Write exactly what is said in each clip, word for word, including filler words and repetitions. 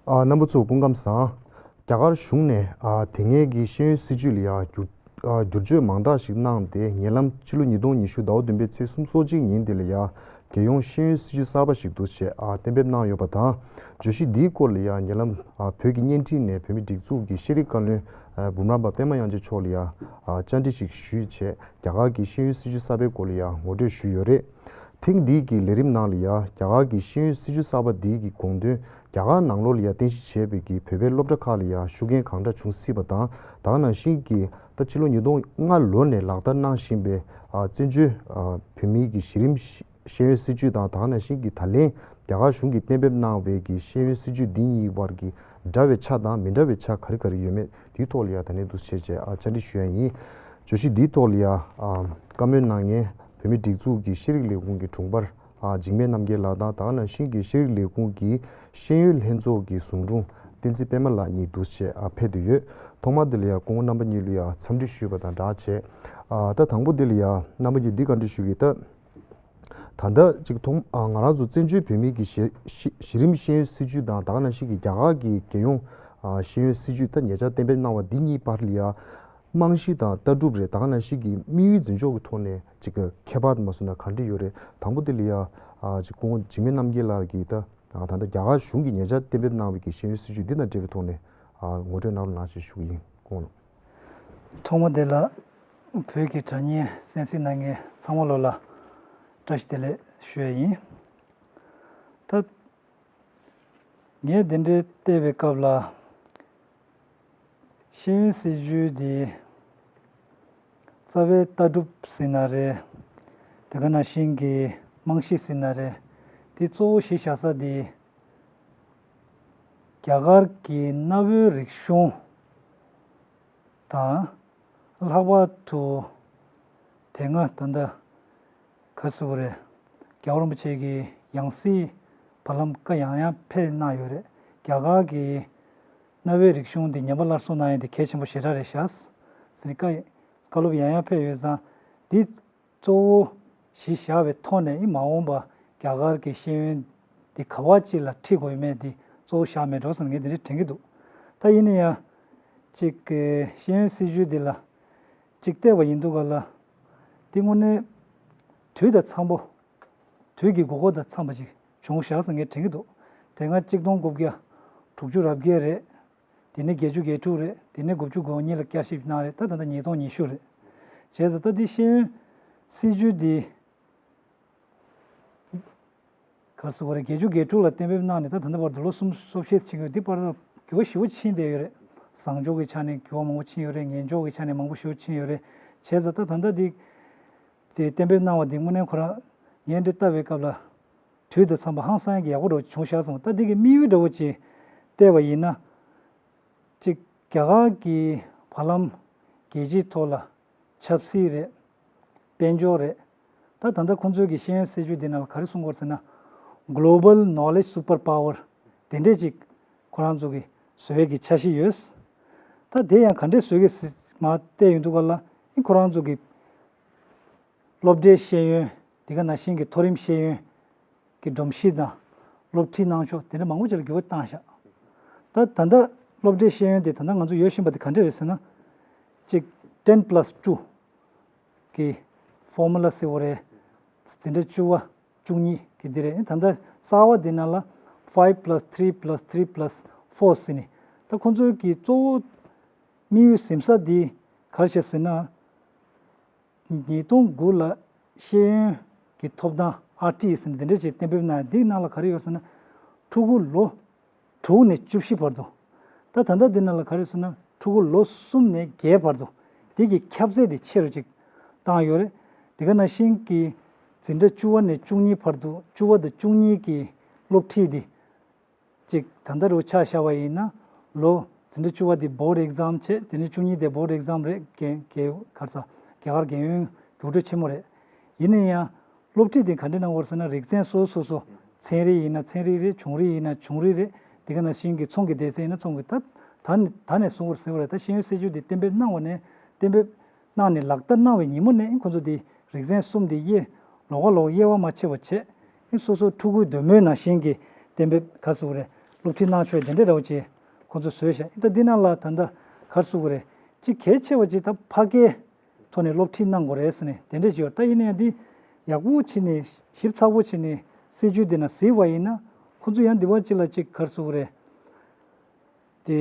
ཨ། རྣམ་པ་ཚོ་སྐུ་ཁམས་བཟང་། རྒྱ་གར་གཞུང་ནས་ཨ་དེ་སྔའི་གི་ཤེས་ཡོན་སྲིད་བྱུས་ལ་ཡང་བསྒྱུར་ཨ་བསྒྱུར་བཅོས་མང་དག་ཞིག་གནང་སྟེ། ཉེ་ལམ་ཕྱི་ལོ་ཉིས་སྟོང་ཉི་ཤུ་ཟླ་བ་བདུན་པའི་ཚེས་སོ་གཅིག་ཉིན་དེ་ལ་ཡང་རྒྱལ་ཡོངས་ཤེས་ཡོན་སྲིད་བྱུས་གསར་པ་ཞིག་འདུག་ཅེས་ཨ་གཏན་འབེབས་གནང་ཡོད་པ་དང་། བརྗོད་གཞི་འདིའི་སྐོར་ལ་ཡང་ཉེ་ལམ་ཨ་བོད་ཀྱི་བརྙན་འཕྲིན་ནས་བོད་མིའི་སྒྲིག་འཛུགས་ཀྱི་ཤེས་རིག་བཀའ་བློན་ཨ་འབུམ་རམས་པ་པད་མ་དབྱངས་ཅན་མཆོག་ལ་ཡང་ཨ་བཅར་འདྲི་ཞིག་ཞུས་བྱས། རྒྱ་གར་གྱི་ཤེས་ཡོན་སྲིད་བྱུས་གསར་པའི་སྐོར་ལ་ཡང་ངོ་སྤྲོད་ཞུས་ཡོད་རེད། ཐེངས་འདིའི་གི་ལས་རིམ་ནང་ལ་ཡང་རྒྱ་གར་གྱི་ཤེས་ཡོན་སྲིད་བྱུས་གསར་པ་འདིའི་གི་དགོངས་དོན་རྒྱ་གར་ནང་ལོགས་ལ་ཡང་རྟེན་གཞི་བྱས་པའི་གི་བོད་པའི་སློབ་གྲྭ་ཁག་ལ་ཡང་ཤུགས་རྐྱེན་གང་འདྲ་བྱུང་སྲིད་པ་དང་། ད་ག་ནང་བཞིན་གྱི་ད་ཕྱི་ལོ་ཉིས་སྟོང་ལྔ་ལོ་ནས་ལག་བསྟར་གནང་བཞིན་པའི་ཨ་བཙན་བྱོལ་ཨ་བོད་མིའི་གི་གཞི་རིམ་ཤེས་ཡོན་སྲིད་བྱུས་དང་། ད་ག་ནང་བཞིན་གྱི་ད་ལན་རྒྱ་གར་གཞུང་གིས་གཏན་འབེབས་གནང་བའི་གི་ཤེས་ཡོན་སྲིད་བྱུས་འདི་གཉིས་བར་གྱི་འདྲ་བའི་ཆ་དང་མི་འདྲ་བའི་ཆ་ག་རེ་ག་རེ་ཡོད་མེད། དེའི་ཐོག་ལ་ཡང་ད་ནས་འདུག་བྱས་བྱས་ཨ་བཅར་འདྲི་ཞུ་ཡ་ཡིན། བརྗོད་གཞི་འདིའི་ཐོག་ལ་ཡང་ཨ་བཀའ་མོལ་གནང་མཁན་བོད་མིའི་སྒྲིག་འཛུགས་ཀྱི་ཤེས་རིག་ལས་ཁུངས་ཀྱི་དྲུང་འཕར་ཨ་འཇིགས་མེད་རྣམ་རྒྱལ་ལགས་དང་། ད་ག་ནང་བཞིན་གྱི་ཤེས་རིག་ལས་ཁུངས་ཀྱི་ཤེས་ཡོན་ལྷན་ཚོགས་ཀྱི་ཟུང་དྲུང་བསྟན་འཛིན་པད་མ་ལགས་གཉིས་འདུག་བྱས་ཨ་ཕེབས་བསྡད་ཡོད། ཐོག་མར་འདི་ལ་ཡང་སྐུ་ངོ་རྣམ་པ་གཉིས་ལ་ཡང་འཚམས་འདྲི་ཞུས་པ་དང་སྦྲགས་བྱས། ཨ་ད་དང་པོ་འདི་ལ་ཡང་རྣམ་པ་གཉིས་འདི་བཀའ་འདྲི་ཞུ་གི་ད། ད་ལྟ་ཅིག་ཐོག་ཨ་ང་རང་ཚོ་བཙན་བྱོལ་བོད་མིའི་གི་གཞི་གཞི་གཞི་རིམ་ཤེས་ཡོན་སྲིད་བྱུས་དང་། ད་ག་ནང་བཞིན་གྱི་རྒྱ་གར་གྱི་རྒྱལ་ཡོངས་ཨ་ཤེས་ཡོན་སྲིད་བྱུས་ད་ཉེ་ཆར་གཏན་འབེབས་གནང་བ་འདི་གཉིས་བར་ལ་ཡ་རྨང་གཞི་དང་ལྟ་གྲུབ་རེད། ད་ག་ནང་བཞིན་གྱི་དམིགས་ཡུལ་འཛིན་ཕྱོགས་ཀྱི་ཐོག་ནས་ཅིག་ཁྱད་པར་དུ་མ་སོང་ན་ག་འདྲ་ཡོད་རེད། དང་པོ་དེ་ལ་ཡ་ཨ་ཅིག་སྐུ་ངོ་འཇིགས་མེད་རྣམ་རྒྱལ་ལགས་ཀྱིས་ད་ད་ལྟ་རྒྱ་གར་གཞུང་གིས་ཉེ་ཆར་གཏན་འབེབས་གནང་བའི་གི་ཤེས་ཡོན་སྲིད་བྱུས་འདི་དང་འབྲེལ་བའི་ཐོག་ནས་ཨ་ངོ་སྤྲོད་གནང་རོགས་གནང་ཞེས་ཞུ་གི་ཡིན། སྐུ་ངོ་ལགས། ཐོག་མ་དེ་ལ་བོད་ཀྱི་དྲ་བརྙན་གསན་གཟིགས་གནང་མཁན་ཚང་མ་ལོ་ལ་བཀྲ་ཤིས་བདེ་ལེགས་ཞུ་ཡ་ཡིན། ད་ངས་དེ་འདྲའི་བལྟས་པའི་སྐབས་ལ་ཤེས་ཡོན་སྲིད་བྱུས་དེ་རྩ་བའི་ལྟ་གྲུབ་ཟེར་ན་རེད། དེ་ག་ནང་བཞིན་གྱི་རྨང་གཞི་ཟེར་ན་རེད། དེ་གཙོ་བོ་གཞི་བཞག་ས་དེ་རྒྱ་གར་གྱི་གནའ་བོའི་རིག་གཞུང་དང་། ལྷག་པར་དུ་དེ་སྔ་ད་ལྟ་ག་རེ་ཟེར་དགོས་རེད། རྒྱལ་བ་རིན་པོ་ཆེ་གི་ཡང་སྲིད་བར་ལམ་བཀའ་ཡང་ཡང་ཕེབས་གནང་ཡོད་རེད། རྒྱ་གར་གྱི་གནའ་བོའི་རིག་གཞུང་འདི་ཉམས་པ་སླར་གསོ་གནང་ཡ་འདི་གལ་ཆེན་པོ་ཞེ་དྲག་རེད་ཤག་ཟེར་ནས་བཀའ་བཀའ་སློབ་ཡང་ཡང་ཕེབས་ཡོད་ཙང་། འདི་གཙོ་བོ་གཞི་བཞག་པའི་ཐོག་ནས་ཨི་མ་འོངས་པ་རྒྱ་གར་གྱི་ཤེས་ཡོན་འདི་ག་བ་ཅིག་ལ་ཁྲིད་དགོས་ཡོད་མེད་འདི་གཙོ་བོ་བཞག་མེད་འགྲོ་ཟེར་ནས་ངས་འདི་འདྲ་དྲན་གྱི་འདུག་ད་ཡིན་ན་ཡང་ཅིག་གི་ཤེས་ཡོན་སྲིད་བྱུས་འདི་ལ་ཅིག་བལྟས་པ་ཡིན་དུས་ག་ལ་འདི་དངོས་གནས་དུས་དང་འཚམ་པོ། དུས་ཀྱི་དགོས་མཁོ་དང་འཚམས་པ་ཅིག་བྱུང་བཞག་ཟེར་ངས་དྲན་གྱི་འདུག་དེ་སྔ་གཅིག་སྟོང་དགུ་བརྒྱ་དྲུག་ཅུ་རེ་བརྒྱད་རེད། དེ་ནས་བརྒྱད་ཅུ་གྱ་དྲུག་རེད། དེ་ནས་དགུ་བཅུ་གོ་གཉིས་ལ་བསྐྱར་ཞིབ་གནང་རེད། ད་ད་ལྟ་ཉིས་སྟོང་ཉི་ཤུ་རེད། བྱས་ཙང་ད་འདི་ཤེས་ཡོན་སྲིད་བྱུས་འདི་ག་རེ་ཟེར་དགོས་རེད། བརྒྱད་ཅུ་གྱ་དྲུག་ལ་གཏན་འབེབས་གནང་ནས་ད་ད་ལྟ་བར་དུ་ལོ་གསུམ་སོ་བཞི་ཕྱིན་ཡོད། འདི་བར་དུ་འགྱུར་བ་ཞེ་པོ་ཕྱིན་བསྡད་ཡོད་རེད། བཟང་ཕྱོགས་ཀྱི་ཆ་ནས་འགྱུར་བ་མང་པོ་ཕྱིན་ཡོད་རེད། ངན་ཕྱོགས་ཀྱི་ཆ་ནས་མང་པོ་ཞེ་པོ་ཕྱིན་ཡོད་རེད། བྱས་ཙང་ད་ད་ལྟ་འདི་དེ་གཏན་འབེབས་གནང་བ་འདི་དངོས་གནས་ཁོ་རང་ངས་འདི་ལྟ་བའི་སྐབས་ལ་དུས་དང་འཚམས་པ་ཧང་སང་གི་ཡག་པོ་འདྲ་བོ་བྱུང་ཤག་སོང་། ད་འདི་གི་དམིགས་ཡུལ་འདྲ་བོ་ཅིག་བལྟས་པ་ཡིན་ན། གཅིག་རྒྱ་གར་གྱི་བར་ལམ་རྒྱལ་སྤྱིའི་ཐོག་ལ་ཆབ་སྲིད་རེད། དཔལ་འབྱོར་རེད། ད་ད་ལྟ་ཁོང་ཚོའི་གི་ཤེས་ཡོན་སྲིད་བྱུས་འདི་ནང་ལ་ག་རེ་གསུང་གི་ཡོད་ཟེར་ན། Global Knowledge Superpower དེ་འདྲས་ཅིག་ཁོ་རང་ཚོ་གི་བཟོ་ཡས་ཀྱི་འཆར་གཞི་ཡོད། ད་དེ་ཡང་ག་འདྲས་བཟོ་གི་ཟེར་མར་བལྟས་ཡོང་དུས་ག་ལ་ཨིན་ཁོ་རང་ཚོ་གི་སློབ་གྲྭའི་ཤེས་ཡོན། དེ་ག་ནང་བཞིན་གྱི་མཐོ་རིམ་ཤེས་ཡོན་གྱི་སྒྲོམ་གཞི་དང་། སློབ་ཁྲིད་གནང་ཕྱོགས་དེ་འདྲ་མང་པོ་ཅིག་ལ་འགྱུར་བ་བཏང་ཤག་ད་ད་ལྟ་སློབ་གྲྭའི་ཤེས་ཡོན་དེ་ད་ལྟ་ང་ཚོ་ཡོད་བཞིན་པ་དེ་ག་འདྲ་རེད་ཟེར་ན། གཅིག ten plus two གི་formula ཟེར་བ་རེད། འཛིན་གྲྭ་བཅུ་པ་བཅུ་གཉིས་ཀྱི་འདི་རེད། ད་ལྟ་གསར་བ་འདི་ནང་ལ་five plus three plus three plus four ཟེར་ནས། ད་ཁོང་ཚོའི་གི་གཙོ་བོ་དམིགས་ཡུལ་ཟིན་ས་འདི་ག་རེ་བྱས་ཟེར་ན། ཉིས་སྟོང་དགུ་ལ་ཤེས་ཡོན་གྱི་ཐོབ་ཐང་ཨར་ཊི་ཨི་ཟེར་ནས་འདི་འདྲ་ཅིག་གཏན་འབེབས་གནང་ཡ། འདིའི་ནང་ལ་ག་རེ་ཡོད་ཟེར་ན། ཕྲུ་གུ་ལོ་དྲུག་ནས་བཅུ་བཞི་བར་དུ། ད་ད་ལྟ་འདི་ནང་ལ་ག་རེ་ཟེར་ན། ཕྲུ་གུ་ལོ་གསུམ་ནས་བརྒྱད་བར་དུ་འདི་གི་ཁྱབ་ཚད་འདི་ཆེ་རུ་ཅིག་བཏང་ཡོད་རེད། དེ་ག་ནང་བཞིན་གྱི་འཛིན་གྲྭ་བཅུ་པ་ནས་བཅུ་གཉིས་བར་དུ། བཅུ་པ་དང་བཅུ་གཉིས་ཀྱི་སློབ་ཁྲིད་འདི་ཅིག་ད་ལྟ་རུ་ཆ་བཞག་པ་ཡིན་ན། ལོ་འཛིན་གྲྭ་བཅུ་པ་འདི་board exam བྱས། དེ་ནས་བཅུ་གཉིས་དེ་board exam རེད། རྒན་རྒན་ག་རེ་ཟ། རྒྱ་གར་རྒན་ཡོལ་རྒྱུགས་སྤྲོད་ཆེན་མོ་རེད། ཡིན་ན་ཡང་སློབ་ཁྲིད་དེ་ག་འདྲ་གནང་དགོས་ཟེར་ན། རིག་ཚན་སོ་སོ་སོ། ཚན་རིག་ཡིན་ན་ཚན་རིག་རེད། ཆུང་རིག་ཡིན་ན་ཆུང་རིག་རེད། དེ་ག་ནང་བཞིན་གྱི་ཚོང་གི་སྡེ་ཚན་ཡིན་ན་ཚོང་གི། ད་ད་ནས་ད་ནས་གསུང་དགོས་ཟེར་བ་རེད། ད་ཤེས་ཡོན་སྲིད་བྱུས་འདི་གཏན་འབེབས་གནང་བ་ནས་གཏན་འབེབས་གནང་ནས་ལག་བསྟར་གནང་བའི་ཉིན་མོ་ནས་ཁོ་ཚོ་འདི་རིག་ཚན་གསུམ་འདི་དབྱེ། ལོགས་ཀ་ལོགས་དབྱེ་བ་མ་ཕྱེ་བ་བྱས། སོ་སོ་ཕྲུ་གུའི་འདོད་མོས་ནང་བཞིན་གྱི་གཏན་འབེབས་ག་རེ་ཟེར་དགོས་རེད། སློབ་ཁྲིད་གནང་ཕྱོགས་དེ་འདྲ་འདྲ་བོ་ཅིག་ཁོང་ཚོས་བཟོས་ཤག་ཨི་ད་འདི་ནང་ལ་ད་ལྟ་ག་རེ་ཟེར་དགོས་རེད། གཅིག་གལ་ཆེ་བ་ཅིག་ད་ཕ་སྐད་ཐོག་ནས་སློབ་ཁྲིད་གནང་དགོས་རེད་ཟེར་ནས་དེ་འདྲ་ཞིག་ཡོད། ད་ཡིན་ན་ཡང་འདི་ཡག་པོ་བྱས་ནས་ཞིབ་ཚགས་པོ་བྱས་ནས་སྲིད་ཇུས་འདི་ནང་གཟིགས་པ་ཡིན་ན་ཁོང་ཚོ་ཡང་འདི་བ་ཅིག་ལ་ཅིག་ག་རེ་ཟེར་དགོས་རེད། དེ་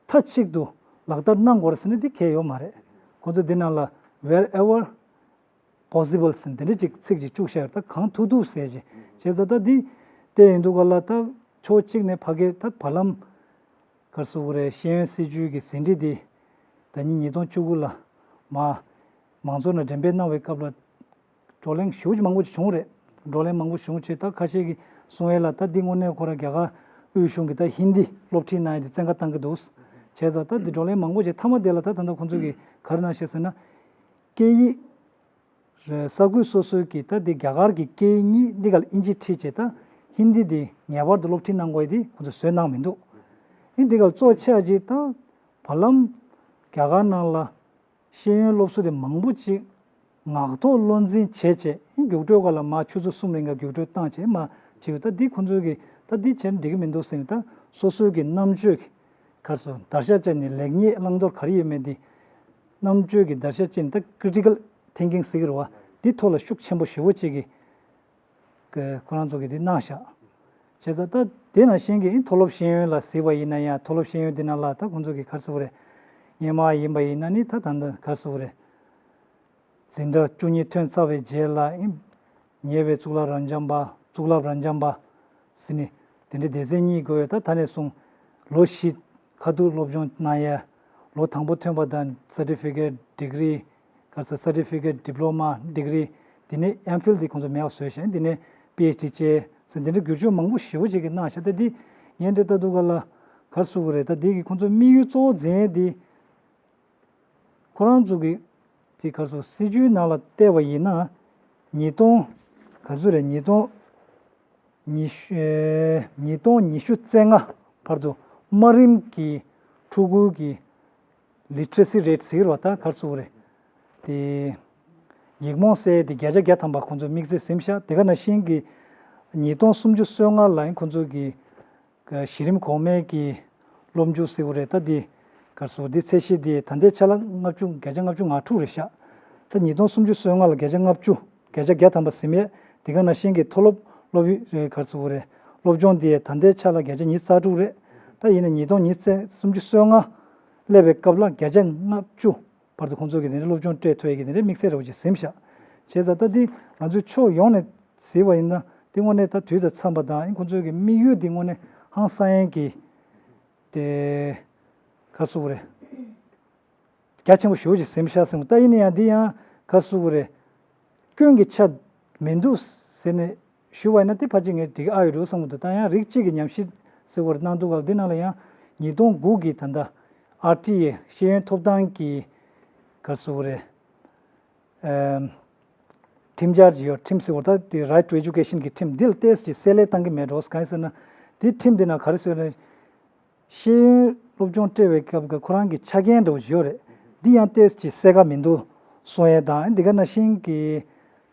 མཐའ་གཅིག་ཏུ་ལག་བསྟར་གནང་དགོས་རེད་ཟེར་ན་འདི་གལ་ཡོད་མ་རེད། ཁོང་ཚོ་འདི་ནང་ལ་wherever possible ཟེར་འདི་འདྲ་ཅིག་ཚིག་ཅིག་བཅུག་བཞག་ཡོད། ད་གང་ཐུབ་ཐུབ་ཟེར་ཅིག་བྱས་ཙང་ད་འདི་བལྟས་ཡིན་དུས་ག་ལ་ད་ཕྱོགས་གཅིག་ནས་ཕ་གི་ད་བར་ལམ་ག་རེ་ཟེར་དགོས་རེད། ཤེས་ཡོན་སྲིད་ཇུས་ཀྱི་ཟིན་བྲིས་འདི་ཟླ་ཉིན་ཉིས་སྟོང་བཅུ་དགུ་ལ་མ་མང་ཚོགས་ནང་འགྲེམས་སྤེལ་གནང་བའི་སྐབས་ལ་བགྲོ་གླེང་ཞེ་པོ་ཅིག་མང་པོ་ཅིག་བྱུང་རེད། བགྲོ་གླེང་མང་པོ་བྱུང་བྱས་ད་ཁ་ཤས་ཀྱིས་གསུང་ཡས་ལ་ད་འདི་དངོས་གནས་ཁོ་རང་རྒྱ་གར་དབུས་གཞུང་གིས་ད་ཧིན་དི་སློབ་ཁྲིད་གནང་ཡས་དེ་བཙན་བཀའ་བཏང་གི་འདུག་བྱས་ཙང་ད་འདི་བགྲོ་གླེང་མང་པོ་ཅིག་མཐའ་མ་དེ་ལ་ད་ད་ལྟ་ཁོང་ཚོ་གིས་ག་རེ་གནང་ཤག་ཟེར་ན། སྐད་ཡིག་རེད། ས་ཁུལ་སོ་སོའི་གི་ད་འདི་རྒྱ་གར་གྱི་སྐད་ཡིག་གཉིས་འདི་ག་ལ་ཨིན་ཇི་ཁྲིད་བྱས་ད་ཧིན་དི་འདི་ངེས་པར་དུ་སློབ་ཁྲིད་གནང་དགོས་ཡས་དེ་ཁོང་ཚོས་བཟོས་གནང་མི་འདུག་ཨིན་འདི་ག་ལ་གཙོ་ཆེ་བ་ཅིག་ད་བར་ལམ་རྒྱ་གར་ནང་ལ་ཤེས་ཡོན་སློབ་གསོ་དེ་མང་པོ་ཅིག་ངག་ཐོག་བློ་འཛིན་བྱས་བྱས་ཨིན་རྒྱུགས་སྤྲོད་སྒང་ལ་མ་ཆུ་ཚོད་གསུམ་རིང་ག་རྒྱུགས་སྤྲོད་བཏང་བྱས་མ་བྱེད་ད་འདི་ཁོང་ཚོའི་གི་ད་འདི་བྱས་ན་འགྲིག་གི་མི་འདུག་ཟེར་ནས་ད་སོ་སོའི་གི་རྣམ་དཔྱོད་ཀྱི་ག་རེ་ཟེར་བརྡར་ཤ་བཅད་ནས་ལེགས་ཉེས་བླང་དོར་ག་རེ་ཡོད་མེད་འདི། རྣམ་དཔྱོད་ཀྱི་བརྡར་ཤ་བཅད་ནས་ད་critical thinking ཟེར་གི་རེད་བ། འདི་ཐོག་ལ་ཤུགས་ཆེན་པོ་ཞེ་པོ་ཅིག་གི་ཁོ་རང་ཚོ་གིས་འདི་གནང་ཤག་བྱས་ཙང་ད་དེ་ནང་བཞིན་གྱི་མཐོ་སློབ་ཤེས་ཡོན་ལ་གཟིགས་པ་ཡིན་ན་ཡང་མཐོ་སློབ་ཤེས་ཡོན་འདི་ནང་ལ་ད་ཁོང་ཚོ་གིས་ག་རེ་ཟེར་དགོས་རེད། སྔོན་མ་ཡིན་པ་ཡིན་ན་ནི་ད་ད་ལྟ་ག་རེ་ཟེར་དགོས་རེད། འཛིན་གྲྭ་བཅུ་གཉིས་ཐོན་ཚར་བའི་རྗེས་ལ་ཨིན། ཉེ་བའི་གཙུག་ལག་རབ་འབྱམས་པ་གཙུག་ལག་རབ་འབྱམས་པ་ཟེར་ནས་དེ་འདྲའི་སྡེ་ཚན་གཉིས་དགོས་ཡོད། ད་ད་ནས་བཟུང་ལོ་བཞི་ཁ་ཐུག་སློབ་སྦྱོང་གནང་ཡས། ལོ་དང་པོ་ཐོན་པ་དང་certificate degree ག་ས་certificate diploma degree དེ་ནས་M.Phil དེ་ཁོང་ཚོ་མེད་པ་བཟོས་ཤག་དེ་ནས་པི་ཨེཆ་ཌི་བྱས་ཟེར་དེ་འདྲའི་བསྒྱུར་བཅོས་མང་པོ་ཞེ་པོ་ཅིག་གི་གནང་ཤག་ད་འདི་ངས་འདྲི་ལྟ་དུས་ག་ལ་ག་རེ་ཟེར་དགོས་རེད། ད་འདི་གི་ཁོང་ཚོ་དམིགས་ཡུལ་གཙོ་བོ་འཛིན་ཡས་འདི། ཁོ་རང་ཚོ་གི་དེ་ག་རེ་ཟེར་སྲིད་ཇུས་ནང་ལ་བལྟས་པ་ཡིན་ན། ཉིས་སྟོང་ག་ཚོད་རེད། ཉིས་སྟོང་ཉི་ཤུ་ཨེ་ཉིས་སྟོང་ཉི་ཤུ་རྩ་ལྔ་བར་དུ་དམའ་རིམ་གྱི་ཕྲུ་གུ་གི་literacy rate ཟེར་བ་ད་ག་རེ་ཟེར་དགོས་རེད། དེ་ཡིག་རྨོངས་སེལ་དེ་བརྒྱ་ཆ་བརྒྱ་ཐམ་པ་ཁོང་ཚོས་དམིགས་བསལ་ཟིན་ཤག་དེ་ག་ནང་བཞིན་གྱི་ཉིས་སྟོང་སུམ་ཅུ་སོ་ལྔ་ལ་ཁོང་ཚོ་གི་གཞི་རིམ་གོང་མའི་གི་སློབ་འཇུག་ཟེར་བ་རེད། ད་འདི་ག་རེ་ཟེར་འདི་ཚད་གཞི་འདི་ད་ལྟའི་ཆ་ལ་ལྔ་བཅུ་བརྒྱ་ཆ་ལྔ་བཅུ་ང་དྲུག་རེད་ཤག་ད་ཉིས་སྟོང་སུམ་ཅུ་སོ་ལྔ་ལ་བརྒྱ་ཆ་ལྔ་བཅུ་བརྒྱ་ཆ་བརྒྱ་ཐམ་པ་ཟིན་ཡོད། དེ་ག་ནང་བཞིན་གྱི་མཐོ་སློབ་སློབ་ཡོན་ག་རེ་ཟེར་དགོས་རེད། སློབ་སྦྱོང་འདི་ད་ལྟའི་ཆ་ལ་བརྒྱ་ཆ་ཉི་ཤུ་རྩ་དྲུག་རེད། ད་ཡིན་ན་ཉིས་སྟོང་ཉི་ཤུ་སུམ་ཅུ་སོ་ལྔ་སླེབས་པའི་སྐབས་ལ་བརྒྱ་ཆ་ལྔ་བཅུ་བར་དུ་ཁོང་ཚོ་གི་དེ་འདྲའི་སློབ་སྦྱོང་སྤྲད་ཐུབ་ཡས་ཀྱི་དེ་འདྲའི་དམིགས་བསལ་རེ་བ་ཅིག་ཟིན་ཤག་བྱས་ཙང་ད་འདི་ང་ཚོས་ཕྱོགས་ཡོངས་ནས་གཟིགས་པ་ཡིན་ན་འདི་དངོས་གནས་ད་དུས་དང་འཚམས་པ་དང་ཁོང་ཚོའི་གི་དམིགས་ཡུལ་འདི་དངོས་གནས་ཧང་སང་ཡས་ཀྱི་དེ་ག་རེ་ཟེར་དགོས་རེད། རྒྱ་ཆེན་པོ་ཞེ་པོ་ཅིག་ཟིན་ཤག་ཟེར་མོ་ད་ཡིན་ན་ཡང་འདི་ཡང་ག་རེ་ཟེར་དགོས་རེད། སྐྱོན་གྱི་ཆ་མི་འདུག་ཟེར་ནས་ཞུ་བ་ཡིན་ན་དེ་ཕལ་ཆེར་ངས་འགྲིག་ཨ་ཡོད་འགྲོ་བསམ་གྱི་འདུག་ད་ཡང་རིགས་གཅིག་གི་ཉམས་ཞིབ་ཟེར་བ་རེད་གནང་འདུག་ག་འདི་ནང་ལ་ཡང་ཉིས་སྟོང་དགུ་གི་ད་ལྟ་ཨར་ཊི་ཨེ་ཤེས་ཡོན་ཐོབ་ཐང་གི་ག་རེ་ཟེར་དགོས་རེད། ཁྲིམས་འཆར་ཅིག་ཡོད། ཁྲིམས་ཟེར་བ་ད་དེ་Right to Education གི་ཁྲིམས་འདི་ལ་ཏོག་ཙམ་གསལ་ལེ་བཏང་གི་མེད་འགྲོ། གང་ཡིན་ཟེར་ན་དེ་ཁྲིམས་འདི་ནང་ག་རེ་ཟེར་ན། ཤེས་ཡོན་སློབ་སྦྱོང་སྤྲད་པའི་སྐབས་ཀྱི་ཁོ་རང་གི་ཆ་རྐྱེན་འདྲ་བོ་ཞིག་ཡོད་རེད། འདི་ཡང་ཏོག་ཙམ་གསལ་ཁ་མི་འདུག་གསུང་ཡས་དང་འདི་ག་ནང་བཞིན་གྱི་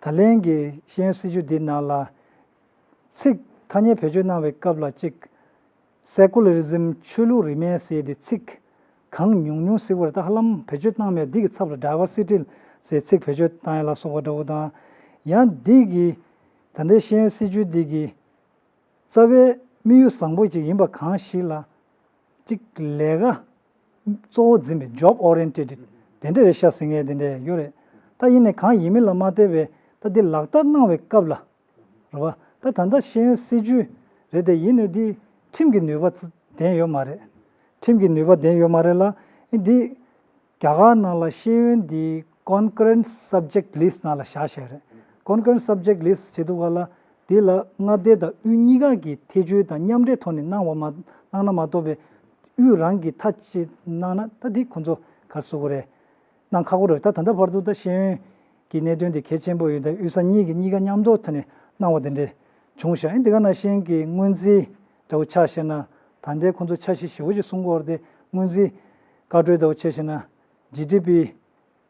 ད་ལན་གྱི་ཤེས་ཡོན་སྲིད་བྱུས་འདི་ནང་ལ་ཚིག་ཐ་སྙད་བེད་སྤྱོད་གནང་བའི་སྐབས་ལ་གཅིག Secularism ཆོས་ལུགས་རིས་མེད་ཟེར་ཏེ་ཚིག་གང་ཉུང་ཉུང་ཟེར་བ་རེད། ད་ཧ་ལམ་བེད་སྤྱོད་བཏང་མེད། འདི་གི་ཚབ་ལ་Diversity ཟེར་ཚིག་བེད་སྤྱོད་བཏང་ཡ་ལ་སོགས་པ་འདྲ་བོ་དང་། ཡང་འདི་གི་ད་ལྟའི་ཤེས་ཡོན་སྲིད་བྱུས་འདི་གི་རྩ་བའི་དམིགས་ཡུལ་བཟང་པོ་ཅིག་ཡིན་པ་གང་ཞིག་ལ་གཅིག་ལས་ཀ་གཙོ་བོ་འཛིན་པའི་Job Oriented དེ་འདྲ་རེད་ཤག་ཟེར་མཁན་དེ་འདྲ་ཡོད་རེད། ད་ཡིན་ནའི་གང་ཡིན་མིན་ལ་མ་བལྟས་པའི་ད་འདི་ལག་བསྟར་གནང་བའི་སྐབས་ལ། རེད་བ། ད་ད་ལྟ་ཤེས་ཡོན་སྲིད་བྱུས་རེད་དེ་ཡིན་ནའི་འདི་ཁྲིམས་ཀྱི་ནུས་པ་ལྡན་ཡོད་མ་རེད། ཁྲིམས་ཀྱི་ནུས་པ་ལྡན་ཡོད་མ་རེད་ལ། ཨེ་འདི་རྒྱ་གར་ནང་ལ་ཤེས་ཡོན་འདི་Concurrent Subject List ནང་ལ་བཞག་བཞག་རེད། Concurrent Subject List བྱེད་དུས་ག་ལ་འདི་ལ་མངའ་སྡེ་དང་དབུས་གཉིས་ཀ་གི་ཐེ་བྱུས་དང་མཉམ་འབྲེལ་ཐོག་ནས་གནང་བ་མ་གནང་ན་མ་གཏོགས་པའི་དབུས་རང་གི་མཐའ་གཅིག་གནང་ན་ད་འདི་ཁོང་ཚོ་ག་རེ་ཟེར་དགོས་རེད། གནང་ཁག་པོ་རེད། ད་ད་ལྟ་བར་དུ་ད་ཤེས་ཡོན་གྱི་གནད་དོན་དེ་གལ་ཆེན་པོ་ཡོད། ད་དབུས་ས་གཉིས་ཀྱི་གཉིས་ཀ་མཉམ་འདོགས་ཐོག་ནས་གནང་བ་དེ་འདྲས་བྱུང་ཤག་ཨེ་འདི་ག་ནང་བཞིན་གྱི་སྔོན་རྩིས་འདྲ་བོ་ཆ་བཞག་ན། ད་ལྟའི་ཁོང་ཚོ་འཆར་གཞི་ཞེ་པོ་ཅིག་གསུང་གི་ཡོད་རེད་དེ། སྔོན་རྩིས་བཀའ་འཁྲོལ་འདྲ་བོ་ཆ་བཞག་ན་ཇི་ཌི་པི་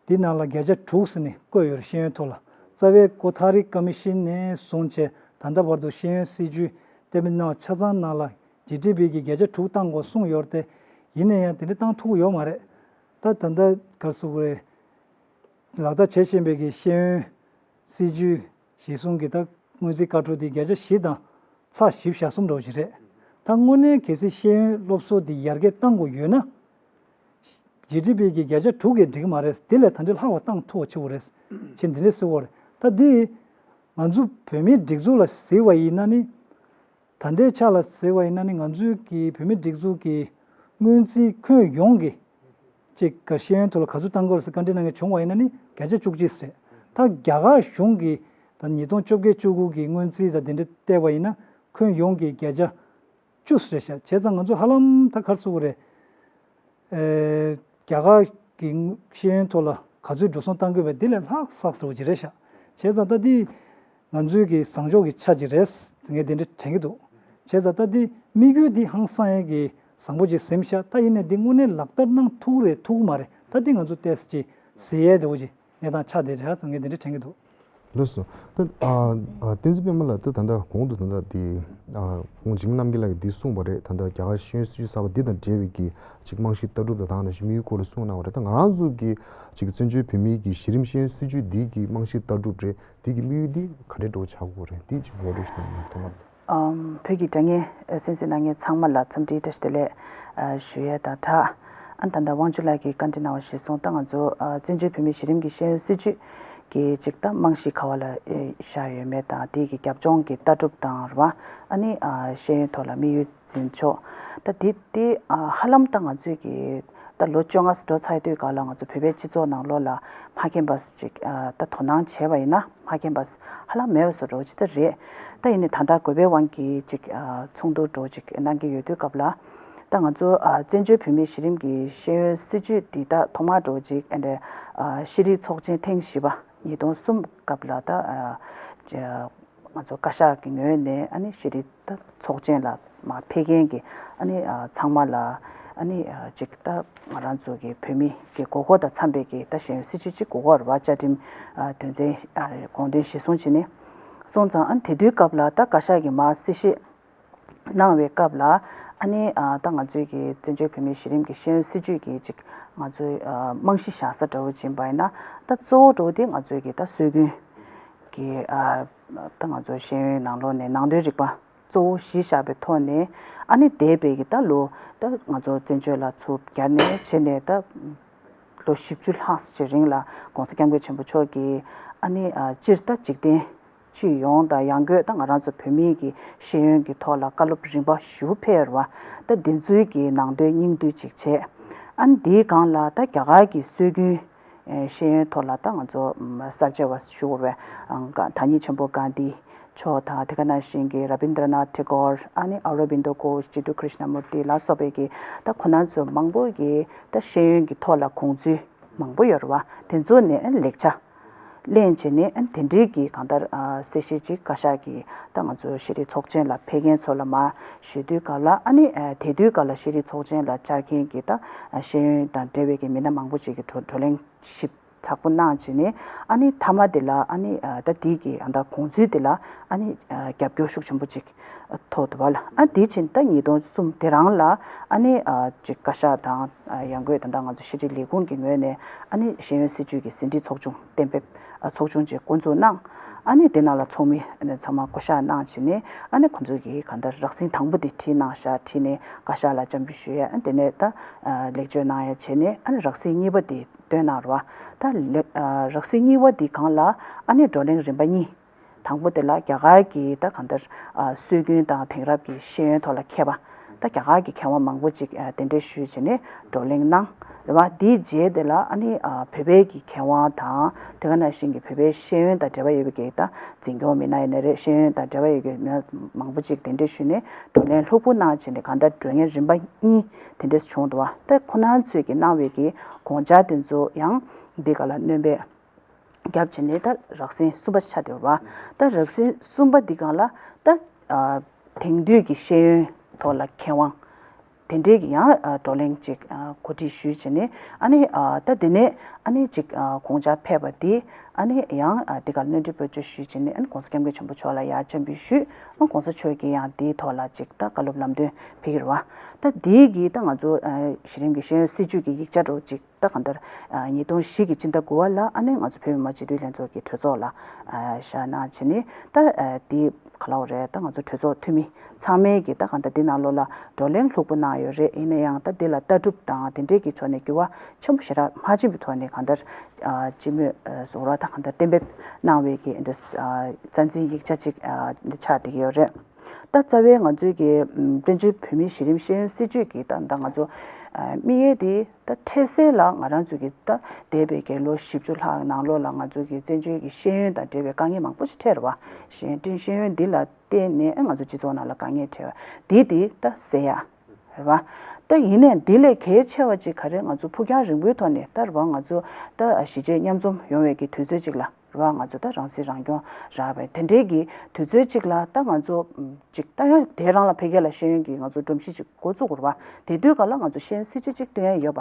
འདི་ནང་ལ་བརྒྱ་ཆ་དྲུག་ཟེར་ནས་བཀོད་ཡོད་རེད། ཤེས་ཡོན་ཐོག་ལ་རྩ་བའི་ཀོ་ཐ་རི་ཀ་མི་ཤིན་ནས་བཟུང་བྱས་ད་ལྟ་བར་དུ་ཤེས་ཡོན་སྲིད་བྱུས་གཏན་འབེབས་གནང་བ་ཆ་ཚང་ནང་ལ་ ཇི་ཌི་པི་གི་བརྒྱ་ཆ་དྲུག་བཏང་དགོས་གསུངས་ཡོད་རེད་དེ། ཡིན་ན་ཡང་དེ་འདྲ་བཏང་ཐུབ་ཀྱི་ཡོད་མ་རེད། ད་ད་ལྟ་ག་རེ་ཟེར་དགོས་རེད། ལག་བསྟར་བྱེད་བཞིན་པའི་གི་ཤེས་ཡོན་སྲིད་ཇུས་གཞིར་བཟུང་གི་ད་སྔོན་རྩིས་བཀའ་འཁྲོལ་དེ་བརྒྱ་ཆ་བཞི་དང་ཚེག་བཞི་བཅུ་ཞེ་གསུམ་འདྲ་བོ་ཞིག་རེད། ད་དངོས་གནས་གལ་སྲིད་ཤེས་ཡོན་སློབ་གསོ་འདི་ཡར་རྒྱས་གཏང་དགོས་ཡོད་ན། ཇི་ཌི་པི་གི་བརྒྱ་ཆ་དྲུག་གིས་འགྲིག་གི་མ་རེད། དེ་ལས་ད་འདི་ལྷག་པ་བཏང་ཐུབ་པ་བྱེད་དགོས་རེད། ཅེས་འདི་འདྲས་ཟེར་གྱི་ཡོད་རེད། ད་འདི་ང་ཚོ་བོད་མིའི་སྒྲིག་འཛུགས་ལ་གཟིགས་པ་ཡིན་ན་ནི། ད་ལྟའི་ཆ་ལ་གཟིགས་པ་ཡིན་ན་ནི། ང་ཚོའི་གི་བོད་མིའི་སྒྲིག་འཛུགས་ཀྱི་སྔོན་རྩིས་ཁྱོན་ཡོངས་ཀྱི་ཅིག་ག་ཤེས་ཡོན་ཐོག་ལ་ག་ཚོད་བཏང་དགོས་རེད་ཟེར་བཀའ་འདྲི་གནང་མཁན་བྱུང་བ་ཡིན་ན་ནི་བརྒྱ་ཆ་བཅུ་གཅིག་རེད། ད་རྒྱ་གར་གཞུང་གི་ད་ཉིས་སྟོང་བཅོ་བརྒྱད་བཅུ་དགུ་གི་སྔོན་རྩིས་དང་དེ་འདྲ་བལྟས་པ་ཡིན་ན་ཁྱོན་ཡོངས་ཀྱི་བརྒྱ་ཆ་བཅུ་རེད་ཤག་བྱས་ཙང་ང་ཚོ་ཧ་ལམ་ད་ག་རེ་ཟེར་དགོས་རེད། ཨེ། རྒྱ་གར་གྱི་ཤེས་ཡོན་ཐོག་ལ་ག་ཚོད་འགྲོ་སོང་གཏང་དགོས་པ་འདི་ལས་ལྷག་བསགས་འགྲོ་གི་རེད་ཤག་བྱས་ཙང་ད་འདི་ང་ཚོའི་གི་བཟང་ཕྱོགས་ཀྱི་ཆ་ཅིག་རེད། ངས་དེ་འདྲ་དྲན་གྱི་འདུག་བྱས་ཙང་ད་འདི་དམིགས་ཡུལ་འདི་ཧང་སང་ཡས་ཀྱི་བཟང་པོ་ཅིག་ཟིན་ཤག་ད་ཡིན་ནའི་འདི་དངོས་གནས་ལག་བསྟར་གནང་ཐུབ་རེད་ཐུབ་མ་རེད། ད་འདི་ང་ཚོ་ཏོག་ཙམ་ཅིག་གཟིགས་ཡས་འདྲ་བོ་ཅིག་གནས་སྟངས་ཆགས་བསྡད་རེད་ཟེར་ངས་དེ་འདྲ་དྲན་གྱི་འདུག་ལགས་སོ། ད་ཨ་ཨ་བསྟན་འཛིན་པད་མ་ལགས། ད་ད་ལྟ་གོང་དུ་ད་ལྟ་འདི་ཨ་ཁོང་འཇིགས་མེད་རྣམ་རྒྱལ་ལགས་ཀྱིས་འདི་གསུངས་པ་རེད། ད་ལྟ་རྒྱ་གར་ཤེས་ཡོན་སྲིད་བྱུས་གསར་པ་འདི་དང་འབྲེལ་བའི་གི་ཅིག་རྨང་གཞིའི་ལྟ་གྲུབ་དང་དེ་ནང་བཞིན་དམིགས་ཡུལ་སྐོར་ལ་གསུངས་གནང་བ་རེད། ད་ང་རང་ཚོ་གི་ཅིག་བཙན་བྱོལ་བོད་མིའི་གི་གཞི་རིམ་ཤེས་ཡོན་སྲིད་བྱུས་འདི་གི་རྨང་གཞིའི་ལྟ་གྲུབ་རེད། འདི་གི་དམིགས་ཡུལ་འདི་ག་འདྲའི་འགྲོ་ཆགས་དགོས་རེད། འདི་ཅིག་ངོ་སྤྲོད་ཞིག་གནང་ན་ཐུབ་མ་རེད། ཨམ། བོད་ཀྱི་དྲ་བརྙན་ཨ་གསན་གཟིགས་གནང་མཁན་ཚང་མ་ལ་འཚམས་འདྲིའི་བཀྲ་ཤིས་བདེ་ལེགས་ཨ་ཞུ་ཡས་དང་སྦྲགས། ཨ་ད་ལྟ་དབང་ཕྱུག་ལགས་ཀྱིས་བཀའ་འདྲི་གནང་བ་གཞིར་བཟུང་ད་ང་ཚོ་ཨ་བཙན་བྱོལ་བོད་མིའི་གཞི་རིམ་གྱི་ཤེས་ཡོན་སྲིད་བྱུས་ཀྱི་ཅིག་ད་རྨང་གཞི་ག་བ་ལ་ཨེ་བཞག་ཡོད་མེད་དང་དེའི་གི་རྒྱབ་ལྗོངས་ཀྱི་ལྟ་གྲུབ་དང་རེད་བ། ཨ་ནི་ཨ་ཤེས་ཡོན་ཐོག་ལ་དམིགས་ཡུལ་འཛིན་ཕྱོགས། ད་དེ་དེ་ཨ་ཧ་ལམ་ད་ང་ཚོས་ཀྱི་ད་ལོ་བཅོ་ལྔ་འགྲོ་ཚར་དུས་སྒང་ལ་ང་ཚོ་བོད་པའི་སྤྱི་ཚོགས་ནང་ལོགས་ལ་མ་མཁྱེན་པ་ཅིག་ཨ་ད་དོ་སྣང་བྱས་པ་ཡིན་ན། མ་མཁྱེན་པ་ཧ་ལམ་མེད་པ་བཟོ་འདྲ་ཅིག་ད་རེད། ད་ཡིན་ནའི་ད་ལྟ་དགོས་པའི་དབང་གིས་ཅིག་ཨ་ཚོགས་འདུ་འདྲ་ཅིག་གནང་གི་ཡོད་དུས་སྐབས་ལ། ད་ང་ཚོ་ཨ་བཙན་བྱོལ་བོད་མིའི་གཞི་རིམ་གྱི་ཤེས་ཡོན་སྲིད་བྱུས་འདི་ད་ཐོག་མར་འདྲ་ཅིག་ཨ་འདྲ་ཨ་ཤེས་རིག་ཚོགས་ཆེན་ཐེངས་བཞི་པ་ཉིས་སྟོང་གསུམ་སྐབས་ལ་ད་ཨ་ཅི་ང་ཚོ་བཀའ་ཤག་གི་ངོས་ནས་ཨ་ནི་ཤེས་རིག་ད་ཚོགས་ཆེན་ལ་མར་ཕེབས་མཁན་གྱི་ཨ་ནི་ཨ་ཚང་མ་ལ་ཨ་ནི་ཨ་ཅིག་ད་ང་རང་ཚོ་གི་བོད་མི་གི་དགོས་མཁོ་དང་འཚམ་པའི་གི་ད་ཤེས་ཡོན་སྲིད་བྱུས་ཅིག་དགོས་མཁོ་རེད་བ། བཅའ་ཁྲིམས་ཨ་དོན་ཚན་ཨ་དགོངས་དོན་གཞིར་བཟུང་བྱས་ནས་སོང་ཙང་། ཨ་ནི་དེ་དུས་སྐབས་ལ་ད་བཀའ་ཤག་གིས་མར་གསལ་བཤད་གནང་བའི་སྐབས་ལ་ཨ་ནི་ཨ་ད་ང་ཚོའི་གི་བཙན་བྱོལ་བོད་མིའི་གཞི་རིམ་གྱི་ཤེས་ཡོན་སྲིད་བྱུས་ཀྱི་ཅིག་ང་ཚོའི་ཨ་རྨང་གཞི་བཞག་ས་འདྲ་བོ་ཅིག་ཡིན་པ་ཡིན་ན། ད་གཙོ་བོ་འདྲ་བོ་དེ་ང་ཚོའི་གི་ད་སྲོལ་རྒྱུན་གྱི་ཨ་ད་ང་ཚོ་ཤེས་ཡོན་ནང་ལོགས་ནས་ནང་དོན་རིག་པ་གཙོ་བོ་གཞི་བཞག་པའི་ཐོག་ནས། ཨ་ནི་འདས་པའི་གི་ད་ལོ་ད་ང་ཚོ་བཙན་བྱོལ་ལ་ཚུར་གྱར་ནས་བྱས་ནས་ད་ལོ་བཞི་བཅུ་ལྷག་ཙམ་རིང་ལ་༸གོང་ས་༸སྐྱབས་མགོན་ཆེན་པོ་མཆོག་གིས་ཨ་ནི་ཨ་སྤྱིར་ད་འཇིག་རྟེན་སྤྱི་ཡོངས་དང་ཡང་སྒོས་ད་ང་རང་ཚོ་བོད་མིའི་གི་ཤེས་ཡོན་གྱི་ཐོག་ལ་བཀའ་སློབ་རིམ་པ་ཞུ་ཕེབས་པ་ད་འདི་ཚོའི་གི་ནང་དོན་སྙིང་བསྡུས་ཅིག་བྱས། ཨ་ནི་འདིའི་སྒང་ལ་ད་རྒྱ་གར་གྱི་སྲོལ་རྒྱུན་ཨེ་ཤེས་ཡོན་ཐོག་ལ་ད་ང་ཚོ་ཨམ་གསར་བརྗེ་བ་ཞུ་དགོས་པའི་ཨང་ག་བདག་ཉིད་ཆེན་པོ་གྷན་དྷི་མཆོག་དང་། དེ་ག་ནང་བཞིན་གྱི་ར་བིན་དྲ་ནཱཐ་ཐེ་གོར། ཨ་ནི་ཨ་རོ་བིན་དོ་གྷོཤ། ཇི་ཏུ་ཀྲིཤ་ན་མུར་ཏི་ལ་སོགས་པའི་གི་ད་ཁོ་ན་ཚོ་མང་པོ་གིས་ད་ཤེས་ཡོན་གྱི་ཐོག་ལ་དགོངས་ཚུལ་མང་པོ་ཡོད་རེད་བ། དེ་ཚོ་ནས་ཨ་ལེགས་ཆ་ལེན་བྱས་ནས་ཨ་དེ་འདྲའི་གི་གང་ལྟར་ཨ་གསལ་བཤད་ཅིག་བཀའ་ཤག་གིས་ད་ང་ཚོ་ཤེས་རིག་ཚོགས་ཆེན་ལ་ཕེབས་མཁན་ཚོ་ལ་མར་ཞུ་དུས་སྐབས་ལ། ཨ་ནི་ཨ་དེ་དུས་སྐབས་ལ་ཤེས་རིག་ཚོགས་ཆེན་ལ་བཅར་མཁན་གྱི་ད་ཨ་ཤེས་ཡོན་དང་འབྲེལ་བའི་གི་མི་སྣ་མང་པོ་ཅིག་གིས་བགྲོ་བགྲོ་གླེང་ཞིབ་ཚགས་པོ་གནང་བྱས་ནས། ཨ་ནི་མཐའ་མ་དེ་ལ་ཨ་ནི་ཨ་ད་དེའི་གི་ཨ་ད་དགོངས་ཚུལ་དེ་ལ་ཨ་ནི་ཨ་རྒྱབ་སྐྱོར་ཤུགས་ཆེན་པོ་ཅིག་ཐོབ་འདུག་བ་ལ། ཨ་དེ་ཕྱིན་ད་ཉིས་སྟོང་གསུམ་དེ་རང་ལ་ཨ་ནི་ཨ་ཅིག་བཀའ་ཤག་དང་ཨ་ཡང་སྒོས་ད་ལྟ་ང་ཚོ་ཤེས་རིག་ལས་ཁུངས་ཀྱི་ངོས་ནས་ཨ་ནི་ཤེས་ཡོན་སྲིད་བྱུས་ཀྱི་ཟིན་བྲིས་ཚོགས་ཆུང་གཏན་འབེབས་ཨ་ཚོགས་ཆུང་ཅིག་བསྐོ་འཛུགས་གནང་། ཨ་ནི་དེ་ནང་ལ་ཚོགས་མི་ཨ་ནི་ཚང་མ་བསྐོ་བཞག་གནང་བྱས་ནས། ཨ་ནི་ཁོང་ཚོ་གིས་གང་ལྟར་རགས་ཟིན་དང་པོ་དེ་བྲིས་གནང་བཞག་བྲིས་ནས་བཀའ་ཤག་ལ་བཅར་འབུལ་ཞུ་ཡས། ཨ་དེ་ནས་ད་ཨ་ལེགས་བཅོས་གནང་ཡས་བྱས་ནས། ཨ་ནི་རགས་ཟིན་གཉིས་པ་དེ་བཏོན་གནང་རེད་བ། ད་ལེགས་ཨ་རགས་ཟིན་གཉིས་པ་འདི་སྒང་ལ་ཨ་ནི་བགྲོ་གླེང་རིམ་པ་གཉིས། དང་པོ་དེ་ལ་རྒྱ་གར་གྱི་ད་གང་ལྟར་ཨ་སྲོལ་རྒྱུན་དང་དེང་རབས་ཀྱི་ཤེས་ཡོན་ཐོག་ལ་མཁས་པ་ད་རྒྱ་གར་གྱི་མཁས་དབང་མང་པོ་ཅིག་ཨ་གདན་འདྲེན་ཞུས་བྱས་ནས་བགྲོ་གླེང་གནང་རེད་བ། དེའི་རྗེས་དེ་ལ་ཨ་ནི་ཨ་བོད་པའི་གི་མཁས་དབང་དང་། དེ་ག་ནང་བཞིན་གྱི་བོད་པའི་ཤེས་ཡོན་དང་འབྲེལ་བ་ཡོད་པའི་གི་ད་འཛིན་སྐྱོང་མི་སྣ་ཡིན་ན་རེད། ཤེས་ཡོན་དང་འབྲེལ་བ་ཡོད་པའི་མི་སྣ་མང་པོ་ཅིག་གདན་འདྲེན་ཞུས་ནས་བགྲོ་གླེང་ལྷུག་པོ་གནང་བྱས་ནས་གང་ལྟར་བགྲོ་གླེང་རིམ་པ་གཉིས་དེ་འདྲས་བྱུང་འདུག་བ། ད་ཁོ་ན་ཚོས་ཀྱིས་གནང་བའི་གི་དགོངས་འཆར་དེ་ཚོ་ཡང་འདི་ག་ལ་སྣོན་པས། རྒྱབ་བྱས་ནས་ད་རགས་ཟིན་གསུམ་པ་ཆགས་བསྡད་ཡོད་རེད་བ། ད་རགས་ཟིན་གསུམ་པ་འདི་སྒང་ལ་ད་ཨ་དེང་དུས་ཀྱི་ཤེས་ཡོན་ཐོག་ལ་མཁས་དབང་ དེ་འདྲའི་གི་ཡང་ཨ་བགྲོ་གླེང་ཅིག་ཨ་གོ་སྒྲིག་ཞུས་བྱས་ནས། ཨ་ནི་ཨ་ད་དེ་ནས་ཨ་ནི་ཅིག་ཨ་དགོངས་འཆར་ཕེབས་པ་དེ། ཨ་ནི་ཡང་ཨ་དེ་གར་གནོན་སྒྲིག་བེད་སྤྱོད་ཞུས་བྱས་ནས། ཨ་ནི་༸གོང་ས་༸སྐྱབས་མགོན་ཆེན་པོ་མཆོག་ལ་ཡང་འཚམས་འདྲི་ཞུས། ཨ་༸གོང་ས་མཆོག་གིས་ཡང་དེའི་ཐོག་ལ་ཅིག་ད་བཀའ་སློབ་ལམ་སྟོན་ཕེབས་ཀྱི་རེད་བ། ད་དེའི་གི་ད་ང་ཚོ་ཨ་གཞི་རིམ་གྱི་ཤེས་ཡོན་སྲིད་བྱུས་ཀྱི་ཡིག་ཆ་འདྲ་བོ་ཅིག་ད་གང་ལྟར་ཨ་ཉིས་སྟོང་བཞི་གི་སྤྱི་ཟླ་དགུ་པ་ལ་ཨ་ནི་ང་ཚོ་བོད་མི་མང་སྤྱི་འཐུས་ལྷན་ཚོགས་ཀྱི་གྲོས་ཚོགས་ལ་ཨ་བཞག་གནང་བྱས་ནས། ད་ཨ་དེ་ག་ལབ་དགོས་རེད། ད་ང་ཚོ་གྲོས་ཚོགས་འཐུས་མི་ཚང་མས་ཀྱིས་ད་གང་ལྟར་འདི་ནང་ལོགས་ལ་བགྲོ་གླེང་ལྷུག་པོ་གནང་ཡོད་རེད། ཡིན་ན་ཡང་ད་འདི་ལ་ལྟ་གྲུབ་དང་དེ་འབྲེལ་གྱི་ཕྱོགས་ནས་འགྱུར་བ་ཆེན་པོ་ཞེ་དྲག་མ་ཕྱིན་པའི་ཐོག་ནས། གང་ལྟར་ཨ་སྤྱི་མོས་ཨ་ཟུར་པ་ད་གང་ལྟར་གཏན་འབེབས་གནང་བའི་གི་འདི་ཨ་རྩ་འཛིན་ཡིག་ཆ་ཅིག་ཨ་འདི་ཆགས་བསྡད་ཀྱི་ཡོད་རེད། ད་རྩ་བའི་ང་ཚོའི་གི་ཨམ་བཙན་བྱོལ་བོད་མིའི་གཞི་རིམ་ཤེས་ཡོན་སྲིད་བྱུས་ཀྱི་ད་ད་ང་ཚོ་ཨ་དམིགས་ཡུལ་དེ། ད་འཕྲལ་སེལ་ལ་ང་རང་ཚོའི་གི་ད་འདས་པའི་གི་ལོ་བཞི་བཅུ་ལྷག་ནང་ལོགས་ལ་ང་ཚོའི་གི་བཙན་བྱོལ་གྱི་ཤེས་ཡོན་དང་འབྲེལ་བའི་དཀའ་ངལ་མང་པོ་ཞིག་འཕྲད་རེད་བ། ཤེས་ཡོན་ཤེས་ཡོན་འདི་ལ་བརྟེན་ནས་ང་ཚོ་སྤྱི་ཚོགས་ནང་ལ་དཀའ་ངལ་འཕྲད་པ་དེ་དེ་ད་སེལ་ཡ་རེད་བ། ད་ཡིན་ནའི་འདི་ལས་གལ་ཆེ་བ་ཅིག་ག་རེ། ང་ཚོ་ཕུགས་རྒྱང་རིང་པོའི་ཐོག་ནས་ད་རེད་བ། ང་ཚོ་ད་གཞིས་བྱེས་མཉམ་འཛོམས་ཡོང་བའི་གི་དུས་ཚོད་ཅིག་ལ་རེད་བ། ང་ཚོ་ད་རང་སྲིད་རང་སྐྱོང་རག་པའི་དེ་འདྲའི་གི་དུས་ཚོད་ཅིག་ལ། ད་ང་ཚོ་ཅིག་ད་ཡང་དེ་རང་ལ་ཕ་གི་ལ་ཤེས་ཡོན་གྱི་ང་ཚོ་སྒྲོམ་གཞི་ཅིག་འགོ་བཙུགས་དགོས་རེད་བ། དེ་དུས་སྐབས་ལ་ང་ཚོ་ཤེས་ཡོན་སྲིད་བྱུས་ཅིག་བཏོན་ཡ་ཡོད་པ་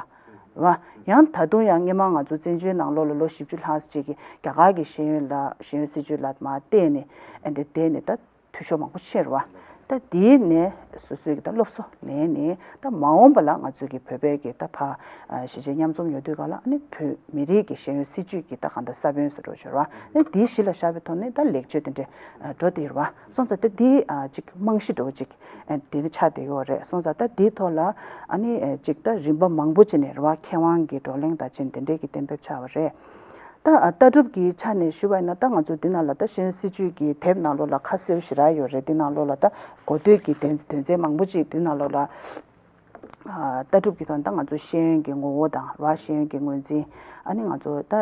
རེད་བ། ཡང་ད་དུང་ཡང་སྔོན་མ་ང་ཚོ་བཙན་བྱོལ་ནང་ལོགས་ལ་ལོ་བཞི་བཅུ་ལྷག་ཅིག་གི་རྒྱ་གར་གྱི་ཤེས་ཡོན་ལ་ཤེས་ཡོན་སྲིད་བྱུས་ལ་མར་བལྟས་ནས། ཨ་འདི་བལྟས་ནས་ད་འཐུས་ཤོར་མང་པོ་ཕྱིན་རེད་བ། ད་དེའི་ནས་སོ་སོའི་གི་ད་སློབ་གསོ་ལེན་ནས། ད་མ་འོངས་པ་ལ་ང་ཚོའི་གི་བོད་པའི་གི་ད་ཕ་ཨ་གཞིས་བྱེས་མཉམ་འཛོམས་ཡོང་དུས་སྐབས་ལ་ཨ་ནི་བོད་མི་རིགས་ཀྱི་ཤེས་ཡོན་སྲིད་བྱུས་ཀྱི་ད་གང་ལྟར་ས་བོན་ཟེར་འགྲོ་ཆོག་རེད་བ། ཨ་ནི་དེའི་གཞི་ལ་བཞག་པའི་ཐོག་ནས་ད་ལེགས་བཅོས་དེ་འདྲ་ཨ་འགྲོ་བསྡད་ཡོད་རེད་བ། སོང་ཙང་ད་དེ་ཨ་ཅིག་རྨང་གཞི་འདྲ་བོ་ཅིག་ཨ་དེ་ནི་ཆགས་བསྡད་ཡོད་རེད། སོང་ཙང་ད་དེའི་ཐོག་ལ་ཨ་ནི་ཨ་ཅིག་ད་རིམ་པ་མང་པོ་ཅིག་ནས་རེད་བ། མཁས་དབང་གི་བགྲོ་གླེང་དང་ཅིག་དེ་འདྲའི་གི་གཏན་འབེབས་ཆགས་པ་རེད། ད་ཨ་ལྟ་གྲུབ་ཀྱི་ཆ་ནས་ཞུ་བ་ཡིན་ན། ད་ང་ཚོ་འདི་ནང་ལ་ད་ཤེས་ཡོན་སྲིད་བྱུས་ཀྱི་དེབ་ནང་ལོགས་ལ་ཁ་གསལ་པོ་ཞེ་དྲག་ཡོད་རེད། འདི་ནང་ལོགས་ལ་ད་གོ་ཐོས་ཀྱི་དོན་དོན་ཚན་མང་པོ་ཅིག་འདི་ནང་ལོགས་ལ་ཨ་ལྟ་གྲུབ་ཀྱི་ཐོག་ནས་ད་ང་ཚོ་ཤེས་ཡོན་གྱི་ངོ་བོ་དང་རེད་བ། ཤེས་ཡོན་གྱི་ངོས་འཛིན། ཨ་ནི་ང་ཚོ་ད་ཨ་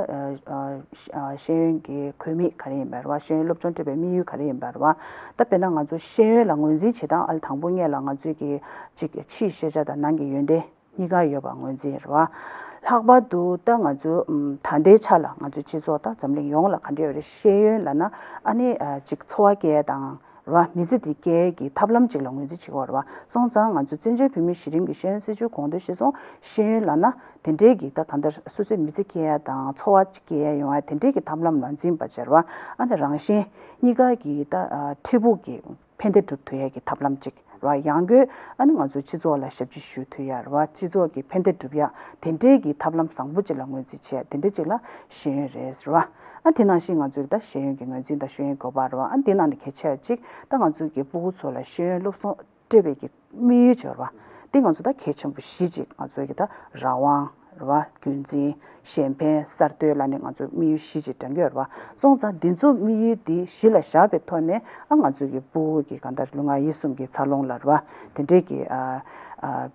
ཨ་ཤེས་ཡོན་གྱི་དགོས་དམིགས་ག་རེ་ཡིན་པ་རེད་བ། ཤེས་ཡོན་སློབ་སྦྱོང་སྤྲད་པའི་དམིགས་ཡུལ་ག་རེ་ཡིན་པ་རེད་བ། ད་དཔེར་ན་ང་ཚོ་ཤེས་ཡོན་ལ་ངོས་འཛིན་བྱེད་སྟངས། ཨ་ལ་དང་པོ་སྔོན་ལ་ང་ཚོས་ཀྱི་ཅིག་ཕྱིའི་ཤེས་བྱ་དང་ནང་གི་ཡོན་ཏན་གཉིས་ཀ་ཡོད་པ་ངོས་འཛིན་རེད་བ། ལྷག་པར་དུ་ད་ང་ཚོ་ཨམ་ད་ལྟའི་ཆ་ལ་ང་ཚོའི་སྤྱི་ཚོགས་ད་འཛམ་གླིང་ཡོངས་ལ་ག་འདྲ་ཡོད་རེད། ཤེས་ཡོན་ལབ་ན་ཨ་ནི་ཨ་ཅིག་འཚོ་བ་སྐྱེལ་དང་རེད་བ། མི་ཚེ་འདི་སྐྱེལ་གྱི་ཐབས་ལམ་ཅིག་ལ་ངོས་འཛིན་བྱེད་ཀྱི་ཡོད་རེད་བ། སོང་ཙང་ང་ཚོ་བཙན་བྱོལ་བོད་མིའི་གཞི་རིམ་གྱི་ཤེས་ཡོན་སྲིད་བྱུས་དགོངས་དོན་གཞིར་བཟུང་ཤེས་ཡོན་ལབ་ན་དེ་འདྲའི་གི་ད་གང་ལྟར་སོ་སོའི་མི་ཚེ་སྐྱེལ་ཡ་དང་འཚོ་བ་སྐྱེལ་ཡ་ཡོང་ཡ་དེ་འདྲའི་གི་ཐབས་ལམ་ལ་འཛིན་པ་བྱས་རེད་བ། ཨ་ནི་རང་གཞན་གཉིས་ཀ་གི་ད་ཨ་འཕྲལ་ཕུགས་ཀྱི་ཕན་བདེ་སྒྲུབ་ཐུབ་ཡ་གི་ཐབས་ལམ་ཅིག་རེད་བ། ཡང་སྒོས་ཨ་ནི་ང་ཚོའི་སྤྱི་ཚོགས་ལ་ཞབས་ཕྱི་ཞུ་ཐུབ་ཡ་རེད་བ། སྤྱི་ཚོགས་ཀྱི་ཕན་བདེ་སྒྲུབ་ཡ་དེ་འདྲའི་གི་ཐབས་ལམ་བཟང་པོ་ཅིག་ལ་ངོས་འཛིན་བྱས། དེ་འདྲ་ཅིག་ལ་ཤེས་ཡོན་རེད་ཟེར་བ། ཨ་དེ་ནང་བཞིན་ང་ཚོའི་ད་ཤེས་ཡོན་གྱི་ངོས་འཛིན་དང་ཤེས་ཡོན་དགོས་པ་རེད་བ། ཨ་དེ་ནང་ནས་གལ་ཆེ་བ་ཅིག་ད་ང་ཚོའི་གི་སྤུ་གུ་ཚོ་ལ་ཤེས་ཡོན་སློབ་གསོ་སྤྲད་པའི་གི་དམིགས་ཡུལ་ཅིག་ཡོད་རེད་བ། དེ་ང་ཚོ་ད་གལ་ཆེན་པོ་བཞི་ཅིག་ང་ཚོའི་གི་ད་རང་དབང་རེད་བ། རྒྱུན་འཛིན། གཞན་ཕན། གསར་གཏོད་ལབ་ནས་ང་ཚོ་དམིགས་ཡུལ་བཞི་ཅིག་བགྲང་གི་ཡོད་རེད་བ། སོང་ཙང་འདི་ཚོ་དམིགས་ཡུལ་འདི་གཞི་ལ་བཞག་པའི་ཐོག་ནས་ཨ་ང་ཚོའི་གི་སྤུ་གུ་གི་གང་ལྟར་ལུས་ངག་ཡིད་གསུམ་གྱི་འཚར་ལོངས་ལ་རེད་བ། དེ་འདྲས་ཀྱི་ཨ་ཨ་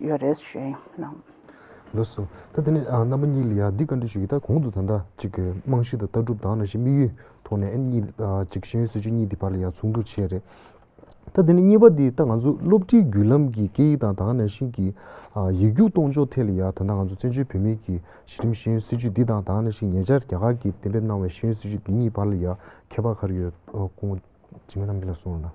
ཡོད་རེད་ཞུ་ཡིན་ནམ། ལགས་སོ། ད་དེ་ནས་ཨ་རྣམ་པ་གཉིས་ལ་ཡང་འདི་བཀའ་འདྲི་ཞུ་གི། ད་གོང་དུ་ད་ལྟ་ཅིག་གི་རྨང་གཞི་དང་ལྟ་གྲུབ་དང་ནང་བཞིན་དམིགས་ཡུལ་ཐོག་ནས་ཨ་གཉིས་ཨ་ཅིག་ཤེས་ཡོན་སྲིད་བྱུས་གཉིས་འདི་བར་ལ་ཡང་མཚུངས་བསྡུར་བྱས་རེད། ད་དེ་ནས་གཉིས་པ་འདི་ད་ང་ཚོ་སློབ་ཁྲིད་བརྒྱུད་ལམ་གྱི་སྐད་ཡིག་དང་དེ་ནང་བཞིན་གྱི་ཨ་ཡིག་རྒྱུགས་གཏོང་ཕྱོགས་ཐད་ལ་ཡང་ད་ལྟ་ང་ཚོ་བཙན་བྱོལ་བོད་མིའི་གི་གཞི་རིམ་ཤེས་ཡོན་སྲིད་བྱུས་འདི་དང་དེ་ནང་བཞིན་ཉེ་ཆར་རྒྱ་གར་གྱིས་གཏན་འབེབས་གནང་བའི་ཤེས་ཡོན་སྲིད་བྱུས་འདི་གཉིས་བར་ལ་ཡང་ཁྱད་པར་ག་རེ་ཡོད། ཨ་ཁོང་འཇིགས་མེད་རྣམ་རྒྱལ་ལགས་གསུངས་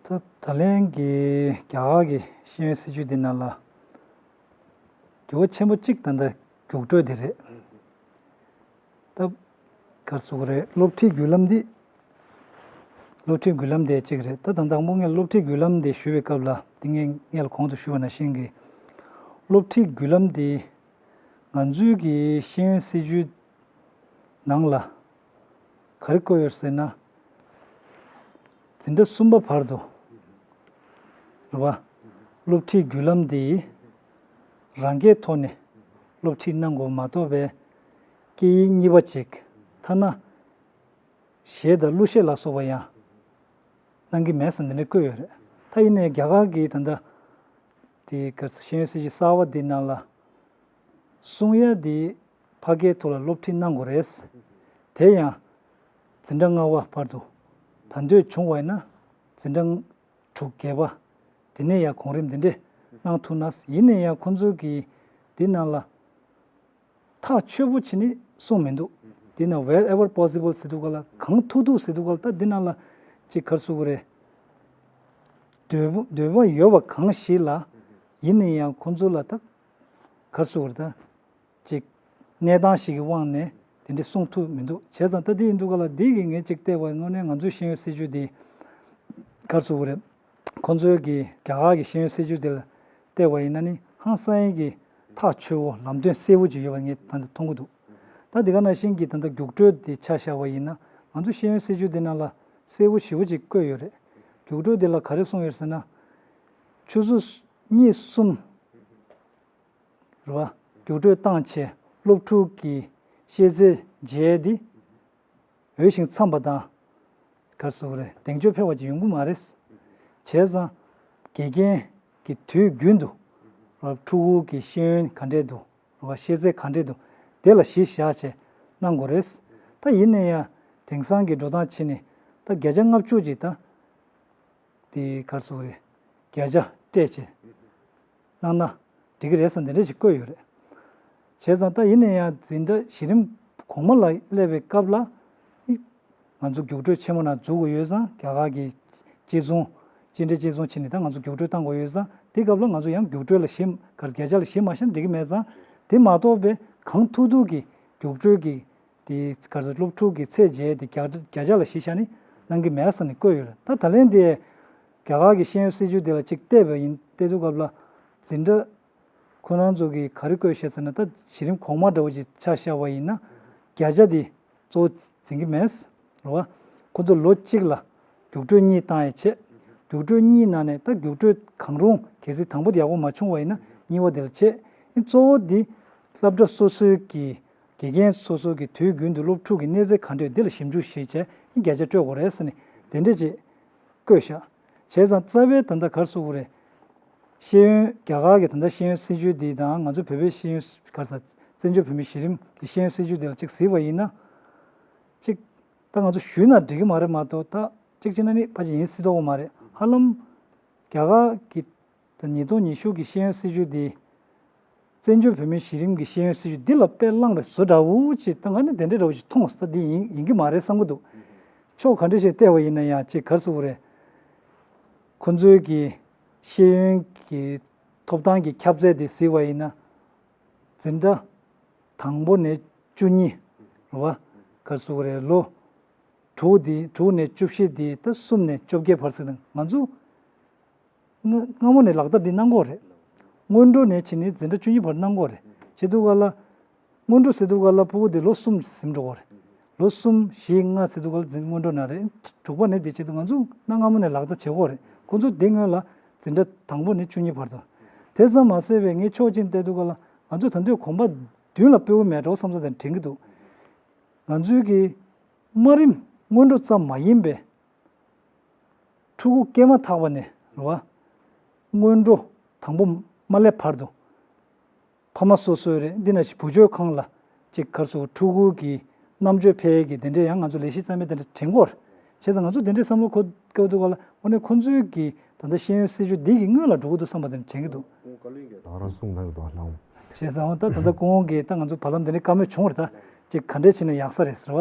རོགས་གནང་། ད་ད་ལན་གྱི་རྒྱ་གར་གྱི་ཤེས་ཡོན་སྲིད་བྱུས་འདི་ནང་ལ་འགྱུར་བ་ཆེན་པོ་གཅིག་ད་ལྟ་རྒྱུགས་སྤྲོད་འདི་རེད། ད་ག་རེ་ཟེར་དགོས་རེད། སློབ་ཁྲིད་བརྒྱུད་ལམ་འདི། སློབ་ཁྲིད་བརྒྱུད་ལམ་དེ་གཅིག་རེད། ད་ད་དང་པོ་ངས་སློབ་ཁྲིད་བརྒྱུད་ལམ་དེ་ཞུ་བའི་སྐབས་ལ་འདི་ངས་སྔོན་ལ་གོང་དུ་ཞུས་པ་ནང་བཞིན་གྱི་སློབ་ཁྲིད་བརྒྱུད་ལམ་དེ་ང་ཚོའི་གི་ཤེས་ཡོན་སྲིད་བྱུས་ནང་ལ་ག་རེ་བཀོད་ཡོད་ཟེར་ན། འཛིན་གྲྭ་གསུམ་པ་བར་དུ་རེད་བ། སློབ་ཁྲིད་བརྒྱུད་ལམ་འདི་རང་སྐད་ཐོག་ནས་སློབ་ཁྲིད་གནང་དགོས་མ་གཏོགས་པའི་སྐད་ཡིག་གཉིས་པ་ཅིག་ཐ་ན་གཞས་དང་གླུ་གཞས་ལ་སོགས་པ་ཡང་གནང་གི་མེད་ཟེར་འདི་འདྲ་བཀོད་ཡོད་རེད། ད་ཡིན་ནའི་རྒྱ་གར་གྱི་ད་ལྟ་དེ་ག་ཤེས་ཡོན་སྲིད་བྱུས་གསར་བ་འདི་ནང་ལ་གསུང་ཡ་འདི་ཕ་སྐད་ཐོག་ལ་སློབ་ཁྲིད་གནང་དགོས་རེད། དེ་ཡང་འཛིན་གྲྭ་ལྔ་པ་བར་དུ་ད་འདོད་བྱུང་བ་ཡིན་ན་འཛིན་གྲྭ་དྲུག་བརྒྱད་པ་དེ་ནས་ཡང་གོང་རིམ་འདི་འདྲས་གནང་ཐུབ་ན། ཡིན་ནའི་ཡང་ཁོང་ཚོ་གིས་འདི་ནང་ལ་ཐག་ཆོད་པོ་བྱས་ནས་གསུངས་མི་འདུག་འདི་ནང་wherever possible ཟེར་དུས་སྒང་ལ་གང་ཐུབ་ཐུབ་ཟེར་དུས་སྒང་ལ་ད་འདི་ནང་ལ་ཅིག་ག་རེ་ཟེར་དགོས་རེད། འདོད་པ་འདོད་པ་ཡོད་པ་གང་ཞིག་ལ། ཡིན་ན་ཡང་ཁོང་ཚོ་ལ་ད་ག་རེ་ཟེར་དགོས་རེད། ད་ཅིག་གནས་སྟངས་ཤིག་གི་དབང་ནས་དེ་འདྲ་གསུང་ཐུབ་མི་འདུག་བྱས་ཙང་ད་དེ་ཡིན་དུས་ག་ལ་འདི་གི་ངས་ཅིག་བལྟས་པ་དངོས་གནས་ང་ཚོའི་ཤེས་ཡོན་སྲིད་བྱུས་འདི་ག་རེ་ཟེར་དགོས་རེད། ཁོང་ཚོའི་གི་རྒྱ་གར་གྱི་ཤེས་ཡོན་སྲིད་བྱུས་དེ་ལ་བལྟས་པ་ཡིན་ན་ནི་ཧང་སང་ཡིན་གྱི་ཐག་ཆོད་པོ་ལམ་སྟོན་གསལ་པོ་ཅིག་ཡོད་པ་ངས་ད་ལྟ་མཐོང་གི་འདུག་ད་འདི་ག་ནང་བཞིན་གྱི་ད་ལྟ་རྒྱུགས་སྤྲོད་དེ་ཆ་བཞག་པ་ཡིན་ན་ང་ཚོ་ཤེས་ཡོན་སྲིད་བྱུས་དེ་ནང་ལ་གསལ་པོ་ཞེ་པོ་ཅིག་བཀོད་ཡོད་རེད། རྒྱུགས་སྤྲོད་དེ་ལ་ག་རེ་གསུངས་ཡོད་ཟེར་ན། ཆུ་ཚོད་གཉིས་གསུམ་རེད་བ། རྒྱུགས་སྤྲོད་བཏང་བྱས་སློབ་ཕྲུག་གི་ཤེས་ཚད་འཇལ་དེ་འོས་ཤིང་འཚམས་པ་དང་། ག་རེ་ཟེར་དགོས་རེད། གདེང་ཚོད་འཕེར་བ་ཅིག་ཡོང་གི་མ་རེད། བྱས་ཙང་དགེ་རྒན་གྱི་དུས་རྒྱུན་དུ་ཕྲུ་གུ་གི་ཤེས་ཡོན་ག་འདྲས་འདུག་རེད་བ། ཤེས་ཚད་ག་འདྲས་འདུག་དེ་ལ་གཞི་བཞག་བྱས་གནང་དགོས་རེད། ད་ཡིན་ན་ཡང་དེང་སང་གི་འགྲོ་སྟངས་བྱས་ནས་ད་བརྒྱ་ཆ་ལྔ་བཅུ་ཅིག་ད་དེ་ག་རེ་ཟེར་དགོས་རེད། བརྒྱ་ཆ་སྤྲད་བྱས་གནང་ན་འགྲིག་གི་རེད་ཟེར་འདི་འདྲ་ཞིག་བཀོད་ཡོད་རེད། བྱས་ཙང་ད་ཡིན་ན་ཡང་འཛིན་གྲྭ་གཞི་རིམ་གོང་མ་ལ་སླེབས་པའི་སྐབས་ལ་ང་ཚོ་རྒྱུགས་སྤྲོད་ཆེན་མོ་ནང་འཛུལ་དགོས་ཡོད་ཙང་རྒྱ་གར་གྱི་གཅིག་མཚུངས་གཅིག་འདྲ་གཅིག་མཚུངས་བྱས་ནས་ད་ང་ཚོ་རྒྱུགས་སྤྲོད་བཏང་དགོས་ཡོད་ཙང་དེ་སྐབས་ལ་ང་ཚོ་ཡང་རྒྱུགས་སྤྲོད་ལ་གཞི་ག་རེ་བརྒྱ་ཆ་ལ་གཞི་མ་བཞག་ན་འགྲིག་གི་མེད་ཙང་དེ་མ་གཏོགས་པའི་གང་ཐུབ་ཐུབ་ཀྱི་རྒྱུགས་སྤྲོད་ཀྱི་དེ་ག་རེ་ཟེར། སློབ་ཕྲུག་གི་ཚད་འཇལ་དེ་བརྒྱ་བརྒྱ་ཆ་ལ་གཞི་བཞག་ནས་གནང་གི་མེད་ཟེར་ནས་བཀོད་ཡོད་རེད། ད་ད་ལན་དེ་རྒྱ་གར་གྱི་ཤེས་ཡོན་སྲིད་བྱུས་དེ་ལ་ཅིག་བལྟས་པ་ཡིན། བལྟས་དུས་སྐབས་ལ་འཛིན་གྲྭ་ཁོ་རང་ཚོ་གིས་ག་རེ་བཀོད་བཞག་ཟེར་ན། ད་གཞི་རིམ་གོང་མ་འདྲ་བོ་ཅིག་ཆ་བཞག་པ་ཡིན་ན་བརྒྱ་ཆ་དེ་གཙོ་བོ་འཛིན་གྱི་མེད་རེད་བ། ཁོ་ཚོ་ལོ་གཅིག་ལ་རྒྱུགས་སྤྲོད་གཉིས་བཏང་ཡས་བྱས། རྒྱུགས་སྤྲོད་གཉིས་ནང་ནས་ད་རྒྱུགས་སྤྲོད་གང་རུང་གལ་སྲིད་དང་པོ་དེ་ཡག་པོ་མ་བྱུང་བ་ཡིན་ན་གཉིས་པ་དེ་ལ་བྱས། ཨེ་གཙོ་བོ་འདི་སློབ་གྲྭ་སོ་སོའི་གི་དགེ་རྒན་སོ་སོ་གི་དུས་རྒྱུན་དུ་སློབ་ཕྲུག་གི་གནས་ཚད་ག་འདྲ་ཡོད་འདི་ལ་ཞིབ་འཇུག་ཞིག་བྱས། ཨེ་བརྒྱ་ཆ་སྤྲོད་དགོས་རེད་ཟེར་ནས་དེ་འདྲ་ཅིག་བཀོད་བཞག་བྱས་ཙང་རྩ་བའི་ད་ལྟ་ག་རེ་ཟེར་དགོས་རེད། ཤེས་ཡོན་རྒྱ་གར་གྱི་ད་ལྟ་ཤེས་ཡོན་སྲིད་བྱུས་འདི་དང་ང་ཚོ་བོད་པའི་ཤེས་ཡོན་ག་རེ་ཟེར། བཙན་བྱོལ་བོད་མིའི་གཞི་རིམ་གྱི་ཤེས་ཡོན་སྲིད་བྱུས་འདི་ལ་ཅིག་གཟིགས་པ་ཡིན་ན། ཅིག་ད་ང་ཚོ་ཞུས་ན་འགྲིག་གི་མ་རེད་མ་གཏོགས། ད་ཅིག་བྱས་ན་ནི་ཕལ་ཆེར་ཡིན་སྲིད་མདོག་མ་རེད། ཧ་ལམ་རྒྱ་གར་གྱི་ད་ཉིས་སྟོང་ཉི་ཤུ་གི་ཤེས་ཡོན་སྲིད་བྱུས་འདི་བཙན་བྱོལ་བོད་མིའི་གཞི་རིམ་གྱི་ཤེས་ཡོན་སྲིད་བྱུས་འདི་ལ་དཔེ་བླངས་པའི་བཟོ་འདྲ་བོ་ཅིག་ད་ང་ནི་དེ་འདྲ་འདྲ་བོ་ཅིག་མཐོང་སོང་། ད་འདི་ཡིན་ཡིན་གྱི་མ་རེད་བསམ་གྱི་འདུག་ཕྱོགས་ག་འདྲ་ཞིག་བལྟས་པ་ཡིན་ན་ཡང་ཅིག་ག་རེ་ཟེར་དགོས་རེད། ཁོ་ཚོའི་གི་ཤེས་ཡོན་གྱི་ཐོབ་ཐང་གི་ཁྱབ་ཚད་དེ་གཟིགས་པ་ཡིན་ན། འཛིན་གྲྭ་དང་པོ་ནས་བཅུ་གཉིས་རེད་བ། ག་རེ་ཟེར་དགོས་རེད། ལོ་དྲུག་དེ། དྲུག་ནས་བཅུ་བཞི་དེ། ད་གསུམ་ནས་བཅོ་བརྒྱད་བར་ཟེར་ན་ང་ཚོ་སྔ་སྔ་མོ་ནས་ལག་བསྟར་འདི་གནང་གི་ཡོད་རེད། སྔོན་འགྲོ་ནས་བྱས་ནས་འཛིན་གྲྭ་བཅུ་གཉིས་བར་གནང་གི་ཡོད་རེད། བྱེད་དུས་ག་ལ། སྔོན་འགྲོ་ཟེར་དུས་ག་ལ་ཕྲུ་གུ་དེ་ལོ་གསུམ་ཟིན་འགྲོ་གི་ཡོད་རེད། ལོ་གསུམ་བཞི་ལྔ་ཟེར་དུས་ག་ལ་འཛིན་སྔོན་འགྲོ་ནང་རེད། དྲུག་པ་ནས་དེ་བྱེད་དུས་ང་ཚོ་གནའ་སྔ་མོ་ནས་ལག་བསྟར་བྱེད་ཀྱི་ཡོད་རེད། ཁོ་ཚོ་དེ་སྔོན་ལ་འཛིན་གྲྭ་དང་པོ་ནས་བཅུ་གཉིས་བར་དུ། དེ་ཙམ་མ་ཟད་པའི་ངས་ཕྱོགས་གཅིག་ནས་བལྟས་དུས་ག་ལ་ང་ཚོ་ད་དུང་གོམ་པ་མདུན་ལ་སྤོ་གི་མེད་འགྲོ་བསམ་ས་དེ་དྲན་གྱི་འདུག་ང་ཚོའི་གི་དམའ་རིམ་སྔོན་འགྲོ་ཙམ་མ་ཡིན་པའི་ཕྲུ་གུ་སྐྱེས་མ་ཐག་པ་ནས་རེད་བ། སྔོན་འགྲོ་དང་པོ་མ་སླེབས་བར་དུ་ཕ་མ་སོ་སོའི་རེད། འདི་ན་ཞིག་བུ་བཅོལ་ཁང་ལ་ཅིག་ག་རེ་ཟེར། ཕྲུ་གུ་གི་རྣམ་དཔྱོད་འཕེལ་གྱི་དེ་འདྲའི་ཡང་ང་ཚོ་ལས་གཞི་རྩ་མེད་དེ་འདྲ་དྲན་གྱི་ཡོད་རེད། བྱས་ཙང་ང་ཚོ་དེ་འདྲའི་བསམ་བློ་འཁོར་འཁོར་དུས་ག་ལ་འོ་ནས་ཁོ་ཚོའི་གི་ད་ལྟ་ཤེས་ཡོན་སྲིད་བྱུས་འདི་གི་སྔོན་ལ་འགྲོ་གི་འདུག་བསམ་པ་དེ་འདྲ་དྲན་གྱི་འདུག་ད་རང་གསུང་གནང་གི་འདུག་ལགས། བྱས་ཙང་ད་ད་ལྟ་སྐུ་ངོ་གིས་ད་ང་ཚོ་བར་ལམ་དེ་འདྲའི་བཀའ་མོལ་བྱུང་བ་རེད། ད་ཅིག་ག་འདྲས་བྱས་ན་ཡག་ས་རེད་ཟེར་བ་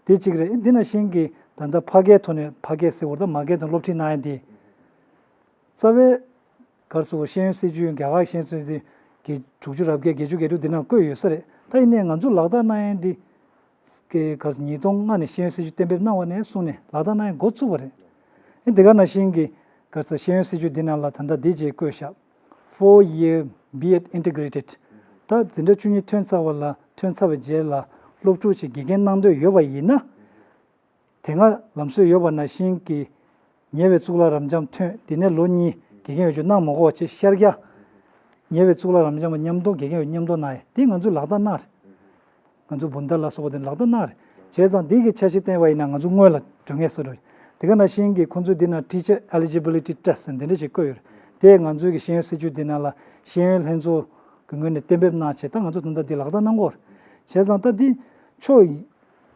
དེ་གཅིག་རེད། འདི་ན་བཞིན་གྱི་ད་ལྟ་ཕ་སྐད་ཐོག་ནས། ཕ་སྐད་ཟེར་བ་རེད། ད་མ་སྐད་ཐོག་སློབ་ཁྲིད་གནང་ཡ་དེ། རྩ་བའི་ག་རེ་ཟེར། ཤེས་ཡོན་སྲིད་བྱུས། རྒྱ་གར་ཤེས་ཡོན་སྲིད་བྱུས་དེ་གི་དྲུག་ཅུ་རེ་བརྒྱད། བརྒྱད་ཅུ་གྱ་དྲུག་འདི་ནང་བཀོད་ཡོད་ས་རེད། ད་ཡིན་ནའི་ང་ཚོ་ལག་བསྟར་གནང་ཡ་འདི་གི་ག་རེ་ཟེར། ཉིས་སྟོང་ལྔ་ནས་ཤེས་ཡོན་སྲིད་བྱུས་གཏན་འབེབས་གནང་བ་ནས་བཟུང་ནས་ལག་བསྟར་གནང་ཡ་འགོ་བཙུགས་པ་རེད། ཨེ་འདི་ག་ནང་བཞིན་གྱི་ག་རེ་ཟེར། ཤེས་ཡོན་སྲིད་བྱུས་འདི་ནང་ལ་ད་ལྟ་འདི་བྱས་བཀོད་བཞག Four year B.Ed integrated། ད་འཛིན་གྲྭ་བཅུ་གཉིས་ཐོན་ཚར་བ་ལ། ཐོན་ཚར་བའི་རྗེས་ལ་སློབ་ཕྲུག་ཅིག་དགེ་རྒན་གནང་འདོད་ཡོད་པ་ཡིན་ན། དེ་སྔ་ལམ་སྲོལ་ཡོད་པ་ནང་བཞིན་གྱི་ཉེ་བའི་གཙུག་ལག་རབ་འབྱམས་ཐོན། དེ་ནས་ལོ་གཉིས་དགེ་རྒན་འོས་སྦྱོར་གནང་མ་དགོས་པ་བྱས། ཤར་རྒྱག་ཉེ་བའི་གཙུག་ལག་རབ་འབྱམས་པ་མཉམ་དུ་དགེ་རྒན་འོས་མཉམ་དུ་གནང་ཡ་དེ་ང་ཚོས་ལག་བསྟར་གནང་རེད། ང་ཚོ་བུན་བདག་ལ་སོགས་པ་དེ་ལག་བསྟར་གནང་རེད། བྱས་ཙང་འདི་གི་འཆར་གཞི་བཏིང་བ་ཡིན་ན་ང་ཚོ་སྔོན་ལ་འགྲོ་ངེས་སུ་རེད། དེ་ག་ནང་བཞིན་གྱི་ཁོང་ཚོས་འདི་ན་Teacher Eligibility Test ཟེར་འདི་འདྲ་ཞིག་བཀོད་ཡོད་རེད། དེ་ང་ཚོའི་གི་ཤེས་ཡོན་སྲིད་བྱུས་འདི་ནང་ལ་ཤེས་ཡོན་ལྷན་ཚོགས་ཀྱི་ངོས་ནས་གཏན་འབེབས་གནང་བྱས། ད་ང་ཚོ་ད་ལྟ་འདི་ལག་བསྟར་གནང་གི་ཡོད་རེད། བྱས་ཙང་ད་འདི་ཕྱོགས་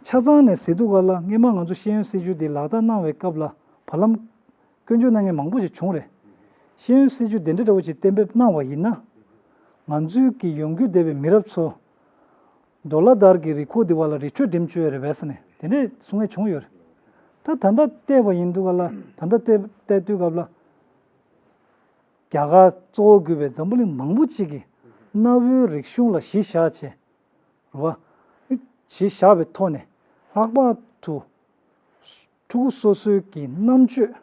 ཆ་ཚང་ནས་ཟེར་དུས་ག་ལ། སྔོན་མ་ང་ཚོ་ཤེས་ཡོན་སྲིད་བྱུས་འདི་ལག་བསྟར་གནང་བའི་སྐབས་ལ་བར་ལམ་སྐྱོན་བརྗོད་གནང་མཁན་མང་པོ་ཞིག་བྱུང་རེད། ཤེས་ཡོན་སྲིད་བྱུས་དེ་འདྲ་འདྲ་བོ་ཞིག་གཏན་འབེབས་གནང་བ་ཡིན་ན། ང་ཚོའི་གི་ཡོང་རྒྱུ་བསྡད་པའི་མི་རབས་ཚོ་ཌོ་ལར་དར་གྱི་རི་ཁུག་འདི་བར་ལ་རི་ཁྲོད་འགྲིམ་བཅུག་ཡ་རེད་པས་ཟེར་ནས་དེ་འདྲས་གསུང་མཁན་བྱུང་ཡོད་རེད། ད་ད་ལྟ་བལྟས་པ་ཡིན་དུས་ག་ལ། ད་ལྟ་བལྟས་བལྟས་དུས་སྐབས་ལ། རྒྱ་གར་གཙོ་བོ་གྱུར་པའི་འཛམ་བུ་གླིང་མང་པོ་ཅིག་གིས་གནའ་བོའི་རིག་གཞུང་ལ་གཞི་བཞག་བྱས། རེད་བ། གཞི་བཞག་པའི་ཐོག་ནས་ལྷག་པར་དུ་ཕྲུ་གུ་སོ་སོའི་གི་རྣམ་དཔྱོད།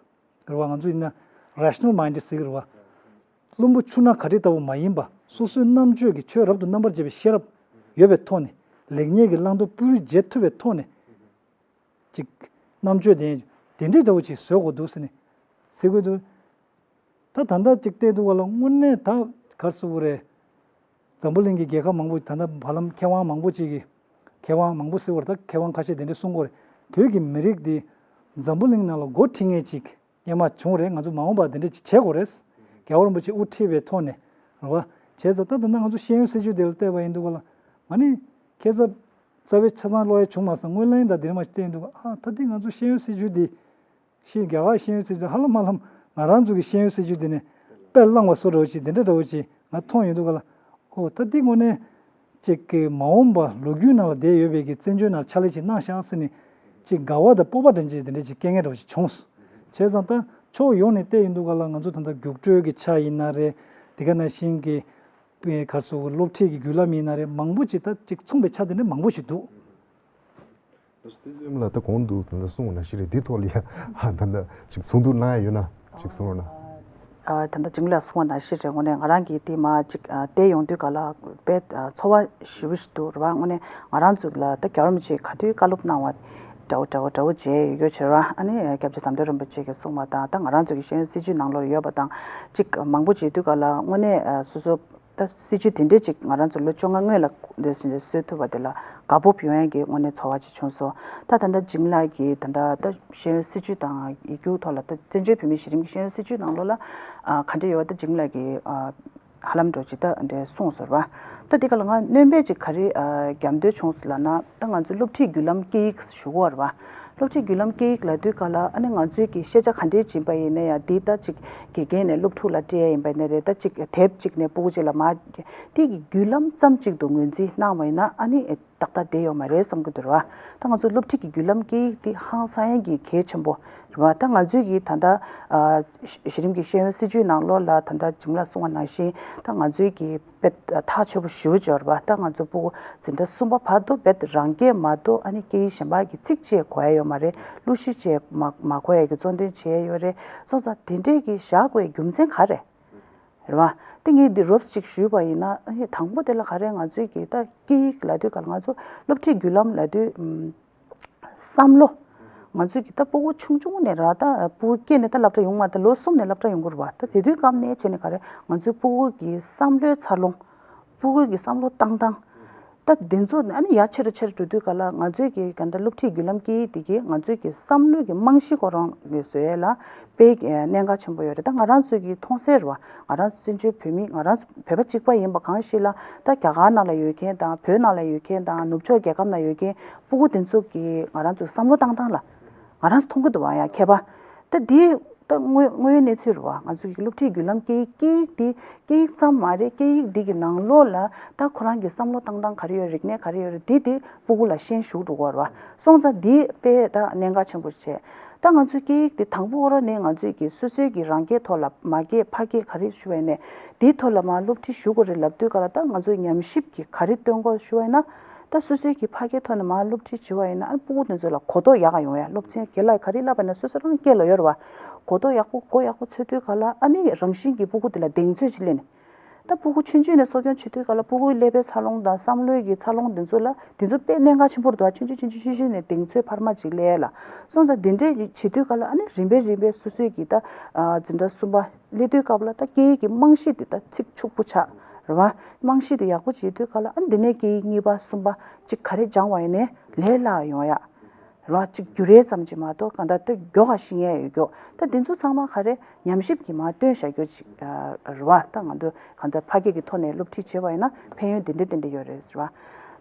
རེད་བ། ང་ཚོ་ཡིན་ན་rational mind་ཟེར་གི་རེད་བ། བླུན་པོ་ཆུ་སྣ་ག་ཏི་ལྟ་བུ་མ་ཡིན་པ། སོ་སོའི་རྣམ་དཔྱོད་ཀྱི་ཆོས་རབ་ཏུ་རྣམ་པར་འབྱེད་པའི་ཤེས་རབ་ཡོད་པའི་ཐོག་ནས། ལེགས་ཉེས་ཀྱི་བླང་དོར་སྤུ་རིས་འབྱེད་ཐུབ་པའི་ཐོག་ནས། ཅིག་རྣམ་དཔྱོད་ལྡན་དེ་འདྲའི་འདྲ་བོ་ཅིག་བཟོ་དགོས་འདུག་ཟེར་ནས་ཟེར་དགོས་འདུག། ད་ད་ལྟ་ཅིག་བལྟས་འདུག་ག་ལ། དངོས་གནས་ད་ག་རེ་ཟེར་དགོས་རེད། འཛམ་བུ་གླིང་གི་རྒྱལ་ཁབ་མང་པོ། ད་ལྟ་བར་ལམ་མཁས་དབང་མང་པོ་ཅིག་གིས། མཁས་དབང་མང་པོ་ཟེར་བ་རེད། ད་མཁས་དབང་ཁ་ཤས་དེ་འདྲས་གསུང་གི་ཡོད་རེད། བོད་ཀྱི་མི་རིགས་འདི་འཛམ་བུ་གླིང་ནང་ལ་འགོ་ཁྲིད་མཁན་ཅིག་སྔོན་མ་བྱུང་རེད། ང་ཚོ་མ་འོངས་པར་དེ་འདྲས་ཅིག་བྱེད་དགོས་རེད། རྒྱལ་བ་རིན་པོ་ཆེ་དབུ་ཁྲིད་པའི་ཐོག་ནས། རེད་བ། བྱས་ཙང་ད་ད་ལྟ་ང་ཚོ་ཤེས་ཡོན་སྲིད་བྱུས་དེ་ལ་བལྟས་པ་ཡིན་འདུག་ག་ལ། ང་ནི་ཁ་སང་རྩ་བའི་ཆ་ཚང་ཀློག་ཡ་བྱུང་མ་སོང་། སྔོན་གླེང་དང་དེ་འདྲ་མ་ཞིག་བལྟས་ཡིན་འདུག་ག། ཨ། ད་འདི་ང་ཚོ་ཤེས་ཡོན་སྲིད་བྱུས་འདི། ཤེས། རྒྱ་གར་ཤེས་ཡོན་སྲིད་བྱུས་ཧ་ལམ་ཧ་ལམ་ང་རང་ཚོ་གི་ཤེས་ཡོན་སྲིད་བྱུས་འདི་ནས་དཔེ་བླངས་པ་བཟོ་འདྲ་བོ་ཅིག་དེ་འདྲ་འདྲ་བོ་ཅིག་ང་མཐོང་ཡོང་འདུག་ག་ལ། ཨོ། ད་འདི་དངོས་གནས་ཅིག་གི་མ་འོངས་པ་ལོ་རྒྱུས་ནང་ལ་བསྡད་ཡོད་པའི་གི་བཙན་བྱོལ་ནང་ཕྱག་ལས་ཅིག་གནང་ཤག་ཟེར་ནས་ཅིག་དགའ་བ་དང་སྤོབས་པ་འདྲ་ཅིག་དེ་འདྲ་ཅིག་སྐྱེ་མཁན་འདྲ་བོ་ཅིག་བྱུང་སོང་། བྱས་ཙང་ད་ཕྱོགས་ཡོངས་ནས་བལྟས་ཡོང་འདུག་ག་ལ། ང་ཚོ་ད་ལྟ་རྒྱུགས་སྤྲོད་ཀྱི་ཆ་ཡིན་ན་རེད། དེ་ག་ནང་བཞིན་གི་པའི་ག་རེ་ཟེར་དགོས། སློབ་ཁྲིད་ཀྱི་བརྒྱུད་ལམ་ཡིན་ན་རེད། མང་པོ་ཅིག་ད་ཅིག་མཚུངས་པའི་ཆ་དེ་འདྲ་མང་པོ་ཞིག་འདུག། ལགས་སོ། ཏེ་ཙེ་ལགས་ད་གོང་དུ་ད་ལྟ་གསུངས་པ་ནང་བཞིན་རེད། འདིའི་ཐོག་ལ་ཡ་ད་ལྟ་ཅིག་གསུང་བསྡུར་གནང་ཡ་ཡོད་ན་ཅིག་གསུང་རོགས་གནང་། ཨ། ད་ལྟ་འཇིགས་མེད་ལགས་གསུངས་པ་ནང་བཞིན་རེད། དངོས་གནས་ང་རང་གིས་དེ་མ་ཅིག་ཨ། བལྟས་ཡོང་དུས་ག་ལ་དཔེ་ཨ། ཚོར་བ་ཞེ་པོ་ཞིག་འདུག་རེད་བ། དངོས་གནས་ང་རང་ཚོ་ལ་ད་རྒྱལ་བ་རིན་པོ་ཆེས་ག་དུས་བཀའ་སློབ་གནང་བ་འདྲ་བོ་འདྲ་བོ་འདྲ་བོ་མཇལ་ཡོད་ཡོད་ཕྱིར་བ། ཨ་ནི་སྐྱབས་རྗེ་ཟམ་གདོང་རིན་པོ་ཆེ་གིས་གསུངས་པ་དང་། ད་ང་རང་ཚོ་གི་ཤེས་ཡོན་སྲིད་བྱུས་ནང་ལོགས་ཡོད་པ་དང་ཅིག་མང་པོ་བྱེད་དུས་ག་ལ་དངོས་གནས་ཨ། སོ་སོ། ད་སྲིད་བྱུས་དེ་འདྲས་ཅིག་ང་རང་ཚོ་ལོ་བཅོ་ལྔ་སྔོན་ལ་འདི་བཟོས་ཐུབ་པ་དེ་ལ་དགའ་སྤོབས་ཡོང་ཡ་གི་དངོས་གནས་ཚོར་བ་ཅིག་བྱུང་སོང་། ད་ད་ལྟ་འཇིགས་མེད་ལགས་ཀྱིས་ད་ལྟ་ད་ཤེས་ཡོན་སྲིད་བྱུས་དང་ཡིག་རྒྱུགས་ཐོག་ལ། ད་བཙན་བྱོལ་བོད་མིའི་གཞི་རིམ་གྱི་ཤེས་ཡོན་སྲིད་བྱུས་ནང་ལོགས་ལ་ཨ། ག་འདྲས་ཡོད་པ་ད་འཇིགས་མེད་ལགས་ཀྱིས་ཨ། ཧ་ལམ་འགྲོ་ཅིག་ད་འདྲས་གསུངས་སོང་བ། ད་འདི་ག་ལ་ང་སྣོན་པ་ཅིག་ག་རེ་ཨ། བརྒྱབ་འདོད་བྱུང་སོང་ལབ་ན། ད་ང་ཚོའི་སློབ་ཁྲིད་བརྒྱུད་ལམ་སྐད་ཡིག་ཞུ་གི་ཡོད་རེད་བ། སློབ་ཁྲིད་བརྒྱུད་ལམ་སྐད་ཡིག་ལབ་དུས་ག་ལ། ཨ་ནི་ང་ཚོའི་གི་ཤེས་བྱ་ག་འདྲས་ཅིག་ཡིན་པ་ཡིན་ན་ཡང་། འདི་ད་ཅིག་དགེ་རྒན་ནས་སློབ་ཕྲུག་ལ་སྤྲད་ཡ་ཡིན་པ་ཡིན་ན་རེད། ད་ཅིག་དེབ་ཅིག་ནས་སྤུ་གུ་ཅིག་ལ་མར། དེ་གི་བརྒྱུད་ལམ་ཙམ་ཅིག་ཏུ་ངོས་འཛིན་གནང་བ་ཡིན་ན། ཨ་ནི་ཏག་ཏག་བསྡད་ཡོད་མ་རེད་བསམ་གྱི་འདུག་ར། ད་ང་ཚོ་སློབ་ཁྲིད་ཀྱི་བརྒྱུད་ལམ་སྐད་ཡིག་འདི་ཧང་སང་ཡ་གི་གལ་ཆེན་པོ་རེད་བ། ད་ང་ཚོའི་གི་ད་ལྟ་ཨ། གཞི་རིམ་གྱི་ཤེས་ཡོན་སྲིད་བྱུས་ནང་ལོགས་ལ་ད་ལྟ་འཇིགས་མེད་ལགས་གསུངས་པ་ནང་བཞིན་ད་ང་ཚོའི་གི་དཔེ་ཐག་ཆོད་པོ་ཞེ་པོ་ཅིག་ཡོད་རེད་བ། ད་ང་ཚོ་སྤུ་གུ་འཛིན་གྲྭ་གསུམ་པ་བར་དུ་དཔེ་རང་སྐད་མ་གཏོགས་ཨ་ནི་སྐད་ཡིག་གཞན་པ་གི་ཚིག་གཅིག་གོ་ཡ་ཡོད་མ་རེད། གླུ་གཞས་བཅས་མ་མ་གོ་ཡ་གི་གཙོ་འདོན་བྱས་ཡོད་རེད། སོང་ཙང་དེ་འདྲས་གི་བཞག་དགོས་རྒྱུ་མཚན་ག་རེ་རེད་བ། དེ་ངས་འདི་རོབ་ཅིག་ཞུས་པ་ཡིན་ན། ཨ་ནི་དང་པོ་དེ་ལ་ག་རེ། ང་ཚོའི་གི་ད་སྐད་ཡིག་ལབ་དུས་ག་ལ། ང་ཚོ་སློབ་ཁྲིད་བརྒྱུད་ལམ་ལབ་དུས་ཨམ། བསམ་བློ། ང་ཚོས་ཀྱི་ད་སྤུ་གུ་ཆུང་ཆུང་ནས་ར། ད་སྤུ་གུ་སྐྱེས་ནས་ད་སློབ་གྲྭ་ཡོང་མ་རེད། ད་ལོ་གསུམ་ནས་སློབ་གྲྭ་ཡོང་གི་རེད་བ། ད་དེ་དུས་སྐབས་ནས་བྱས་ནས་ག་རེ། ང་ཚོའི་སྤུ་གུ་གི་བསམ་བློའི་འཚར་ལོངས། སྤུ་གུ་གི་བསམ་བློ་བཏང་སྟངས། ད་དེ་ཚོ་ཨ་ནི་ཡར་ཆེ་རུ་ཆེ་རུ་འགྲོ་དུས་ག་ལ། ང་ཚོའི་གི་ག་ད་སློབ་ཁྲིད་བརྒྱུད་ལམ་སྐད་ཡིག་དེ་གིས་ང་ཚོའི་གི་བསམ་བློའི་གི་རྨང་གཞི་ཁོ་རང་གི་བཟོ་ཡས་ལ་དཔེ་གནད་འགག་ཆེན་པོ་ཡོད་རེད། ད་ང་རང་ཚོའི་གི་མཐོང་གསལ་རེད་བ། ང་རང་ཚོ་བཙན་བྱོལ་བོད་མི། ང་རང་ཚོ་བོད་པ་གཅིག་པ་ཡིན་པ་གང་ཞིག་ལ། ད་རྒྱ་གར་ནང་ལ་ཡོད་མཁན་དང་། བོད་ནང་ལ་ཡོད་མཁན་དང་། ནུབ་ཕྱོགས་རྒྱལ་ཁབ་ནང་ཡོད་མཁན་སྤུ་གུ་དེ་ཚོ་གིས་ང་རང་ཚོའི་བསམ་བློ་བཏང་སྟངས་ལ་ང་རང་ཚོ་མཐོང་གི་འདུག་བ། ཡང་ཁྱད་པར་ད་འདི་ད་དངོས་དངོས་ཡོད་གནས་ཚུལ་རེད་བ། ང་ཚོ་གི་སློབ་ཁྲིད་བརྒྱུད་ལམ་སྐད་ཡིག་སྐད་ཡིག་འདི་སྐད་ཡིག་ཙམ་མ་རེད། སྐད་ཡིག་འདི་གི་ནང་ལོགས་ལ་ད་ཁོ་རང་གི་བསམ་བློ་བཏང་སྟངས་ག་རེ་ཡོད། རིག་གནས་ག་རེ་ཡོད་རེད། འདི་འདི་སྤུ་གུ་ལ་ཤན་ཞུགས་འགྲོ་གི་ཡོད་རེད་བ། སོང་ཙང་འདི་དཔེ་ད་གནད་འགག་ཆེན་པོ་བྱས། ད་ང་ཚོའི་སྐད་ཡིག་འདི་དང་པོ་ཁོ་རང་ནས་ང་ཚོའི་གི་སོ་སོའི་གི་རང་སྐད་ཐོག་ལ། མ་སྐད་ཕ་སྐད་ག་རེ་ཞུ་བ་ཡིན་ནའི་འདིའི་ཐོག་ལ་མར་སློབ་ཁྲིད་ཞུ་དགོས་རེད་ལབ་དུས་ག་ལ། ད་ང་ཚོའི་ཉམས་ཞིབ་ཀྱི་ག་རེ་སྟོན་དགོས་ཞུ་བ་ཡིན་ན། ད་སོ་སོའི་གི་ཕ་སྐད་ཐོག་ནས་མར་སློབ་ཁྲིད་བྱེད་པ་ཡིན་ན། ཨ་ནི་སྤུ་གུ་དེ་ཚོ་ལ་གོ་རྟོགས་ཡག་ག་ཡོང་ཡ། སློབ་ཚན་རྒན་ལགས་ག་རེ་བསླབ་པ་ཡིན་ན་སོ་སོ་རང་སྐད་ལ་ཡོད་རེད་བ། གོ་རྟོགས་ཡག་པོ་མགོ་ཡག་པོ་ཚོད་དུས་ག་ལ། ཨ་ནི་རང་བཞིན་གྱིས་སྤུ་གུ་དེ་ལ་གདེང་ཚོད་ཅིག་སླེབས་ནས། ད་སྤུ་གུ་ཆུང་ཆུང་ནས་གསོ་སྐྱོང་བྱེད་དུས་ག་ལ། སྤུ་གུའི་ཀླད་པའི་འཚར་ལོངས་དང་བསམ་བློའི་གི་འཚར་ལོངས་དེ་ཚོ་ལ། དེ་ཚོ་དཔེ་གནད་འགག་ཆེན་པོ་རེད་འདུག་བ། ཆུང་ཆུང་ཆུང་ཆུང་ནས་གདེང་ཚོད་འཕར་མ་ཅིག་སླེབས་ཡ་ལ། སོང་ཙང་དེ་འདྲས་བྱེད་དུས་ག་ལ། ཨ་ནི་རིམ་པས་རིམ་པས་སོ་སོའི་གི་ད་ཨ་འཛིན་གྲྭ་གསུམ་པ་སླེབས་དུས་སྐབས་ལ། ད་སྐད་ཡིག་གི་རྨང་གཞི་དེ་ད་ཚིག་ཕྱུག་པོ་ཆགས་རེད་བ། རྨང་གཞི་དེ་ཡག་པོ་བྱེད་དུས་ག་ལ། ཨ་ནི་དེ་ནས་སྐད་ཡིག་གཉིས་པ་གསུམ་པ་ཅིག་ག་རེ་སྦྱངས་པ་ཡིན་ནའི་ལས་སླ་ཡོང་ཡ། ར་ཅིག་རྒྱུ་རེད་ཙམ་ཅིག་མ་གཏོགས་གང་ལྟར་དེ་མགྱོགས་ག་ཤེས་ཡ་ཡོད་མགྱོགས། ད་དེ་ཚོ་ཚང་མ་ག་རེ། ཉམས་ཞིབ་ཀྱིས་མར་སྟོན་བཞག་རྒྱུ་ཅིག་རེད་བ། ད་ང་ཚོ་གང་ལྟར་ཕ་སྐད་ཀྱི་ཐོག་ནས་སློབ་ཁྲིད་བྱེད་པ་ཡིན་ན་ཕན་ཡོན་དེ་འདྲ་དེ་འདྲ་ཡོད་རེད་ཟེར་བ།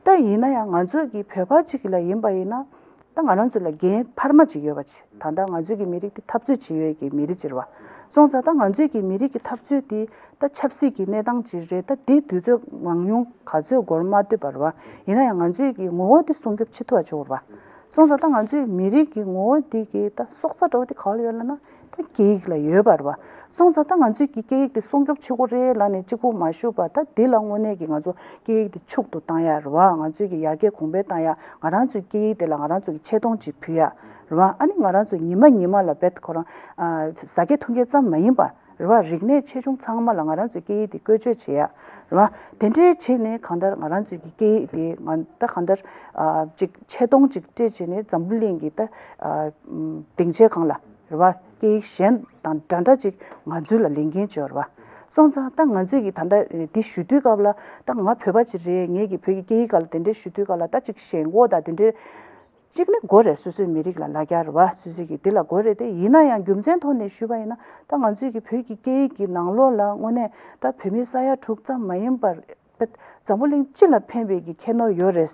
ད་ཡིན་ན་ཡང་ང་ཚོ་གི་བོད་པ་ཅིག་ལ་ཡིན་པ་ཡིན་ན། ད་ང་རང་ཚོ་ལ་འགན་འཕར་མ་ཅིག་ཡོད་པ་ཅིག་ད་ལྟ་ང་ཚོའི་གི་མི་རིགས་དེ་འཐབ་རྩོད་བྱེད་ཡོད་ཀྱི་མི་རིགས་ཅིག་རེད་བ། སོང་ཙང་ད་ང་ཚོའི་གི་མི་རིགས་ཀྱི་འཐབ་རྩོད་དེ་ད་ཆབ་སྲིད་ཀྱི་གནས་སྟངས་ཅིག་རེད། ད་དེ་དུས་ཚོད་མང་ཉུང་ག་ཚོད་འགོར་མ་ལྟོས་པ་རེད་བ། ཡིན་ན་ཡང་ང་ཚོའི་གི་ངོ་བོ་དེ་སྲུང་སྐྱོབ་བྱེད་ཐུབ་པ་བྱུང་བ་རེད་བ། སོང་ཙང་ད་ང་ཚོའི་མི་རིགས་ཀྱི་ངོ་བོ་འདི་གི་ད་སྲོག་རྩ་འདྲ་བོ་དེ་ག་བ་ལ་ཡོད་ལབ་ན། ད་སྐད་ཡིག་ལ་ཡོད་པ་རེད་བ། སོང་ཙང་ད་ང་ཚོས་ཀྱི་སྐད་ཡིག་དེ་སྲུང་སྐྱོབ་བྱེད་དགོས་རེད་ལབ་ནས་གཅིག་པུ་མ་ཞུས་པ། ད་འདི་ལ་དངོས་གནས་ཀྱི་ང་ཚོ་སྐད་ཡིག་དེ་ཕྱུག་ཏུ་བཏང་ཡ་རེད་བ། ང་ཚོས་ཀྱི་ཡར་རྒྱས་གོང་འཕེལ་བཏང་ཡ། ང་རང་ཚོའི་སྐད་ཡིག་དེ་ལ་ང་རང་ཚོ་གི་ཆེ་མཐོང་ཅིག་ཕུལ་ཡ་རེད་བ། ཨ་ནི་ང་རང་ཚོ་ཉི་མ་ཉི་མ་ལ་བེད་ཁོ་རང་ཨ་ཟ་སྐད་འཐུང་སྐད་ཙམ་མ་ཡིན་པར་རེད་བ། རིག་གནས་ཆེ་ཆུང་ཚང་མ་ལ་ང་རང་ཚོའི་སྐད་ཡིག་དེ་བཀོལ་སྤྱོད་བྱེད་ཡ་རེད་བ། དེ་འདྲའི་བྱས་ནས་གང་ལྟར་ང་རང་ཚོའི་གི་སྐད་ཡིག་དེ་ང་ད་གང་ལྟར་ཨ་ཅིག་ཆེ་མཐོང་ཅིག་སྤྲད་བྱས་ནས་འཛམ་བུ་གླིང་གི་ད་ཨ་སྡིངས་ཆའི་སྒང་ལ་རེད་བ། སྐད་ཡིག་གཞན་དང་འདྲ་འདྲ་ཅིག་ང་ཚོའི་ལ་ལས་འགན་བྱོས་རེད་བ། སོང་ཙང་ད་ང་ཚོས་ཀྱི་ད་ལྟ་འདི་ཞུ་དུས་སྐབས་ལ་ད་ང་བོད་པ་ཅིག་རེད། ངས་ཀྱི་བོད་ཀྱི་སྐད་ཡིག་སྒང་ལ་དེ་འདྲའི་ཞུ་དུས་སྐབས་ལ་ད་ཅིག་ཞེན་ཁོག་དང་དེ་འདྲའི་ཅིག་ནི་དགོས་རེད། སོ་སོའི་མི་རིགས་ལ་ལབ་རྒྱུ་རེད་བ། སོ་སོས་ཀྱི་འདི་ལ་དགོས་རེད་དེ། ཡིན་ན་ཡང་རྒྱུ་མཚན་ཐོག་ནས་ཞུས་པ་ཡིན་ན་ད་ང་ཚོས་ཀྱི་བོད་ཀྱི་སྐད་ཡིག་གི་ནང་ལོགས་ལ་དངོས་གནས་ད་བོད་མི་ས་ཡ་དྲུག་ཙམ་མ་ཡིན་པར་འཛམ་བུ་གླིང་སྤྱི་ལ་ཕན་པའི་གི་ཁྱད་ནོར་ཡོད་རེད།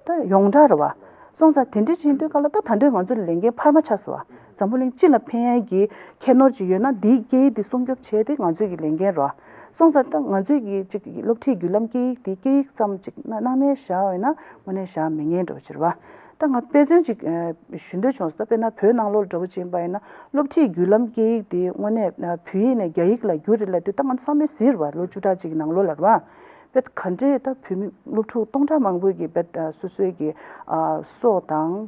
ད་ཡོངས་གྲགས་རེད་བ། སོང་ཙང་དེ་འདྲ་བྱེད་དུས་སྐབས་ལ་ད་ད་དུང་ང་ཚོ་ལ་ལས་འགན་འཕར་མ་ཆགས་སོང་བ། འཛམ་བུ་གླིང་སྤྱི་ལ་ཕན་ཡ་གི་ཁྱད་ནོར་ཅིག་ཡོད་ན་འདིའི་སྐད་ཡིག་འདི་སྲུང་སྐྱོབ་བྱས་ཏེ་ང་ཚོའི་གི་ལས་འགན་རེད་བ། སོང་ཙང་ད་ང་ཚོའི་གི་ཅིག་སློབ་ཁྲིད་བརྒྱུད་ལམ་སྐད་ཡིག་འདི་སྐད་ཡིག་ཙམ་ཅིག་སྣང་མེད་བཞག་པ་ཡིན་ན་དངོས་གནས་བཞག་མི་ཉན་འགྲོ་ཕྱིར་བ། ད་ང་དཔེ་མཚོན་ཅིག་ཨ་ཞུ་འདོད་བྱུང་སོང་། ད་དཔེར་ན་བོད་ནང་ལོགས་འདྲ་པོ་ཅིག་ཡིན་པ་ཡིན་ན་སློབ་ཁྲིད་བརྒྱུད་ལམ་སྐད་ཡིག་དེ་དངོས་གནས་ཨ་བོད་ཡིག་ནས་རྒྱ་ཡིག་ལ་བསྒྱུར་རེད་ལབ་དུས་ད་ང་ཚོ་ཚང་མས་གཟིགས་རེད་བ། ལོ་བཅུ་ཕྲག་གཅིག་གི་ནང་ལོགས་ལ་རེད་བ། དཔེ་ག་འདྲས་ད་བོད་མི་སློབ་ཕྲུག་སྟོང་ཕྲག་མང་པོས་ཀྱི་དཔེ་ཨ་སོ་སོའི་གི་ཨ་སྲོག་དང་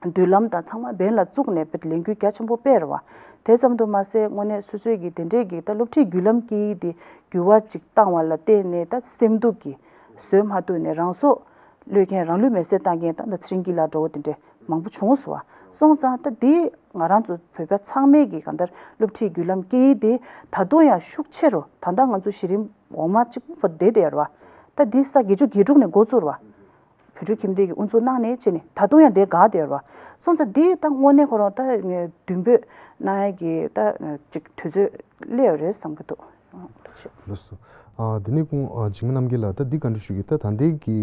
མདུན་ལམ་དང་ཚང་མ་འབེན་ལ་བཙུགས་ནས་དཔེ་ལས་འགུལ་རྒྱ་ཆེན་པོ་སྤེལ་རེད་བ། དེ་ཙམ་དུ་མ་ཟད་དངོས་གནས་སོ་སོའི་གི་དེ་འདྲས་ཀྱི་ད་སློབ་ཁྲིད་བརྒྱུད་ལམ་སྐད་ཡིག་དེ་འགྱུར་བ་ཅིག་བཏང་བ་ལ་བརྟེན་ནས་ད་སེམས་སྡུག་གི་བཟོད་མ་ཐུབ་ནས་རང་སྲོག་བློས་མཁན། རང་ལུས་མེར་སྲེག་བཏང་མཁན་ད་ད་ཚེ་རིང་སྐྱིད་ལགས་འདྲ་བོ་དེ་འདྲས་མང་པོ་བྱུང་སོང་བ། སོང་ཙང་ད་འདི་ང་རང་ཚོ་བོད་པ་ཚང་མས་ཀྱི་གང་ལྟར་སློབ་ཁྲིད་བརྒྱུད་ལམ་སྐད་ཡིག་དེ་ད་དུང་ཡང་ཤུགས་ཆེ་རུ། ད་ལྟ་ང་ཚོ་གཞི་རིམ་འོག་མ་གཅིག་པུ་བར་བསྡད་དེ་ཡོད་རེད་བ། ད་འདི་ས་བརྒྱད་ཅུ་གྱ་དྲུག་ནས་འགོ་བཙུགས་རེད་བ། བོད་ཕྲུག་ཁྱིམ་སྡེ་གི་དབུ་འཛུགས་གནང་ནས་བྱས་ནས་ད་དུང་ཡང་དེ་འགག་དེ་ཡོད་རེད་བ། སོང་ཙང་འདི་ད་དངོས་གནས་ཁོ་རང་ད་མདུན་སྤོས་གནང་ཡ་གི་ད་ཅིག་དུས་ཚོད་སླེབས་ཡོད་རེད་བསམ་གྱི་འདུག། ཐུགས་རྗེ་ཆེ། ལགས་སོ། ཨ་དེ་ནས་ཁོང་ཨ་འཇིགས་མེད་རྣམ་རྒྱལ་ལགས། ད་འདི་བཀའ་འདྲི་ཞུ་གི། ད་ད་ལྟའི་གི་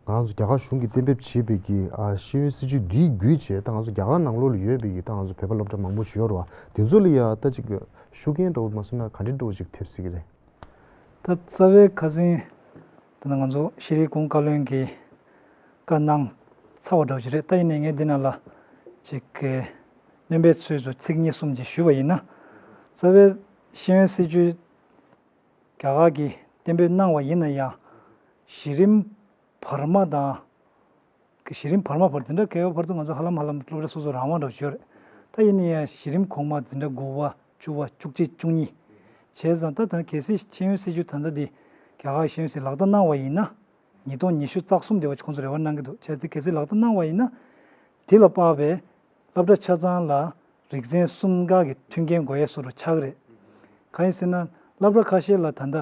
ང་རང་ཚོ་རྒྱ་གར་གཞུང་གིས་གཏན་འབེབས་བྱས་པའི་གི་ཨ་ཤེས་ཡོན་སྲིད་བྱུས་འདིའི་བརྒྱུད་བྱས་ད་ང་ཚོ་རྒྱ་གར་ནང་ལོགས་ལ་ཡོད་པའི་གི་ད་ང་ཚོ་བོད་པ་སློབ་གྲྭ་མང་པོ་ཞིག་ཡོད་རེད་བ། དེ་ཚོ་ལ་ཡ་ད་ཅིག་ཤུགས་རྐྱེན་འདྲ་བོ་མ་སོང་ན་ག་འདྲ་འདྲ་བོ་ཅིག་ཐེབས་སྲིད་ཀྱི་རེད། ད་རྩ་བའི་ཁ་སང་ད་ང་ཚོ་ཤེས་རིག་གོང་བཀའ་བློན་གྱིས་བཀའ་གནང་ཚར་བ་འདྲ་བོ་ཅིག་རེད། ད་ཡིན་ནའི་ངས་འདི་ནང་ལ་ཅིག་གི་སྣོན་པའི་ཚུལ་དུ་ཚིག་གཉིས་གསུམ་ཅིག་ཞུས་པ་ཡིན་ན། རྩ་བའི་ཤེས་ཡོན་སྲིད་བྱུས་རྒྱ་གར་གྱིས་གཏན་འབེབས་གནང་བ་ཡིན་ན་ཡང་གཞི་རིམ་བར་མ་དང་། གཞི་རིམ་བར་མ་བར་དེ་འདྲ་གས་བར་དུ་ང་ཚོ་ཧ་ལམ་ཧ་ལམ་སློབ་གྲྭ་སོ་སོ་རང་དབང་འདྲ་བོ་ཡོད་རེད། ད་ཡིན་ན་ཡང་གཞི་རིམ་གོང་མ་དེ་འདྲ་དགུ་པ་བཅུ་པ་བཅུ་གཅིག་བཅུ་གཉིས་བྱས་ཙང་ད་ད་གལ་སྲིད་ཤེས་ཡོན་སྲིད་བྱུས་ད་ལྟ་འདི་རྒྱ་གར་ཤེས་ཡོན་སྲིད་ལག་བསྟར་གནང་བ་ཡིན་ན། ཉིས་སྟོང་ཉི་ཤུ་རྩ་གསུམ་དེ་བ་ཁོང་ཚོ་རེ་བ་གནང་གི་འདུག། བྱས་ཙང་གལ་སྲིད་ལག་བསྟར་གནང་བ་ཡིན་ན། དེ་ལ་དཔག་པའི་སློབ་གྲྭ་ཆ་ཚང་ལ་རིག་ཚན་གསུམ་ཀ་གི་མཐུན་རྐྱེན་དགོས་ཡས་བཟོ་འདྲ་ཆགས་ཀྱི་རེད། གང་ཡིན་ཟེར་ན་སློབ་གྲྭ་ཁ་ཤས་ལ་ད་ལྟ་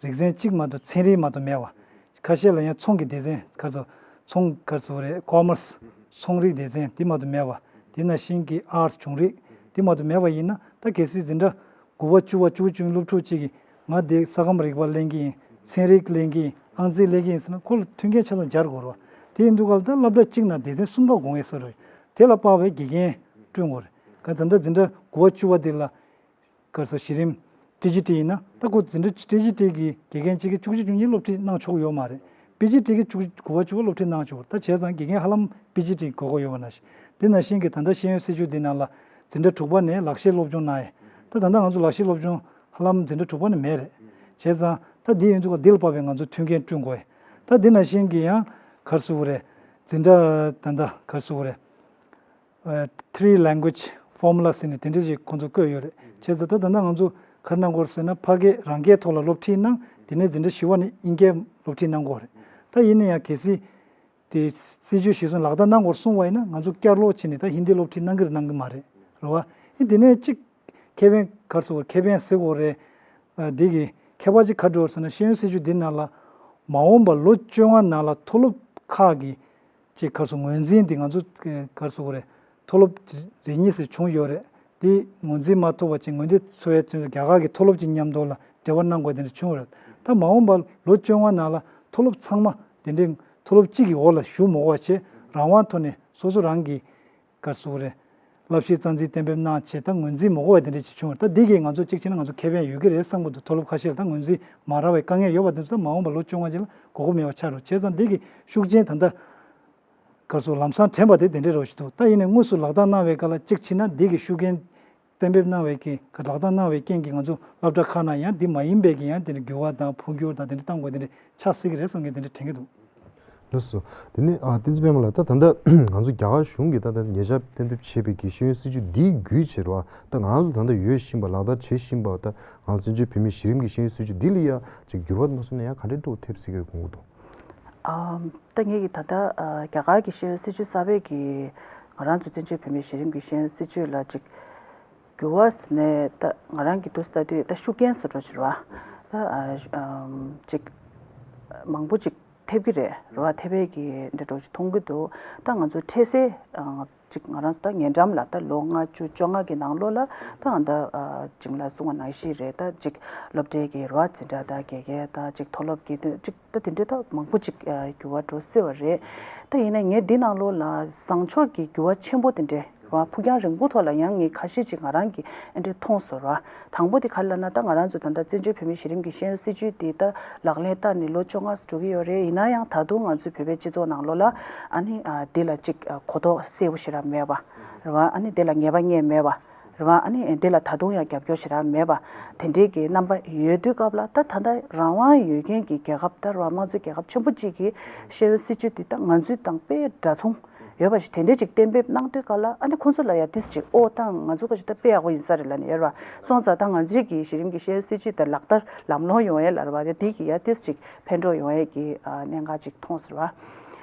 རིག་ཚན་གཅིག་མ་གཏོགས་ཚན་རིག་མ་གཏོགས་མེད་པ། ཁ་ཤས་ལ་ཡང་ཚོང་གི་སྡེ་ཚན་ག་ཚོད་ཚོང་ག་ཚོད་རེད། ཀོ་མར་སི་ཚོང་རིག་སྡེ་ཚན་དེ་མ་གཏོགས་མེད་པ། དེ་ནང་བཞིན་གྱི་ཨར་ཊི་གཞུང་རིག་དེ་མ་གཏོགས་མེད་པ་ཡིན་ན་ད་གལ་སྲིད་འཛིན་གྲྭ་དགུ་པ་བཅུ་པ་བཅུ་གཅིག་སློབ་ཕྲུག་ཅིག་གིས་ང་འདི་ས་ཁམས་རིག་པ་ལེན་གྱི་ཡིན། ཚན་རིག་ལེན་གྱི་ཡིན། ཨང་རྩིས་ལེན་གྱི་ཡིན་ཟེར་ན་ཁོ་ལ་མཐུན་རྐྱེན་ཆ་ཚང་སྦྱར་དགོས་རེད་བ། དེ་ཡིན་དུས་ག་ལ་ད་སློབ་གྲྭ་གཅིག་ནང་སྡེ་ཚན་གསུམ་ཀ་དགོས་ངེས་སོ་རེད། དེ་ལ་དཔག་པའི་དགེ་རྒན་བསྐྲུན་དགོས་རེད། ག་ད་ལྟ་འཛིན་གྲྭ་དགུ་པ་བཅུ་པ་འདི་ལ་ག་རེ་ཟེར་གཞི་རིམ་ཊི་ཇི་ཊི་ཡིན་ན་ད་ཁོ་འཛིན་གྲྭ་ཊི་ཇི་ཊི་གི་དགེ་རྒན་གཅིག་གིས་བཅུ་གཅིག་བཅུ་གཉིས་སློབ་ཁྲིད་གནང་ཆོག་གི་ཡོད་མ་རེད། པི་ཇི་ཊི་གིས་བཅུ་དགུ་པ་བཅུ་པ་སློབ་ཁྲིད་གནང་ཆོག་གི་རེད། ད་བྱས་ཙང་དགེ་རྒན་ཧ་ལམ་པི་ཇི་ཊི་དགོས་མཁོ་ཡོད་པ་ནང་བཞིན། དེ་ནང་བཞིན་གྱི་ད་ལྟ་ཤེས་ཡོན་སྲིད་བྱུས་འདི་ནང་ལ་འཛིན་གྲྭ་དྲུག་པ་ནས་ལག་ཤེས་སློབ་སྦྱོང་གནང་ཡས། ད་ད་ལྟ་ང་ཚོ་ལག་ཤེས་སློབ་སྦྱོང་ཧ་ལམ་འཛིན་གྲྭ་དྲུག་པ་ནས་མེད་རེད། བྱས་ཙང་ད་འདི་ཡིན་ཚུལ་ག་འདི་ལ་དཔག་པའི་ང་ཚོ་མཐུན་རྐྱེན་བསྐྲུན་དགོས་ཡས། ད་འདི་ནང་བཞིན་གྱི་ཡང་ག་རེ་ཟེར་དགོས་རེད། འཛིན་གྲྭ་ད་ལྟ་ག་རེ་ཟེར་དགོས་རེད། ཨ་three language formula ཟེར་ནས་དེ་འདྲ་ཞིག་ཁོང་ཚོ་བཀོད་ཡོད་རེད། བྱས་ཙང་ད་ད་ལྟ་ང་ཚོ་ག་རེ་གནང་དགོས་རེད་ཟེར་ན་ཕ་སྐད་རང་སྐད་ཐོག་ལ་སློབ་ཁྲིད་གནང་། དེ་ནས་འཛིན་གྲྭ་བཞི་པ་ནས་དབྱིན་སྐད་སློབ་ཁྲིད་གནང་དགོས་རེད། ད་ཡིན་ན་ཡང་གལ་སྲིད་དེ་སྲིད་བྱུས་གཞིར་བཟུང་ལག་བསྟར་གནང་དགོས་གསུངས་པ་ཡིན་ན་ང་ཚོ་བསྐྱར་ལོག་བྱས་ནས་ད་ཧིན་དི་སློབ་ཁྲིད་གནང་གི་རེད་གནང་གི་མ་རེད། རེད་བ། ཨེ་དེ་ནས་གཅིག་ཁེ་ཕན་ག་རེ་ཟེར་དགོས་རེད། ཁེ་ཕན་ཟེར་དགོས་རེད། ཨ་འདི་གི་ཁྱད་པར་ཅིག་ག་རེ་འདྲ་བོ་ཟེར་ན་ཤེས་ཡོན་སྲིད་བྱུས་འདི་ནང་ལ་མ་འོངས་པ་ལོ་བཅོ་ལྔ་ནང་ལ་མཐོ་སློབ་ཁག་གི་ཅིག་ག་རེ་ཟེར་ངོས་འཛིན་འདི་ང་ཚོ་ག་རེ་ཟེར་དགོས་རེད། མཐོ་སློབ་རེ་གཉིས་ཙམ་བྱུང་ཡོད་རེད། འདི་ངོས་འཛིན་མ་ཐོབ་པ་ཅིག་ངོས་འདྲེན་འཚོལ་ཡ་ཚུན་ཆད་རྒྱ་གར་གྱི་མཐོ་སློབ་ཅིག་མཉམ་དུ་ལ་འབྲེལ་བ་གནང་དགོས་དེ་འདྲ་བྱུང་ཡོད་རེད། ད་མ་འོངས་པ་ལོ་བཅོ་ལྔ་ནང་ལ་མཐོ་སློབ་ཚང་མ་དེ་འདྲའི་མཐོ་སློབ་གཅིག་གི་འོག་ལ་ཞུགས་མ་དགོས་པ་བྱས་རང་དབང་ཐོག་ནས་སོ་སོ་རང་གི་ག་རེ་ཟེར་དགོས་རེད། བསླབ་གཞིའི་རྩ་འཛིན་གཏན་འབེབས་གནང་བྱས་ད་ངོས་འཛིན་མ་དགོས་པ་དེ་འདྲ་ཅིག་བྱུང་བ་རེད། ད་འདི་གིས་ང་ཚོ་གཅིག་བྱས་ན་ང་ཚོ་ཁེ་ཕན་ཡོད་ཀྱི་རེད་བསམ་གྱི་འདུག། མཐོ་སློབ་ཁ་ཤས་ལ་ད་ངོས་འཛིན་མ་རག་པའི་དཀའ་ངལ་ཡོད་པ་དེ་ཚོ་ད་མ་འོངས་པ་ལོ་བཅོ་ལྔ་རྗེས་ལ་དགོས་མཁོ་མེད་པ་ཆགས་འགྲོ། བྱས་ཙང་འདི་གི་ཤུགས་རྐྱེན་ད་ལྟ་ག་རེ་ཟེར་ལམ་སང་དྲན་པ་དེ་དེ་འདྲའི་རོ་ཞིག་འདུག། ད་ཡིན་ནའི་དངོས་སུ་ལག་བསྟར་གནང་བའི་སྐབས་ལ་གཅིག་བྱས་ན་འདི་གི་ཤུགས་རྐྱེན་ གཏན་འབེབས་གནང་བའི་རྐྱེན་ལག་བསྟར་གནང་བའི་རྐྱེན་གྱིས་ང་ཚོ་སློབ་གྲྭ་ཁག་ནང་ཡང་འདི་མ་ཡིན་པའི་གི་ཡང་དེ་འདྲ་འགྱུར་བ་དང་འཕོ་འགྱུར་དང་དེ་འདྲ་གཏང་དགོས་དེ་འདྲ་ཆགས་སྲིད་ཀྱི་རེད་བསམ་མཁན་དེ་འདྲ་དྲན་གྱི་འདུག་ལགས་སོ། དེ་ནས་ཨ་བསྟན་འཛིན་པད་མ་ལགས། ད་ད་ལྟ་ང་ཚོ་རྒྱ་གར་གཞུང་གིས་ད་ལྟ་ཉེ་ཆར་གཏན་འབེབས་བྱས་པའི་གི་ཤེས་ཡོན་སྲིད་བྱུས་འདིའི་བརྒྱུད་བྱས་རེད་བ། ད་ང་རང་ཚོ་ད་ལྟ་ཡོད་བཞིན་པ་ལག་བསྟར་བྱེད་བཞིན་པ་ད་ང་ཚོ་བཙན་བྱོལ་བོད་མིའི་གཞི་རིམ་གྱི་ཤེས་ཡོན་སྲིད་བྱུས་འདི་ལ་ཡ་ཅིག་འགྱུར་བ་མ་སོང་ན་ཡང་ག་འདྲའི་འགྲོ་ཐེབས་སྲིད་ཀྱི་རེད་དགོངས་ཀྱི་འདུག་ཨམ། ད་ངེད་ཀྱིས་ད་ལྟ་ཨ་རྒྱ་གར་གྱི་ཤེས་ཡོན་སྲིད་བྱུས་གསར་པའི་གི་ང་རང་ཚོ་བཙན་བྱོལ་བོད་མིའི་གཞི་རིམ་གྱི་ཤེས་ཡོན་སྲིད་བྱུས་ལ་ཅིག་འགྱུར་བ་ཟེར་ནས་ད་ང་རང་གི་འདུག་ལྟ་དུས་ད་ཤུགས་རྐྱེན་བཟོ་འདྲ་ཅིག་རེད་བ། ད་ཨ་ཨམ་ཅིག་མང་པོ་ཅིག་ཐེབས་ཀྱི་རེད་རེད་བ། ཐེབས་པའི་གི་འདྲ་འདྲ་ཅིག་མཐོང་གི་འདུག་ད་ང་ཚོ་འཕྲལ་སེལ་ཨ་ཅིག་ང་རང་ཚོ་ད་ཉེ་འགྲམ་ལ་ད་ལོ་ལྔ་བཅུ་བཅོ་ལྔ་གི་ནང་ལོགས་ལ་ད་ང་ད་ཨ་ཅིག་ལ་གསུང་བ་ནང་བཞིན་རེད། ད་ཅིག་སློབ་གྲྭའི་གི་རེད་བ་འཛིན་གྲྭ་ད་དགེ་རྒན་ད་ཅིག་མཐོ་སློབ་ཀྱི་ད་ཅིག་ད་དེ་འདྲའི་ད་མང་པོ་ཅིག་ཨ་འགྱུར་བ་འགྲོ་སྲིད་པ་རེད། ད་ཡིན་ན་ངས་འདི་ནང་ལོགས་ལ་བཟང་ཕྱོགས་ཀྱི་འགྱུར་བ་ཆེན་པོ་དེ་འདྲའི་རེད་བ། ཕུགས་རྒྱང་རིང་པོ་ཐོག་ལ་ཡང་ངས་ཁ་ཤས་ཅིག་ང་རང་གིས་ཨ་འདྲའི་མཐོང་སོང་རེད་བ། དང་པོ་དེ་ག་རེ་ལབ་ན་ད་ང་རང་ཚོ་ད་ལྟ་བཙན་བྱོལ་བོད་མིའི་གཞི་རིམ་གྱི་ཤེས་ཡོན་སྲིད་བྱུས་དེ་ད་ལག་ལེན་བསྟར་ནས་ལོ་བཅོ་ལྔ་ཙམ་འགྲོ་གི་ཡོད་རེད། ཡིན་ན་ཡང་ད་དུང་ང་ཚོའི་བོད་པའི་སྤྱི་ཚོགས་ནང་ལོགས་ལ་ཨ་ནི་ཨ་འདི་ལ་ཅིག་ཨ་གོ་རྟོགས་གསལ་པོ་ཞེ་དྲག་མེད་པ་རེད་བ། ཨ་ནི་འདི་ལ་ངེས་པ་རྙེད་མེད་པ་རེད་བ། ཨ་ནི་འདི་ལ་ད་དུང་ཡང་རྒྱབ་སྐྱོར་ཞེ་དྲག་མེད་པ་དེ་འདྲའི་གི་རྣམ་པ་ཡོད་དུས་སྐབས་ལ། ད་ད་ལྟ་རང་དབང་ཡོད་མཁན་གྱི་རྒྱལ་ཁབ་ད་རེད་བ། དམངས་གཙོའི་རྒྱལ་ཁབ་ཆེན་པོ་གཅིག་གི་ཤེས་ཡོན་སྲིད་བྱུས་འདི་ད་ང་ཚོའི་དང་དཔེ་འདྲ་མཚུངས་ཡོད་པ་ཞིག་དེ་འདྲས་ཅིག་གཏན་འབེབས་གནང་དུས་སྐབས་ལ། ཨ་ནི་ཁོང་ཚོ་ལ་ཡང་ཏིས་ཅིག་ཨོ་ད་ང་ཚོ་ག་ཞིག་ད་དཔེ་ཡག་པོ་ཡིན་ས་རེད་ལབ་ནས་ཡོད་རེད་བ། སོང་ཙང་ད་ང་ཚོའི་གི་གཞི་རིམ་གྱི་ཤེས་ཡོན་སྲིད་བྱུས་དེ་ལག་བསྟར་ལམ་ལྷོང་ཡོང་ཡས་ལ་རེད་བ། དེ་དེ་གི་ཡང་ཏིས་ཅིག་ཕན་གྲོགས་ཡོང་ཡས་ཀྱི་ཨ་གནད་འགག་ཅིག་མཐོང་ཟེར་བ།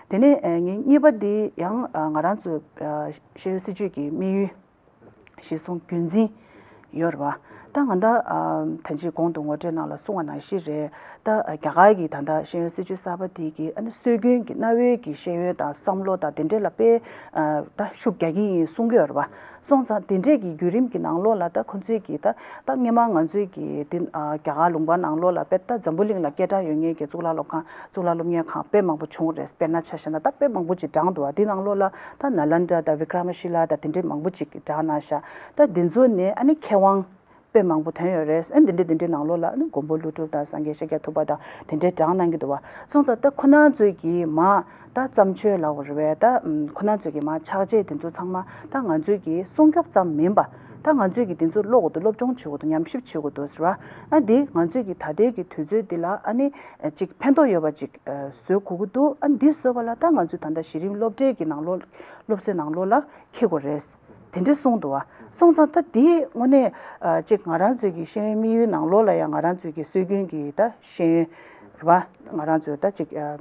དེ་ནས་ཨ་ངས་གཉིས་པ་དེ་ཡང་ཨ་ང་རང་ཚོ་ཨ་ཤེས་ཡོན་སྲིད་བྱུས་ཀྱི་དམིགས་ཡུལ་གཞིར་བཟུང་རྒྱུན་འཛིན་ཡོད་རེད་བ། ད་ང་ད་ཨ་ད་ཅི་གོང་དུ་ངོ་སྤྲོད་ནང་ལ་གསུངས་པ་ནང་བཞིན་རེད། ད་རྒྱ་གར་གྱི་ད་ལྟ་ཤེས་ཡོན་སྲིད་བྱུས་གསར་པ་དེ་གི་ཨ་ནི་སྲོལ་རྒྱུན་གྱི་གནའ་བོའི་གི་ཤེས་ཡོན་དང་བསམ་བློ་དང་དེ་འདྲས་ལ་དཔེ་ཨ་ད་ཤུགས་རྒྱག་གི་ཡིན་གསུང་གི་ཡོད་རེད་བ། སོང་ཙང་དེ་འདྲས་ཀྱི་བརྒྱུད་རིམ་གྱི་ནང་ལོགས་ལ་ད་ཁོ་ཚོས་ཀྱི་ད་ད་སྔོན་མ་ང་ཚོས་ཀྱི་དེ་ཨ་རྒྱ་གར་ལུང་པ་ནང་ལོགས་ལ་དཔེ་ད་འཛམ་བུ་གླིང་ལ་སྐད་གྲགས་ཡོད་མཁན་གྱི་གཙུག་ལག་སློབ་ཁང་གཙུག་ལག་སློབ་གཉེར་ཁང་དཔེ་མང་པོ་བྱུང་རེད། དཔེར་ན་ཆ་བཞག་ན་ད་དཔེ་མང་པོ་ཅིག་བགྲངས་འདུག་བ། དེ་ནང་ལོགས་ལ་ད་ནཱ་ལེནྡྲ་དང་བི་ཀྲ་མ་ཤི་ལ་དང་དེ་འདྲས་མང་པོ་ཅིག་བགྲངས་གནང་ཤག་ད་དེ་ཚོ་ནས་ཨ་ནི་མཁས་དབང་དཔེ་མང་པོ་ཐོན་ཡོད་རེད། ཨ་ནི་དེ་འདྲས་དེ་འདྲས་ནང་ལོགས་ལ་ཨ་ནི་མགོན་པོ་ཀླུ་སྒྲུབ་དང་སངས་རྒྱས་ཤཱཀྱ་ཐུབ་པ་དང་དེ་འདྲས་བགྲངས་གནང་གི་འདུག་བ། སོང་ཙང་ད་ཁོ་རང་ཚོས་ཀྱིས་མ་ད་བརྩམས་ཆོས་ལབ་དགོས་རེད་བས། ད་ཁོ་རང་ཚོས་ཀྱིས་མ་ཕྱག་རྗེས་དེ་ཚོ་ཚང་མ་ད་ང་ཚོས་ཀྱིས་སྲུང་སྐྱོབ་ཙམ་མིན་པ། ད་ང་ཚོས་ཀྱིས་དེ་ཚོ་ཀློག་དགོས་འདུག་སློབ་སྦྱོང་བྱེད་དགོས་འདུག་ཉམས་ཞིབ་བྱེད་དགོས་འདུག་ཟེར་བ། ཨ་འདི་ང་ཚོས་ཀྱིས་ད་ལྟའི་གི་དུས་ཚོད་འདི་ལ་ཨ་ནི་ཅིག་ཕན་ཐོགས་ཡོད་པ་ཅིག་བཟོ་དགོས་ཀྱི་འདུག་ཨ་འདི་བཟོ་བ་ལ་ད་ང་ཚོས་ད་ལྟ་གཞི་རིམ་སློབ་གྲྭའི་གི་ནང་ལོགས་སློབ་གསོའི་ནང་ལོགས་ལ་འཁྱེར་དགོས་རེད། དེ་འདྲས་གསུངས་འདུག་བ། སོང་ཙང་ད་དེའི་དངོས་གནས་ཨ་ཅིག་ང་རང་ཚོའི་གི་ཤེས་ཡོན་དམིགས་ཡུལ་ནང་ལོགས་ལ་ཡང་ང་རང་ཚོའི་གི་སྲོལ་རྒྱུན་གྱི་ད་ཤེས་ཡོན་རེད་བ། ང་རང་ཚོའི་ད་ཅིག་ཨ་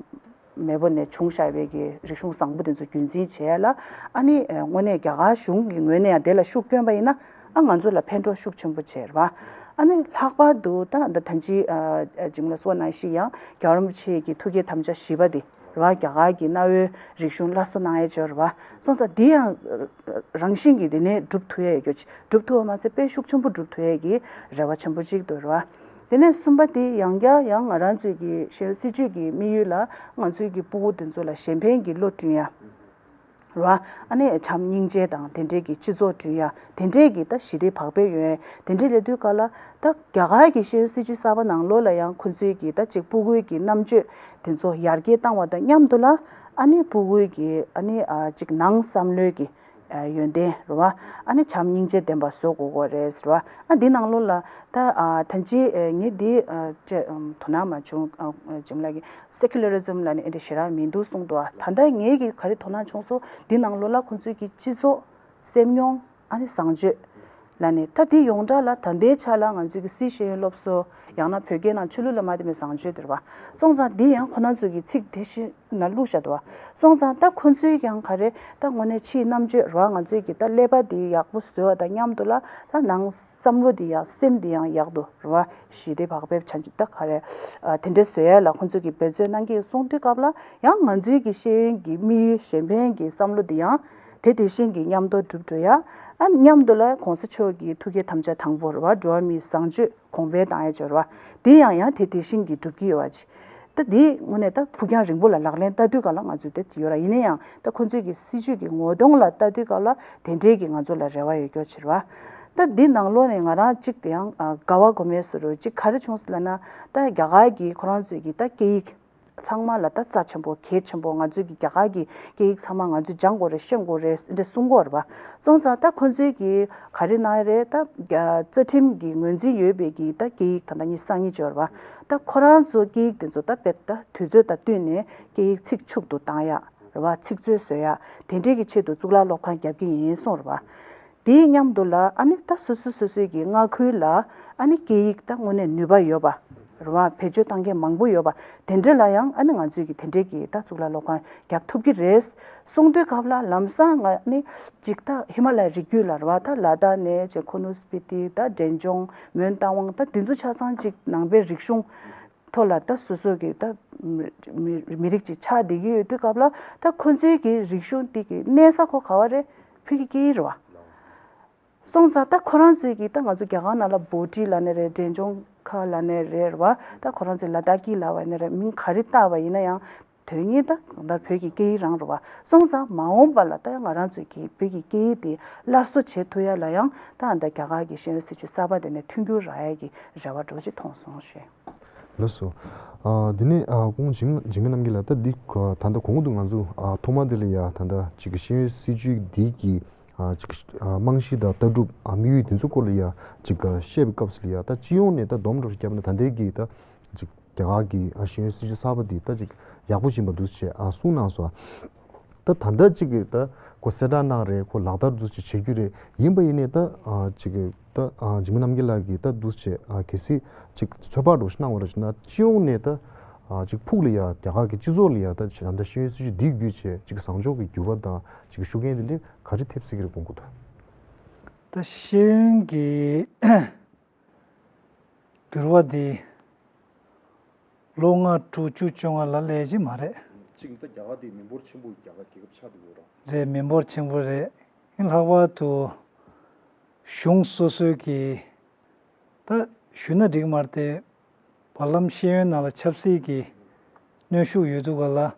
མེས་པོ་ནས་བྱུང་བཞག་པའི་གི་རིག་གཞུང་བཟང་པོ་དེ་ཚོ་རྒྱུན་འཛིན་བྱས་ལ། ཨ་ནི་ཨ་དངོས་གནས་རྒྱ་གར་གཞུང་གི་ངོས་ནས་ཡང་དེ་ལ་ཤུགས་བསྐྱོན་པ་ཡིན་ན་ཨ་ང་ཚོ་ལ་ཕན་གྲོགས་ཤུགས་ཆེན་པོ་བྱས་རེད་བ། ཨ་ནི་ལྷག་པར་དུ་ད་ད་ད་ཅི་ཨ་ཨ་ཇིམ་ལ་སོགས་ནང་བཞིན་ཡང་རྒྱལ་བ་རིན་པོ་ཆེ་གི་ཐུགས་བསྐྱེད་དམ་བཅའ་བཞི་པ་དེ། རེད་བ། རྒྱ་གར་གྱི་གནའ་བོའི་རིག་གཞུང་སླར་གསོ་གནང་ཡས་ཅིག་ཡོད་རེད་བ། སོང་ཙང་འདི་ཡང་རང་བཞིན་གྱིས་འདི་ནས་འགྲུབ་ཐུབ་ཡས་ཡོད་རྒྱུ་ཅིག་འགྲུབ་ཐུབ་པ་མ་ཟད་དཔེ་ཤུགས་ཆེན་པོ་འགྲུབ་ཐུབ་ཡས་ཀྱི་རེ་བ་ཆེན་པོ་ཅིག་འདུག་རེད་བ། དེ་ནས་གསུམ་པ་དེ་ཡང་བསྐྱར་ཡང་ང་རང་ཚོའི་གི་ཤེས་ཡོན་སྲིད་བྱུས་ཀྱི་དམིགས་ཡུལ་ལ་ང་ཚོའི་གི་ཕྲུ་གུ་དེ་ཚོ་ལ་གཞན་ཕན་གྱི་བློ་བསྐྲུན་ཡ། རེད་བ། ཨ་ནི་བྱམས་སྙིང་རྗེ་དང་དེ་འདྲས་ཀྱི་སྤྱི་ཚོགས་བསྐྲུན་ཡ་དེ་འདྲས་ཀྱི་ད་ཞི་བདེ་བག་ཕེབས་ཡོང་ཡ་དེ་འདྲས་སླེབས་དུས་སྐབས་ལ། ད་རྒྱ་གར་གྱི་ཤེས་ཡོན་སྲིད་བྱུས་གསར་པ་ནང་ལོགས་ལ་ཡང་ཁོ་ཚོའི་གི་ད་ཅིག་ཕྲུ་གུའི་གི་རྣམ་དཔྱོད་དེ་ཚོ་ཡར་རྒྱས་བཏང་བ་དང་མཉམ་དུ་ལ། ཨ་ནི་ཕྲུ་གུའི་གི་ཨ་ནི་ཨ་ཅིག་ནང་བསམ་བློའི་གི་ཨ་ཡོན་ཏན་རེད་བ། ཨ་ནི་བྱམས་སྙིང་རྗེ་ལྡན་པ་བཟོ་དགོས་ཀྱི་རེད་ཟེར་བ། ཨ་འདི་ནང་ལོགས་ལ་ད་ཨ་ད་ཅི་ཨ་ངས་འདི་ཨ་ཅེ་ཨམ་དོ་སྣང་མ་བྱུང་། ཨ་ཨ་ཇིམ་ལགས་ཀྱིས་སེ་ཁུ་ལ་རི་ཛིམ་ལབ་ནས་ཨེ་འདྲ་ཞེ་དྲག་མི་འདུག་གསུངས་འདུག་ཨ་ད་ལྟ་ངས་ཀྱི་ག་རེ་དོ་སྣང་བྱུང་སོང་། འདི་ནང་ལོགས་ལ་ཁོང་ཚོའི་གི་སྤྱི་ཚོགས་སེམས་མྱོང་། ཨ་ནི་བཟང་སྤྱོད་ལབ་ནས། ད་འདི་ཡོངས་གྲགས་ལ་ད་ལྟའི་ཆ་ལ་ང་ཚོའི་གི་སྲིད་ཤེས་ཡོན་སློབ་གསོ། ཡང་ན་བོད་སྐད་ནང་ཆོས་ལུགས་ལ་མ་བསྟུན་པའི་བཟང་སྤྱོད་དེ་རེད་བ། སོང་ཙང་འདི་ཡང་ཁོ་རང་ཚོའི་གི་ཚིག་དེ་བཞིན་ན་བླུགས་བཞག་འདུག་བ། སོང་ཙང་ད་ཁོ་ཚོའི་ཡང་ག་རེ་ད་དངོས་གནས་ཕྱིའི་རྣམ་དཔྱོད་རེད་བ། ང་ཚོའི་གི་ད་ཀླད་པ་འདི་ཡག་པོ་བཟོ་བ་དང་མཉམ་དུ་ལ་ད་ནང་བསམ་བློ་འདི་ཡང་སེམས་འདི་ཡང་ཡག་ཏུ་རེད་བ། ཞི་བདེ་བག་ཕེབས་བྱང་ཆུབ་ད་ག་རེ་ཨ་དེ་འདྲ་བཟོ་ཡ་ལ་ཁོ་ཚོ་གི་འབད་རྩོལ་གནང་གི་གསུངས་དུས་སྐབས་ལ། ཡང་ང་ཚོའི་གི་ཤེས་ཡོན་གྱི་དམིགས་ཡུལ་གཞན་ཕན་གྱི་བསམ་བློ་འདི་ཡང་དེ་དེ་བཞིན་གྱི་མཉམ་དུ་འགྲུབ་འགྲོ་ཡ། ཨ་མཉམ་དུ་ལ་གོང་ས་མཆོག་གི་ཐུགས་བསྐྱེད་དམ་བཅའ་དང་པོ་རེད་བ། འགྲོ་བ་མིའི་བཟང་སྤྱོད་གོང་འཕེལ་བཏང་ཡ་ཅིག་རེད་བ། དེ་ཡང་ཡང་དེ་དེ་བཞིན་གྱི་འགྲུབ་ཀྱི་ཡོད་པ་ཅིག་ད་དེ་དངོས་གནས་ད་ཕུགས་རྒྱང་རིང་པོ་ལ་ལག་ལེན་བསྟར་དུས་ག་ལ་ང་ཚོས་དེ་ཡོད་ལ། ཡིན་ན་ཡང་ད་ཁོ་ཚོས་ཀྱི་སྲིད་བྱུས་ཀྱི་ངོ་གདོང་ལ་ལྟ་དུས་ག་ལ་དེ་འདྲའི་གི་ང་ཚོ་ལ་རེ་བ་ཡོད་རྒྱུ་ཅིག་རེད་བ། ད་འདི་ནང་ལོགས་ནས་ང་རང་གཅིག་ཡང་དགའ་བ་དགོས་མེད་བཟོ་འདྲ་གཅིག་ག་རེ་བྱུང་སོང་ལབ་ན། ད་རྒྱ་གར་གྱི་ཁོ་རང་ཚོས་ཀྱི་ད་སྐད་ཡིག་ཚང་མ་ལ་ད་རྩ་ཆེན་པོ་གལ་ཆེན་པོ། ང་ཚོའི་གི་རྒྱ་གར་གྱི་སྐད་ཡིག་ཚང་མ་ང་ཚོས་སྦྱང་དགོས་རེད། ཤེས་དགོས་རེད། འདི་གསུང་གི་ཡོད་རེད་པ། སོང་ཙང་ད་ཁོ་ཚོའི་གི་ག་རེ་གནང་ཡ་རེད། ད་རྒྱ་རྩ་ཁྲིམས་ཀྱི་ངོས་འཛིན་ཡོད་པའི་གི་ད་སྐད་ཡིག་ད་ལྟ་ཉི་ཤུ་རྩ་གཉིས་ཅིག་ཡོད་རེད་པ། ད་ཁོ་རང་ཚོ་སྐད་ཡིག་དེ་ཚོ་ད་དཔེ་ད་དུས་ཚོད་དང་བསྟུན་ནས་སྐད་ཡིག་ཚིག་ཕྱུག་ཏུ་བཏང་ཡ་རེད་པ། ཚིག་མཛོད་བཟོ་ཡ་དེ་འདྲའི་གི་ཆེད་དུ་གཙུག་ལག་སློབ་ཁང་རྒྱབ་ཀྱི་ཡིན་གསུངས་རེད་པ། དེའི་མཉམ་དུ་ལ་ཨ་ནི་ད་སོ་སོ་སོ་སོའི་གི་མངའ་ཁུལ་ལ་ཨ་ནི་སྐད་ཡིག་ད་དངོས་གནས་ནུས་པ་ཡོད་པ་རེད་པ། བེད་སྤྱོད་བཏང་མཁན་མང་པོ་ཡོད་པ། དེ་འདྲ་ལ་ཡང་ཨ་ནི་ང་ཚོའི་གི་དེ་འདྲའི་གི་ད་གཙུག་ལག་སློབ་ཁང་རྒྱབ་ཐུབ་ཀྱི་རེད་གསུང་དུས་སྐབས་ལ། ལམ་སང་ང་ནི་ཅིག་ད་ཧི་མ་ལ་ཡའི་རི་རྒྱུད་ལ་རེད་པ། ད་ལ་དྭགས་ནས་ཅིག་ཁུ་ནུ་སྤི་ཏི། ད་འབྲས་ལྗོངས། མོན་རྟ་དབང་། ད་འདི་ཚོ་ཆ་ཚང་ཅིག་ནང་པའི་རིག་གཞུང་ཐོག་ལ་ད་སོ་སོ་གི་ད་མི་མི་རིགས་ཅིག་ཆགས་བསྡད་ཀྱི་ཡོད་དུས་སྐབས་ལ། ད་ཁོ་ཚོའི་གི་རིག་གཞུང་དེ་གི་གནས་ས་ཁོ་ག་བ་རེད། བོད་ཀྱི་སྐད་ཡིག་རེད་པ། སོང་ཙང་ད་ཁོ་རང་ཚོའི་གི་ད་ང་ཚོ་རྒྱ་གར་ནང་ལ་བྷོ་ཊི་ལབ་ནའི་རེད། འབྲས་ལྗོངས་མཁར་ལབ་ནའི་རེད་པ། ད་ཁོ་རང་ཚོའི་ལ་དྭགས་སྐད་ལབ་པ་ཡིན་ནའི་རེད། མིང་ག་རེ་བཏགས་པ་ཡིན་ན་ཡང་དོན་སྙིང་ད་གང་ལྟར་བོད་ཀྱི་སྐད་ཡིག་རང་རེད་པ། སོང་ཙང་མ་འོངས་པ་ལ་ད་ང་རང་ཚོའི་གི་བོད་ཀྱི་སྐད་ཡིག་དེ་སླར་གསོ་བྱེད་ཐུབ་ཡ་ལ་ཡང་ད་ཨ་ད་རྒྱ་གར་གྱི་ཤེས་ཡོན་སྲིད་བྱུས་གསར་པ་དེ་ནས་མཐུན་འགྱུར་རག་ཡ་གི་རེ་བ་འདྲ་བོ་ཅིག་མཐོང་སོང་ཞུ། ལགས་སོ། ཨ་དེ་ནས་ཨ་ཁོང་འཇིགས་འཇིགས་མེད་རྣམ་རྒྱལ་ལགས། ད་འདི་ད་ལྟ་གོང་དུ་ང་ཚོ་ཨ་ཐོག་མ་དེ་ལ་ཡ་ད་ལྟ་ཅིག་གི་ཤེས་ཡོན་སྲིད་བྱུས་འདི་གི་ཨ་ཅིག་ཨ་རྨང་གཞི་དང་ལྟ་གྲུབ། ཨ་དམིགས་ཡུལ་དེ་ཚོ་སྐོར་ལ་ཡ་ཅིག་ཨ་བཤད་པའི་སྐབས་སུ་ལ་ཡ། ད་སྤྱི་ཡོངས་ནས་ད་སྡོམ་འདྲ་བོ་ཞིག་བརྒྱབ་ན། ད་ལྟའི་གི་ད་ཅིག་རྒྱ་གར་གྱི་ཨ་ཤེས་ཡོན་སྲིད་བྱུས་གསར་པ་འདི་ད་ཅིག་ཡག་པོ་ཕྱིན་པ་འདུག་ཅེས་ཨ་གསུངས་གནང་སོང་། ད་ད་ལྟ་ཅིག་གི་ད་ཁོ་གསལ་བསྒྲགས་གནང་རེད། ཁོ་ལག་བསྟར་འདུག་ཅེས་བྱེད་རྒྱུ་རེད། ཡིན་པ་ཡིན་ནའི་ད་ཨ་ཅིག་གི་ད་ཨ་འཇིགས་མེད་རྣམ་རྒྱལ་ལགས་ཀྱིས་ད་འདུག་ཅེས་ཨ་གལ་སྲིད་ཅིག་ཚོད་དཔག་འདྲ་བོ་ཞིག་གནང་བ་རེད་ན། སྤྱི་ཡོངས་ནས་ད་ཨ་ཅིག་ཕུགས་ལ་ཡ་རྒྱ་གར་གྱི་སྤྱི་ཚོགས་ལ་ཡ་ད་ད་ལྟ་ཤེས་ཡོན་སྲིད་བྱུས་འདི་བརྒྱུད་བྱས་ཅིག་བཟང་ཕྱོགས་ཀྱི་འགྱུར་བ་དང་ཅིག་ཤུགས་རྐྱེན་དེ་འདྲ་ག་རེ་ཐེབས་སྲིད་ཀྱི་རེད་དགོངས་ཀྱི་འདུག་ད་ཤེས་ཡོན་གྱི་འགྱུར་བ་དེ་ལོ་ལྔ་དྲུག་བཅུ་བཅོ་ལྔ་ལ་སླེབས་ཀྱི་མ་རེད། གཅིག་ད་རྒྱ་གར་དེ་མི་འབོར་ཆེན་པོ་རྒྱ་གར་རྒྱལ་ཁབ་ཆགས་འདུག་ར། རེད། མི་འབོར་ཆེན་པོ་རེད། ཨིན་ལྷག་པར་དུ་གཞུང་སོ་སོའི་གི་ད་ཞུས་ན་འགྲིག་མ་རེད་དེ། བར་ལམ་ཤེས་ཡོན་ནང་ལ་ཆབ་སྲིད་ཀྱི་གནོན་ཤུགས་ཡོད་དུས་ག་ལ།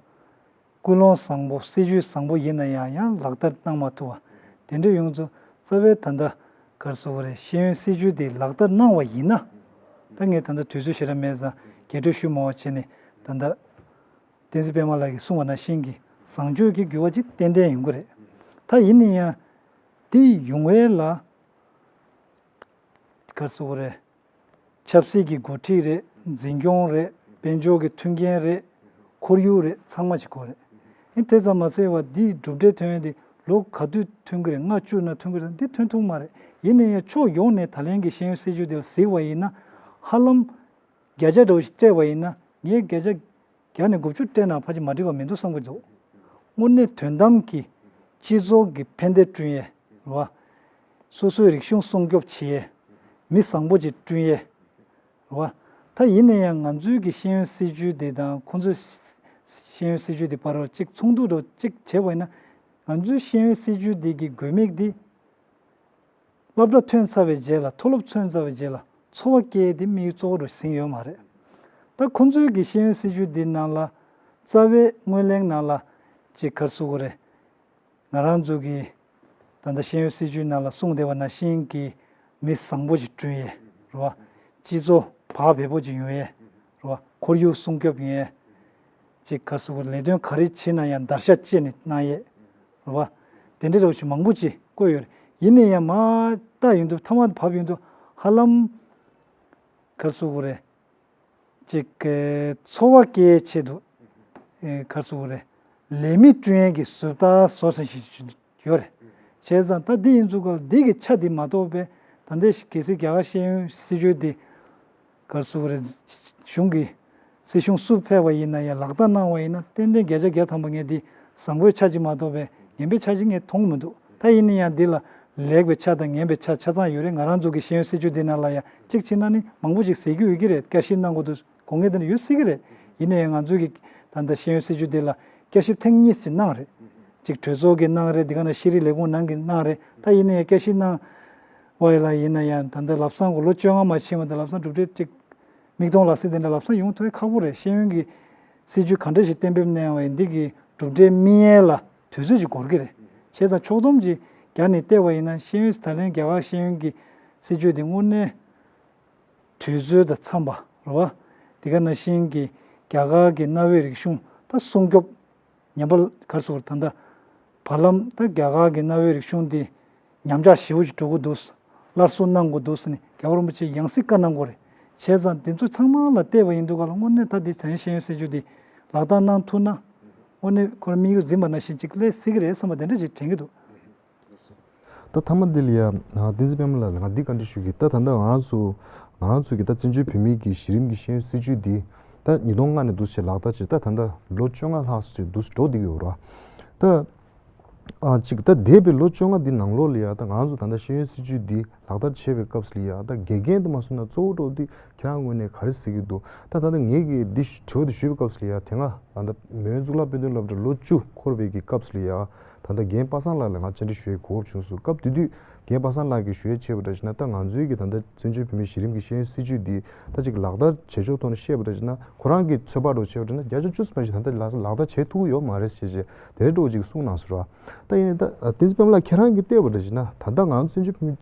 ཀུན་སློང་བཟང་པོ། སྲིད་ཇུས་བཟང་པོ་ཡིན་ན་ཡང་ཡང་ལག་བསྟར་གནང་མ་ཐུབ་པ་དེ་འདྲ་ཡོང་ཚུལ། རྩ་བའི་ད་ལྟ་ག་རེ་ཟེར་དགོས་རེད། ཤེས་ཡོན་སྲིད་ཇུས་དེ་ལག་བསྟར་གནང་བ་ཡིན་ན། ད་ངས་ད་ལྟ་དུས་ཚོད་ཞེ་དྲག་མེད་ཙང་རྒྱས་སྤྲོས་ཞུ་མང་བ་བྱས་ནས། ད་ལྟ་བསྟན་འཛིན་པད་མ་ལགས་ཀྱིས་གསུངས་པ་ནང་བཞིན་གྱི་བཟང་སྤྱོད་ཀྱི་འགྱུར་བ་ཅིག་ཏན་ཏན་ཡོང་གི་རེད། ད་ཡིན་ན་ཡང་དེ་ཡོང་བའི་ལ་ག་རེ་ཟེར་དགོས་རེད། ཆབ་སྲིད་ཀྱི་འགོ་ཁྲིད་རེད། འཛིན་སྐྱོང་རེད། དཔལ་འབྱོར་གྱི་མཐུན་རྐྱེན་རེད། ཁོར་ཡུག་རེད། ཚང་མ་ཅིག་དགོས་རེད། ཨེ་དེ་ཙམ་མ་ཟད་པ་འདི་གྲུབ་འབྲས་ཐོན་ཡས་འདི་ལོ་ག་དུས་ཐོན་གྱི་རེད། ལྔ་བཅུ་ནང་ཐོན་གྱི་རེད། འདི་ཐོན་ཐུབ་མ་རེད། ཡིན་ན་ཡང་ཕྱོགས་ཡོངས་ནས་ད་ལན་གྱི་ཤེས་ཡོན་སྲིད་བྱུས་འདི་ལ་གཟིགས་པ་ཡིན་ན། ཧ་ལམ་བརྒྱ་ཆ་འདྲ་བོ་ཞིག་སྤྲད་པ་ཡིན་ན། ངས་བརྒྱ་ཆ་བརྒྱ་ནས་དགུ་བཅུ་སྤྲད་ན་ཕལ་ཆེར་མ་འགྲིག་པ་མི་འདུག་བསམ་གྱི་འདུག་དངོས་གནས་དོན་དམ་གྱི་སྤྱི་ཚོགས་ཀྱི་ཕན་བདེ་བསྐྲུན་ཡས་རེད་བ། སོ་སོའི་རིག་གཞུང་སྲུང་སྐྱོབ་བྱེད་ཡས། མི་བཟང་པོ་ཅིག་བསྐྲུན་ཡས་རེད་བ། ད་ཡིན་ན་ཡང་ང་ཚོའི་གི་ཤེས་ཡོན་སྲིད་བྱུས་དེ་དང་ཁོང་ཚོའི་ཤེས་ཡོན་སྲིད་བྱུས་དེ་བར་ལ་ཅིག་ཚོགས་འདུ་འདྲ་བོ་ཅིག་བྱས་པ་ཡིན་ན། ང་ཚོའི་ཤེས་ཡོན་སྲིད་བྱུས་དེ་གི་དགོས་དམིགས་དེ། སློབ་གྲྭ་ཐོན་ཚར་བའི་རྗེས་ལ། མཐོ་སློབ་ཐོན་ཚར་བའི་རྗེས་ལ་འཚོ་བ་སྐྱེལ་དེ་དམིགས་ཡུལ་གཙོ་བོ་འདྲ་ཟིན་ཡོད་མ་རེད། ད་ཁོང་ཚོའི་གི་ཤེས་ཡོན་སྲིད་བྱུས་འདི་ནང་ལ། རྩ་བའི་སྔོན་གླེང་ནང་ལ་ཅིག་ག་རེ་ཟེར་དགོས་རེད། ང་རང་ཚོ་གི་ད་ལྟ་ཤེས་ཡོན་སྲིད་བྱུས་ནང་ལ་གསུངས་བསྡད་པ་ནང་བཞིན་གྱི་མི་བཟང་པོ་ཞིག་བསྐྲུན་ཡས་རེད་བ། སྤྱི་ཚོགས་བག་ཕེབས་པོ་ཅིག་ཡོང་ཡས་རེད་བ། ཁོར་ཡུག་སྲུང་སྐྱོབ་ཡོང་ཡས། ཅིག་ག་རེ་ཟེར་དགོས་རེད། ལས་དོན་ག་རེ་བྱེད་ན་ཡང་བརྡར་ཤ་བཅད་ནས་གནང་ཡས། རེད་བ། དེ་འདྲའི་རོགས་ཞིག་མང་པོ་ཅིག་བཀོད་ཡོད་རེད། ཡིན་ན་ཡང་མར་ལྟ་ཡོང་དུས། མཐའ་མར་བབས་ཡོང་དུས་ཧ་ལམ་ག་རེ་ཟེར་དགོས་རེད། ཅིག་གི་འཚོ་བ་སྐྱེལ་ཆེད་དུ། ཨེ་ག་རེ་ཟེར་དགོས་རེད། ལས་མི་བསྐྲུན་ཡས་ཀྱི་བཟོ་ལྟ་བཟོ་ས་ཞིག་ཡོད་རེད། བྱས་ཙང་ད་འདི་ཡིན་ཚུལ་ག་ལ་འདི་གི་ཆ་འདི་མ་གཏོགས་པའི། ད་ལྟའི་གལ་སྲིད་རྒྱ་གར་ཤེས་ཡོན་སྲིད་བྱུས་འདི་ག་རེ་ཟེར་དགོས་རེད། གཞུང་གི་སྲིད་གཞུང་སུ་ཕེབས་པ་ཡིན་ན་ཡང་ལག་བསྟར་གནང་བ་ཡིན་ན། ཏན་ཏན་བརྒྱ་ཆ་བརྒྱ་ཐམ་པ་ངས་འདི་བཟང་པོའི་ཆ་ཅིག་མ་གཏོགས་པའི་ངན་པའི་ཆ་ཅིག་ངས་མཐོང་མི་འདུག་ད་ཡིན་ན་ཡང་འདི་ལ་ལེགས་པའི་ཆ་དང་ངན་པའི་ཆ་ཆ་ཚང་ཡོད་རེད། ང་རང་ཚོ་གི་ཤེས་ཡོན་སྲིད་བྱུས་འདི་ནང་ལ་ཡང་གཅིག་བྱས་ན་ནི་མང་པོ་ཞིག་ཟེར་རྒྱུ་ཡོད་ཀྱི་རེད། བསྐྱར་ཞིབ་གནང་དགོས་འདུག་དགོས་ངེས་དེ་འདྲ་ཡོད་སྲིད་ཀྱི་རེད། ཡིན་ན་ཡང་ང་ཚོའི་གི་ད་ལྟ་ཤེས་ཡོན་སྲིད་བྱུས་འདི་ལ་བསྐྱར་ཞིབ་ཐེངས་གཉིས་ཤིག་གནང་རེད། གཅིག་གྲོས་ཚོགས་ཀྱིས་གནང་རེད། འདི་ག་ནང་ཤེས་རིག་ལས་ཁུངས་ནང་གིས་གནང་རེད། ད་ཡིན་ན་ཡང་བསྐྱར་ཞིབ་གནང་བ་ཡིན་ལ་ཡིན་ན་ཡང་ད་ལྟ་ལམ་སང་གི་ལོ་བཅོ་ལྔ་མ་ཕྱིན་པ་དང་ལམ་སང་གྲུབ་འབྲས་གཅིག་མིག་མཐོང་ལག་ཟིན་དེ་འདྲ་ལམ་སང་ཡོང་ཐུབ་ཡ་ཁག་པོ་རེད། ཤེས་ཡོན་གྱི་སྲིད་བྱུས་ག་འདྲ་ཞིག་གཏན་འབེབས་གནང་བ་ཡིན། འདི་གི་གྲུབ་འབྲས་སྨིན་ཡས་ལ་དུས་ཚོད་ཅིག་འགོར་གི་རེད། བྱས་ཙང་ཕྱོགས་བསྡོམས་ཅིག་རྒྱག་ནས་བལྟས་པ་ཡིན་ན། ཤེས་ཡོན་ད་ལན་རྒྱ་གར་ཤེས་ཡོན་གྱི་སྲིད་བྱུས་དེ་དངོས་གནས་དུས་ཚོད་དང་འཚམས་པ་རེད་བ། དེ་ག་ནང་བཞིན་གྱི་ རྒྱ་གར་གྱི་གནའ་བོའི་རིག་གཞུང་ད་སྲུང་སྐྱོབ། ཉམས་པ་ག་རེ་ཟེར་དགོས་རེད། ད་ལྟ་བར་ལམ་ད་རྒྱ་གར་གྱི་གནའ་བོའི་རིག་གཞུང་འདི་ཉམས་ཆག་ཞེ་པོ་ཅིག་འགྲོ་གི་འདུག་སླར་གསོ་གནང་དགོས་འདུག་ཟེར་ནས་རྒྱལ་བ་རིན་པོ་ཆེས་ཡང་སྲིད་བཀའ་གནང་དགོས་རེད། བྱས་ཙང་འདི་ཚོ་ཚང་མ་ལ་བལྟས་པ་ཡིན་དུས་ག་ལ་དངོས་གནས་ད་འདི་བྱང་ཤེས་ཡོན་སྲིད་བྱུས་འདི་ལག་བསྟར་གནང་ཐུབ་ན། དངོས་གནས་ཁོ་རང་དམིགས་ཡུལ་འཛིན་པ་ནང་བཞིན་ཅིག་སླེབས་སྲིད་ཀྱི་རེད་བསམ་པ་དེ་འདྲ་ཅིག་དྲན་གྱི་འདུག་ད་ཐ་མ་འདི་ལ་ཡ་བསྟན་འཛིན་པད་མ་ལགས་ལ་ང་འདི་བཀའ་འདྲི་ཞུ་གི། ད་ད་ལྟ་ང་རང་ཚོ་ང་རང་ཚོ་གི་ད་བཙན་བྱོལ་བོད་མིའི་གི་གཞི་རིམ་གྱི་ཤེས་ཡོན་སྲིད་བྱུས་འདི་ད་ཉིས་སྟོང་ལྔ་ནས་འདུག་སེ་ལག་བསྟར་བྱས། ད་ད་ལྟ་ལོ་བཅོ་ལྔ་ལྷག་ཙམ་འདུག་སེ་འགྲོ་བསྡད་ཀྱི་ཡོད་རེད་བ། ད་ཨ་ཅིག་ད་འདས་པའི་ལོ་བཅོ་ལྔ་འདི་ནང་ལོགས་ལ་ཡ་ད་ང་རང་ཚོ་ད་ལྟ་ཤེས་ཡོན་སྲིད་བྱུས་འདི་ལག་བསྟར་བྱས་པའི་སྐབས་སུ་ལ་ཡ་ད་དགེ་རྒན་དུ་མ་སོང་ན་གཙོ་བོ་འདྲ་བོ་འདི་ཁྱེད་རང་ངོས་ནས་ག་རེ་གཟིགས་ཀྱི་འདུག་ད་ད་ལྟ་ངས་གི་འདི་དྲི་བ་འདི་ཞུས་པའི་སྐབས་སུ་ལ་ཡ་དེ་སྔ་ད་ལྟ་མེས་དབོན་གཙུག་ལག་དཔེ་སྟོན་སློབ་གྲྭ་ལོ་བཅུ་འཁོར་བའི་གི་སྐབས་སུ་ལ་ཡ་ད་ལྟ་རྒན་པ་སངས་ལགས་ལ་ང་བཅར་འདྲི་ཞུ་ཡའི་གོ་སྐབས་བྱུང་སོང་། སྐབས་དེ་དུས་རྒན་པ་སངས་ལགས་ཀྱིས་ཞུ་ཡ་བྱས་པ་འདྲ་ཞིག་ན། ད་ང་ཚོའི་གི་ད་ལྟ་བཙན་བྱོལ་བོད་མིའི་གཞི་རིམ་གྱི་ཤེས་ཡོན་སྲིད་བྱུས་འདི་ད་ཅིག་ལག་བསྟར་བྱེད་ཕྱོགས་ཐོག་ནས་བཤད་པ་འདྲ་ཞིག་ན། ཁོ་རང་གི་ཚོད་དཔག་འདྲ་བོ་བྱས་པ་འདྲ་ན་བརྒྱ་ཆ་བཅུ་ཙམ་ཞིག་ད་ལྟ་ལག་ལག་བསྟར་བྱེད་ཐུབ་ཀྱི་ཡོད་མ་རེད་ཟེར་བྱས་དེ་འདྲ་བོ་ཅིག་གསུངས་གནང་སོང་ར། ད་ཡིན་ནའི་ད་བསྟན་འཛིན་པད་མ་ལགས་ཁྱེད་རང་གིས་བལྟས་པ་འདྲ་ཞིག་ན། ད་ལྟ་ང་ཚོ་བཙན་བྱོལ་བོད་མི་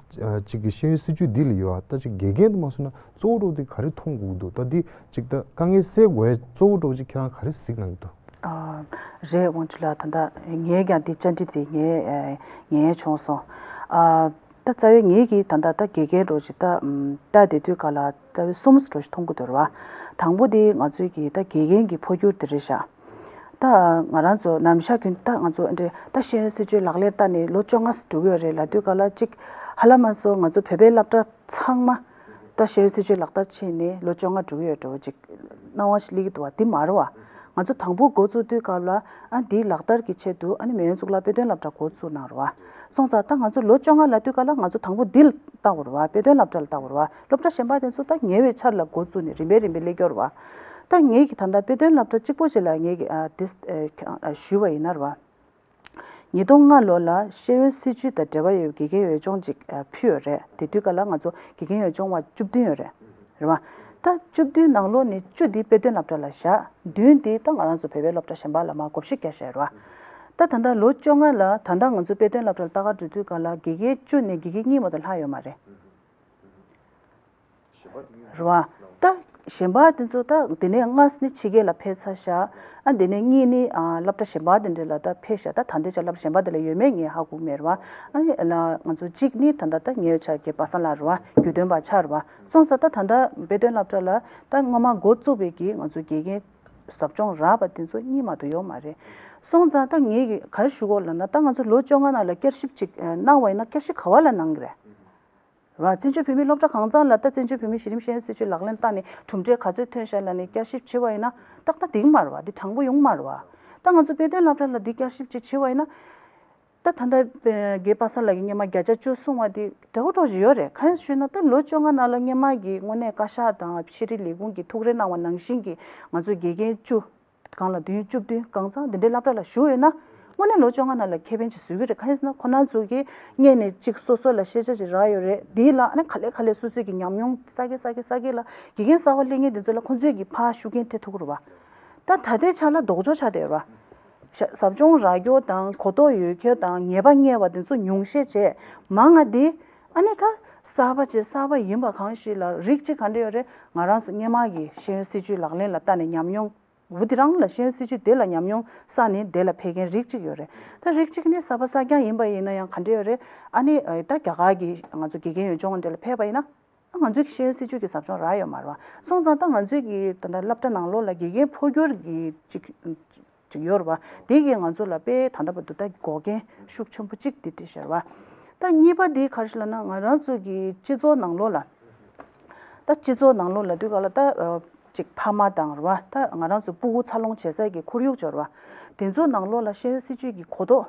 ཅིག་གི་ཤེས་ཡོན་སྲིད་བྱུས་འདི་ལ་ཡོད་ད་ཅིག་དགེ་རྒན་དུ་མ་སོང་ན་གཙོ་བོ་འདྲ་བོ་འདི་ག་རེ་མཐོང་དགོས་ཀྱི་འདུག་ད་འདི་ཅིག་ད་དཀའ་ངལ་སེལ་དགོས་ཡ་གཙོ་བོ་འདྲ་བོ་ཅིག་ཁྱེད་རང་ག་རེ་གཟིགས་གནང་གི་འདུག་ཨ། རེད། དབང་ཕྱུག་ལགས། ད་ལྟ་ངས་ཀྱང་འདི་བཅར་འདྲི་དེ་ངས་ཨ་ངས་བྱུང་སོང་། ཨ། ད་རྩ་བའི་ངེད་ཀྱིས་ད་ལྟ་ད་དགེ་རྒན་འདྲ་བོ་ཅིག་ད་ཨམ་ལྟ་བསྡད་དུས་ག་ལ་རྩ་བའི་གསུམ་འདྲ་བོ་ཞིག་མཐོང་གི་འདུག་ར་བ། དང་པོ་དེ་ང་ཚོའི་གི་ད་དགེ་རྒན་གྱི་འཕོ་འགྱུར་དེ་རེད་ཤག་ད་ང་རང་ཚོ་ནམ་ཞག་རྒྱུན་ད་ང་ཚོ་འདྲ་ད་ཤེས་ཡོན་སྲིད་བྱུས་ལག་ལེན་བསྟར་ནས་ལོ་བཅོ་ལྔ་འགྲོ་གི་ཡོད་རེད་ལབ་དུས་ག་ལ་ཅིག་ཧ་ལམ་མ་སོང་ང་ཚོ་བོད་པའི་སློབ་གྲྭ་ཚང་མ་ད་ཤེས་ཡོན་སྲིད་བྱུས་ལག་བསྟར་བྱས་ནས་ལོ་བཅོ་ལྔ་འགྲོ་གི་ཡོད་འདྲ་བོ་ཅིག་སྣང་བ་ཞིག་སླེབས་ཀྱི་འདུག་བ། འདི་མ་རེད་བ། ང་ཚོ་དང་པོ་འགོ་བཙུགས་དུས་སྐབས་ལ་ཨ་འདིའི་ལག་བསྟར་གྱི་ཆེད་དུ་ཨ་ནི་མེས་དབོན་གཙུག་ལག་དཔེ་སྟོན་སློབ་གྲྭ་འགོ་བཙུགས་གནང་རེད་བ། སོང་ཙང་ད་ང་ཚོ་ལོ་བཅོ་ལྔ་ལབ་དུས་ག་ལ་ང་ཚོ་དང་པོ་འདི་ལ་བལྟ་དགོས་རེད་བ། དཔེ་སྟོན་སློབ་གྲྭ་ལ་བལྟ་དགོས་རེད་བ། སློབ་གྲྭ་གཞན་པ་དེ་ཚོ་ད་ཉེ་བའི་ཆར་ལ་འགོ་བཙུགས་ནས་རིམ་པས་རིམ་པས་སླེབས་ཀྱི་ཡོད་རེད་བ། ད་ངེད་ཀྱིས་ད་ལྟ་དཔེ་སྟོན་སློབ་གྲྭ་གཅིག་པོ་ཞིག་ལ་ངེད་ཀྱིས་ཨ་དེ་ཨ་ཞུས་པ་ཡིན་ན་རེད་བ། ཉིས་སྟོང་ལྔ་ལོ་ལ་ཤེས་ཡོན་སྲིད་བྱུས་དང་འབྲེལ་བ་ཡོད་པའི་དགེ་རྒན་འོས་སྦྱོང་ཅིག་ཨ་ཕུལ་ཡོད་རེད། དེ་དུས་ག་ལ་ང་ཚོ་དགེ་རྒན་འོས་སྦྱོང་བ་བཅུ་བདུན་ཡོད་རེད། རེད་བ། ད་བཅུ་བདུན་ནང་ལོགས་ནས་བཅུ་འདི་དཔེ་སྟོན་སློབ་གྲྭ་ལ་བཞག་བདུན་འདི་ད་ང་རང་ཚོ་བོད་པའི་སློབ་གྲྭ་གཞན་པ་ལ་མར་བགོ་བཤའ་བརྒྱབ་བཞག་ཡོད་རེད་བ། ད་ད་ལྟ་ལོ་བཅོ་ལྔ་ལ་ད་ལྟ་ང་ཚོ་དཔེ་སྟོན་སློབ་གྲྭ་ལ་ལྟ་ག་འགྲོ་དུས་ག་ལ་དགེ་རྒན་བཅུ་ནས་དགེ་རྒན་གཉིས་མ་གཏོགས་ལྷག་ཡོད་མ་རེད། རེད་བ། ད་གཞན་པ་དེ་ཚོ་ད་དེ་ནས་སྔ་ནི་ཕྱི་རྒྱལ་ལ་ཕེབས་ཚར་ཤག་ཨ་དེ་ནས་གཉིས་ནི་ཨ་སློབ་གྲྭ་གཞན་པ་དེ་འདྲ་ལ་ད་ཕེབས་ཤག་ད་ད་ལྟའི་ཆར་སློབ་གྲྭ་གཞན་པ་དེ་ལ་ཡོད་མེད་ངས་ཧ་གོ་མེད་རེད་བ། ཨ་ནི་ལ་ང་ཚོ་གཅིག་ནི་ད་ལྟ་ད་ཉེ་བའི་ཆར་གྱི་པ་སངས་ལགས་རེད་བ། རྒྱུས་སྟོན་པ་ཆགས་རེད་བ། སོང་ཙང་ད་ད་ལྟ་དཔེ་སྟོན་སློབ་གྲྭ་ལ་ད་སྔོན་མ་འགོ་བཙུགས་པའི་གི་ང་ཚོ་དགེ་རྒན་ཟབ་སྦྱོང་རག་པ་དེ་ཚོ་གཉིས་མ་གཏོགས་ཡོད་མ་རེད། སོང་ཙང་ད་ངས་གི་ག་རེ་ཞུ་དགོས་ལབ་ན་ད་ང་ཚོ་ལོ་བཅོ་ལྔ་ནང་ལ་བསྐྱར་ཞིབ་ཅིག་གནང་བ་ཡིན་ན་བསྐྱར་ཞིབ་ག་བ་ལ་གནང་གི་རེད། ར། བཙན་བྱོལ་བོད་མིའི་སློབ་གྲྭ་གང་ཚང་ལ་ད་བཙན་བྱོལ་བོད་མིའི་གཞི་རིམ་ཤེས་ཡོན་སྲིད་བྱུས་ལག་ལེན་བསྟར་ནས་གྲུབ་འབྲས་ག་ཚོད་ཐོན་ཤག་ལབ་ནས་བསྐྱར་ཞིབ་བྱེད་པ་ཡིན་ན་ཏག་ཏག་འགྲིག་མ་རེད་བ། འདི་དྲང་པོ་ཡོང་མ་རེད་བ། ད་ང་ཚོ་དཔེ་སྟོན་སློབ་གྲྭ་ལ་འདི་བསྐྱར་ཞིབ་ཅིག་བྱེད་པ་ཡིན་ན། ད་ད་ལྟ་རྒན་པ་སངས་ལགས་ཀྱིས་སྔོན་མ་བརྒྱ་ཆ་བཅུ་གསུངས་པ་འདི་འདྲ་བོ་འདྲ་བོ་ཞིག་ཡོད་རེད། གང་ཡིན་ཞུས་ན་ད་ལོ་བཅོ་ལྔ་ནང་ལ་སྔོན་མ་གི་དངོས་གནས་བཀའ་ཤག་དང་ཤེས་རིག་ལས་ཁུངས་ཀྱིས་ཐུགས་རེ་གནང་བ་ནང་བཞིན་གྱི་ང་ཚོ་དགེ་རྒན་བཅུ། གང་ལ་བདུན་བཅུ་བདུན་གང་ཚང་འདི་འདྲའི་སློབ་གྲྭ་ལ་ཞུགས་ཡོད་ན། དངོས་གནས་ལོ་བཅོ་ལྔ་ནང་ལ་ཁེ་ཕན་ཅིག་བཟོ་གི་རེད། གང་ཡིན་ཟེར་ན་ཁོ་རང་ཚོ་གིས་སྔོན་ནས་གཅིག་སོ་སོ་ལ་ཤེས་བྱ་ཅིག་རག་ཡོད་རེད། འདི་ལ་ཨ་ནི་ག་ལེ་ག་ལེ་སོ་སོའི་གི་ཉམས་མྱོང་བསགས་གི་བསགས་གི་བསགས་གི་ལ་དགེ་རྒན་གསར་པ་སླེབས་མཁན་དེ་ཚོ་ལ་ཁོང་ཚོས་གི་ཕར་ཤུགས་རྐྱེན་ཐེབས་ཐུབ་ཀྱི་རེད་བ། ད་ད་ལྟའི་ཆ་ལ་ལྡོག་ཕྱོགས་ཆགས་བསྡད་ཡོད་རེད་བ། ཞབས་ཟབ་སྦྱོང་རག་རྒྱུ་དང་གོ་རྟོགས་ཡོད་མཁན་དང་ངེས་པ་རྙེད་པ་དེ་ཚོ་ཉུང་ཤས་བྱས་མང་ང་འདི་ཨ་ནི་ད་གསར་པ་བྱས་གསར་པ་ཡིན་པ་གང་ཞིག་ལ་རིགས་གཅིག་ག་འདྲ་ཡོད་རེད། ང་རང་ཚོ་སྔོན་མ་གི་ཤེས་ཡོན་སྲིད་བྱུས་ལག་ལེན་ལ་བསྟར་ནས་ཉམས་མྱོང་། འོ་དེ་རང་ལ་ཤེས་ཡོན་སྲིད་བྱུས་དེ་ལ་ཉམས་མྱོང་བསགས་ནས་དེ་ལ་ཕེབས་མཁན་རིགས་གཅིག་ཡོད་རེད། ད་རིགས་གཅིག་ནི་གསར་པ་གསར་རྐྱང་ཡིན་པ་ཡིན་ན་ཡང་ག་འདྲ་ཡོད་རེད། ཨ་ནི་ཨ་ད་རྒྱ་གར་གྱི་ང་ཚོ་དགེ་རྒན་འོས་སྦྱོང་འདྲ་ལ་ཕེབས་པ་ཡིན་ན། ཨ་ང་ཚོའི་ཤེས་ཡོན་སྲིད་བྱུས་ཀྱི་ཟབ་སྦྱོང་རག་ཡོད་མ་རེད་བ། སོང་ཙང་ད་ང་ཚོའི་གི་ད་ལྟ་སློབ་གྲྭ་ནང་ལོགས་ལ་དགེ་རྒན་འཕོ་འགྱུར་གྱི་ཅིག་ཅིག་ཡོད་རེད་བ། དེ་གིས་ང་ཚོ་ལ་དཔེ་ད་ལྟ་བར་དུ་ད་འགོག་རྐྱེན་ཤུགས་ཆེན་པོ་གཅིག་དེ་དེ་ཤར་བ། ད་གཉིས་པ་དེ་ག་རེ་ཞིག་ལབ་ན་ང་རང་ཚོ་གི་སྤྱི་ཚོགས་ནང་ལོགས་ལ། ད་སྤྱི་ཚོགས་ནང་ལོགས་ལ་དུས་ག་ལ་ད་ཨ་ཅིག་ཕ་མ་དང་རེད་བ། ད་ང་རང་ཚོ་སྤུ་གུ་འཚར་ལོངས་བྱེད་སའི་གི་ཁོར་ཡུག་ཅིག་ཡོད་རེད་བ། དེ་ཚོ་ནང་ལོགས་ལ་ཤེས་ཡོན་སྲིད་བྱུས་ཀྱི་གོ་རྟོགས་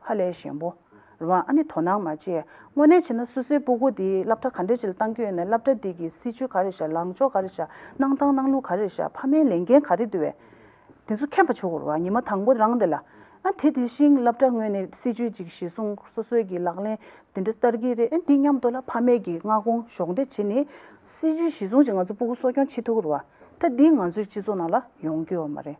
ཧ་ལས་ཞན་པོ་རེད་བ། ཨ་ནི་དོ་སྣང་མ་བྱས། དངོས་གནས་བྱས་ན་སོ་སོའི་སྤུ་གུ་དེ་སློབ་གྲྭ་ག་འདྲ་ཅིག་ལ་བཏང་རྒྱུ་ཡོད་ན་སློབ་གྲྭ་དེ་གི་སྲིད་བྱུས་ག་རེ་བཞག་ལངས་ཕྱོགས་ག་རེ་བཞག་གནང་སྟངས་གནང་ལུགས་ག་རེ་བཞག་ཕ་མའི་ལས་འགན་ག་རེ་འདུག་བས། དེ་ཚོ་མཁྱེན་པ་བྱེད་དགོས་རེད་བ། ཉི་མ་དང་པོ་རང་དེ་ལ། ཨ་དེ་དེ་བཞིན་སློབ་གྲྭ་ངོས་ནས་སྲིད་བྱུས་ཅིག་གཞི་བཟུང་སོ་སོའི་གི་ལག་ལེན་དེ་འདྲ་བསྟར་གྱི་རེད། ཨ་འདི་མཉམ་དུ་ལ་ཕ་མས་ཀྱི་མངའ་ཁོངས་གཞོགས་འདེགས་བྱས་ནས་སྲིད་བྱུས་གཞི་བཟུང་ཅིག་ང་ཚོ་སྤུ་གུ་གསོ་སྐྱོང་བྱེད་ཐུབ་ཀྱི་རེད་བ། ད་འདི་ང་ཚོའི་སྤྱི་ཚོགས་ནང་ལ་ཡོང་གི་ཡོད་མ་རེད།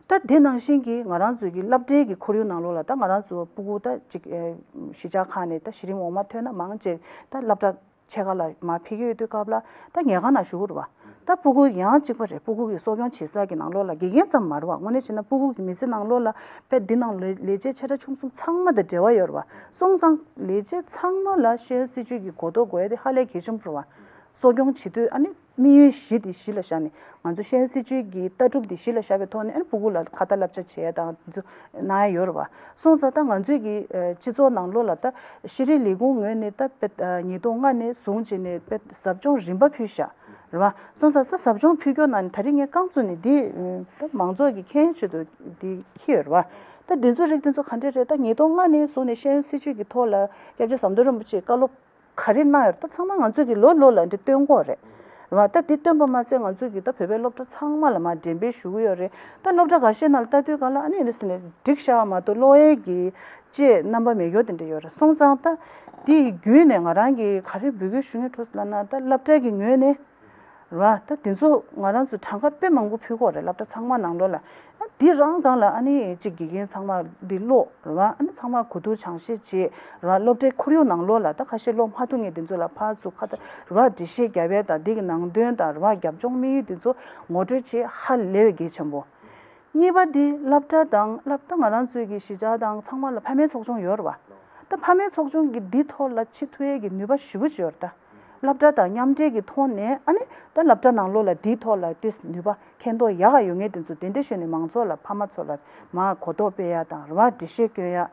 ད་དེ་ནང་བཞིན་གྱི་ང་རང་ཚོའི་གི་སློབ་གྲྭའི་གི་ཁོར་ཡུག་ནང་ལོགས་ལ་ད་ང་རང་ཚོ་སྤུ་གུ་ད་ཅིག་ཨེ་གཞིས་ཆགས་ཁག་ནས་ད་གཞི་རིམ་འོག་མ་ཐོན་ན་མང་ཆེ་ད་སློབ་གྲྭ་ཕྱེད་ཀ་ལ་མར་ཕེབས་ཀྱི་ཡོད་དུས་སྐབས་ལ་ད་ཉལ་ཁང་ནང་བཞུགས་ཀྱི་རེད་བ། ད་སྤུ་གུ་ཡང་གཅིག་པ་རེད། སྤུ་གུ་གི་གསོ་སྐྱོང་བྱེད་ས་གི་ནང་ལོགས་ལ་དགེ་རྒན་ཙམ་མ་རེད་བ། དངོས་གནས་བྱས་ན་སྤུ་གུ་གི་མི་ཚེ་ནང་ལོགས་ལ་དཔེ་འདི་ནང་ལས་ལས་བྱེད་ཆེ་ཕྲ་ཆུང་གསུམ་ཚང་མ་དང་འབྲེལ་བ་ཡོད་རེད་བ། སོང་ཙང་ལས་བྱེད་ཚང་མ་ལ་ཤེས་ཡོན་སྲིད་བྱུས་ཀྱི་གོ་རྟོགས་དགོས་ཡ་དེ་ཧ་ལས་གལ་ཆེན་པོ་རེད་བ། གསོ་སྐྱོང་བྱེད་དུས་ཨ་ནི་དམིགས་ཡུལ་གཞི་དེ་གཞི་ལ་བཞག་ནས། ང་ཚོ་ཤེས་ཡོན་སྲིད་བྱུས་ཀྱི་ལྟ་གྲུབ་དེ་གཞི་ལ་བཞག་པའི་ཐོག་ནས་ཨ་ནི་སྤུ་གུ་ལ་ཁ་ཏ་བསླབ་བྱ་བྱེད་ཡ་དང་དེ་ཚོ་གནང་ཡ་ཡོད་རེད་བ། སོང་ཙང་ད་ང་ཚོའི་གི་ཨ་སྤྱི་ཚོགས་ནང་ལོགས་ལ་ད་ཤེས་རིག་ལས་ཁུངས་ངོས་ནས་ད་དཔེ་ཨ་ཉིས་སྟོང་ལྔ་ནས་བཟུང་བྱས་ནས་དཔེ་ཟབ་སྦྱོང་རིམ་པ་ཕུལ་བཞག་རེད་བ། སོང་ཙང་ས་ཟབ་སྦྱོང་ཕུལ་སྐྱོར་ནང་ནས་ད་རིང་ངས་རྐང་བཙུགས་ནས་འདི་ད་མང་ཚོགས་ཀྱི་མཁྱེན་ཆེད་དུ་འདི་འཁྱེར་ཡོད་རེད་བ། ད་འདི་ཚོ་རིགས་འདི་ཚོ་ག་འདྲས་རེད། ད་ཉིས་སྟོང་ལྔ་ནས་བཟུང་ནས་ཤེས་ཡོན་སྲིད་བྱུས་ཀྱི་ཐོག་ལ་སྐྱབས་རྗེ་ཟམ་གདོང་རིན་པོ་ཆེས་བཀའ་སློབ་ག་རེ་གནང་ཡོད་རེད། ད་ཚང་མ་ང་ཚོས་ཀྱི་ལོ་ལོ་ལ་འདི་སྟོན་དགོས་རེད། རེད་བ། ད་འདི་སྟོན་པ་མ་ཚད་ང་ཚོས་ཀྱི་ད་བོད་པའི་སློབ་གྲྭ་ཚང་མ་ལ་མར་འགྲེམས་སྤེལ་ཞུ་གི་ཡོད་རེད། ད་སློབ་གྲྭ་འགའ་ཤས་ནང་ལ་ལྟ་དུས་ག་ལ་ཨ་ནི་འདི་ཟེར་ནས་འགྲིག་ཤག་མ་གཏོགས་ཀློག་ཡས་ཀྱི་ཅེས་རྣམ་པ་མེད་ཡོད་དེ་འདྲ་ཡོད་རེད། སོང་ཙང་ད་འདི་ཡི་བརྒྱུད་ནས་ང་རང་གིས་ག་རེ་འབོད་སྐུལ་ཞུ་སྙིང་བྲོ་སོང་ལབ་ན། ད་སློབ་གྲྭ་གི་ངོས་ནས་ར། ད་དེ་ཚོ་ང་རང་ཚོ་གྲངས་ཀ་དཔེ་མང་པོ་ཕུལ་གྱི་ཡོད་རེད། སློབ་གྲྭ་ཚང་མ་ནང་ལོགས་ལ། ཨ་འདི་རང་སྒང་ལ་ཨ་ནི་གཅིག་དགེ་རྒན་ཚང་མ་འདི་ཀློག་ར། ཨ་ནི་ཚང་མ་གོ་བསྡུར་སྦྱང་བཤད་བྱེད་ར། སློབ་གྲྭའི་ཁོར་ཡུག་ནང་ལོགས་ལ་ད་ཁ་ཤས་ཀློག་མ་ཐུབ་མཁན་དེ་ཚོ་ལ་ཕར་ཚུར་ཁ་ཏ་ར་འགྲེལ་བཤད་རྒྱབ་ཡས་དང་། འདི་གི་ནང་དོན་དང་ར་རྒྱབ་ལྗོངས་དམིགས་ཡུལ་དེ་ཚོ་ངོ་སྤྲོད་བྱེད་ཧ་ལས་པའི་གལ་ཆེན་པོ། གཉིས་པ་འདི་སློབ་གྲྭ་དང་། སློབ་ད་ང་རང་ཚོའི་གི་གཞིས་ཆགས་དང་ཚང་མ་ལ་ཕ་མའི་ཚོགས་ཆུང་ཡོད་རེད་བ། ད་ཕ་མའི་ཚོགས་ཆུང་གི་འདི་ཐོག་ལ་བྱེད་ཐུབ་ཡས་ཀྱི་ནུས་པ་ཞེ་པོ་ཅིག་ཡོད་རེད་ད། སློབ་གྲྭ་དང་མཉམ་འབྲེལ་གྱི་ཐོག་ནས་ཨ་ནི་ད་སློབ་གྲྭ་ནང་ལོགས་ལ་འདིའི་ཐོག་ལ་ཏིས་ནུས་པ་མཁྱེན་རྟོགས་ཡག་ག་ཡོད་མཁན་དེ་ཚོ་དེ་འདྲ་བྱས་ནས་མང་ཚོགས་ལ་ཕ་མ་ཚོ་ལ་མར་གོ་རྟོགས་སྤེལ་ཡ་དང་རེད་བ། འགྲེལ་བཤད་སྐྱོན་ཡ།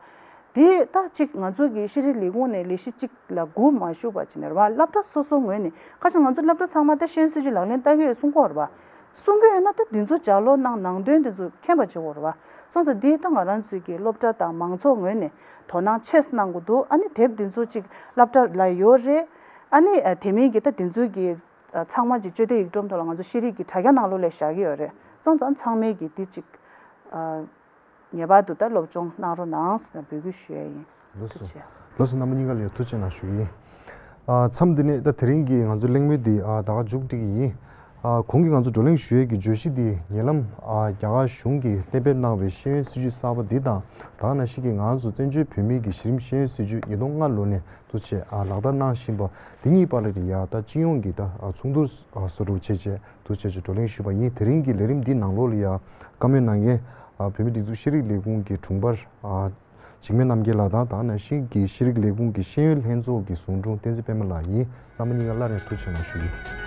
དེ་ད་གཅིག་ང་ཚོ་གི་ཤེས་རིག་ལས་ཁུངས་ནས་ལས་གཞི་གཅིག་ལ་སྒུག་མ་བཞུགས་པ་བྱས་ནས་རེད་བ། སློབ་གྲྭ་སོ་སོ་ངོས་ནས་ཁ་ཤས་ང་ཚོ་སློབ་གྲྭ་ཚང་མ་ད་ཤེས་ཡོན་སྲིད་བྱུས་ལག་ལེན་བསྟར་གྱི་ཡོད་གསུང་གི་ཡོད་རེད་བ། གསུང་གི་ཡོད་ན་ད་འདི་ཚོ་ལྗགས་ཀློག་གནང་། ནང་དོན་འདི་ཚོ་མཁྱེན་པ་བྱེད་དགོས་རེད་བ། སོང་ཙང་འདི་ད་ང་རང་ཚོའི་གི་སློབ་གྲྭ་དང་མང་ཚོགས་ངོས་ནས་དོ་སྣང་ཆེ་ཙམ་གནང་དགོས་འདུག་ཨ་ནི་དེབ་འདི་ཚོ་གཅིག་སློབ་གྲྭ་ལ་ཡོད་རེད། ཨ་ནི་ཨ་དེ་མིན་གྱི་ད་འདི་ཚོའི་གི་ཨ་ཚང་མ་གཅིག་སྤྱི་བདེ་ཡིག་སྒྲོམ་ཐོག་ལ་ང་ཚོ་ཤེས་རིག་གི་དྲ་རྒྱ་ནང་ལོགས་ལ་བཞག་གི་ཡོད་རེད། སོང་ཙང་ཚང་མས་གི་འདི་གཅིག་ཨ་ངེས་པར་དུ་ད་སློབ་སྦྱོང་གནང་རོགས་གནང་ཟེར་ནས་འབོད་སྐུལ་ཞུ་ཡ་ཡིན། ལགས་སོ། ཐུགས་རྗེ་ཆེ། ལགས་སོ། རྣམ་པ་གཉིས་ཀ་ལ་ཐུགས་རྗེ་གནང་ཞུ་གི་ཡིན། ཨ་མཚམས་འདི་ནས་ད་དེ་རིང་གི་ང་ཚོའི་གླེང་མོལ་འདི་ཨ་ད་ག་མཇུག་སྒྲིལ་གྱི་ཡིན། ཨ་གོང་གི་ང་ཚོ་བགྲོ་གླེང་ཞུ་ཡས་ཀྱི་བརྗོད་གཞི་འདི་ཉེ་ལམ་ཨ་རྒྱ་གར་གཞུང་གིས་གཏན་འབེབས་གནང་བའི་ཤེས་ཡོན་སྲིད་བྱུས་གསར་པ་འདི་དང་། ད་ག་ནང་བཞིན་གྱི་ང་ཚོ་བཙན་བྱོལ་བོད་མིའི་གི་གཞི་རིམ་ཤེས་ཡོན་སྲིད་བྱུས་ཉིས་སྟོང་ལྔ་ལོ་ནས་འདུག་བྱས་ཨ་ལག་བསྟར་གནང་བཞིན་པ་འདི་གཉིས་བར་ལ་ཡ་ད་སྤྱི་ཡོངས་ཀྱི་ད་ཨ་མཚུངས་བསྡུར་ཨ་བཟོ་འདྲ་བྱས་བྱས་འདུག་བྱས་བྱས་བགྲོ་གླེང་ཞུས་པ་ཡིན། དེ་རིང་གི་ལས་རིམ་འདིའི་ནང་ལོགས་ལ་ཡ་བཀའ་མོལ་གནང་མཁན་ཨ་བོད་མིའི་སྒྲིག་འཛུགས་ཤེས་རིག་ལས་ཁུངས་ཀྱི་དྲུང་འཕར་ཨ་འཇིགས་མེད་རྣམ་རྒྱལ་ལགས་དང་། ད་ག་ནང་བཞིན་གྱི་ཤེས་རིག་ལས་ཁུངས་ཀྱི་ཤེས་ཡོན་ལྷན་ཚོགས་ཀྱི་ཟུང་དྲུང་བསྟན་འཛིན་པད་མ་ལགས་ཡིན། རྣམ་པ་གཉིས་ཀ་སླར་ཡང་ཐུགས་རྗེ་ཆེ་གནང་ཞུ་གི་ཡིན།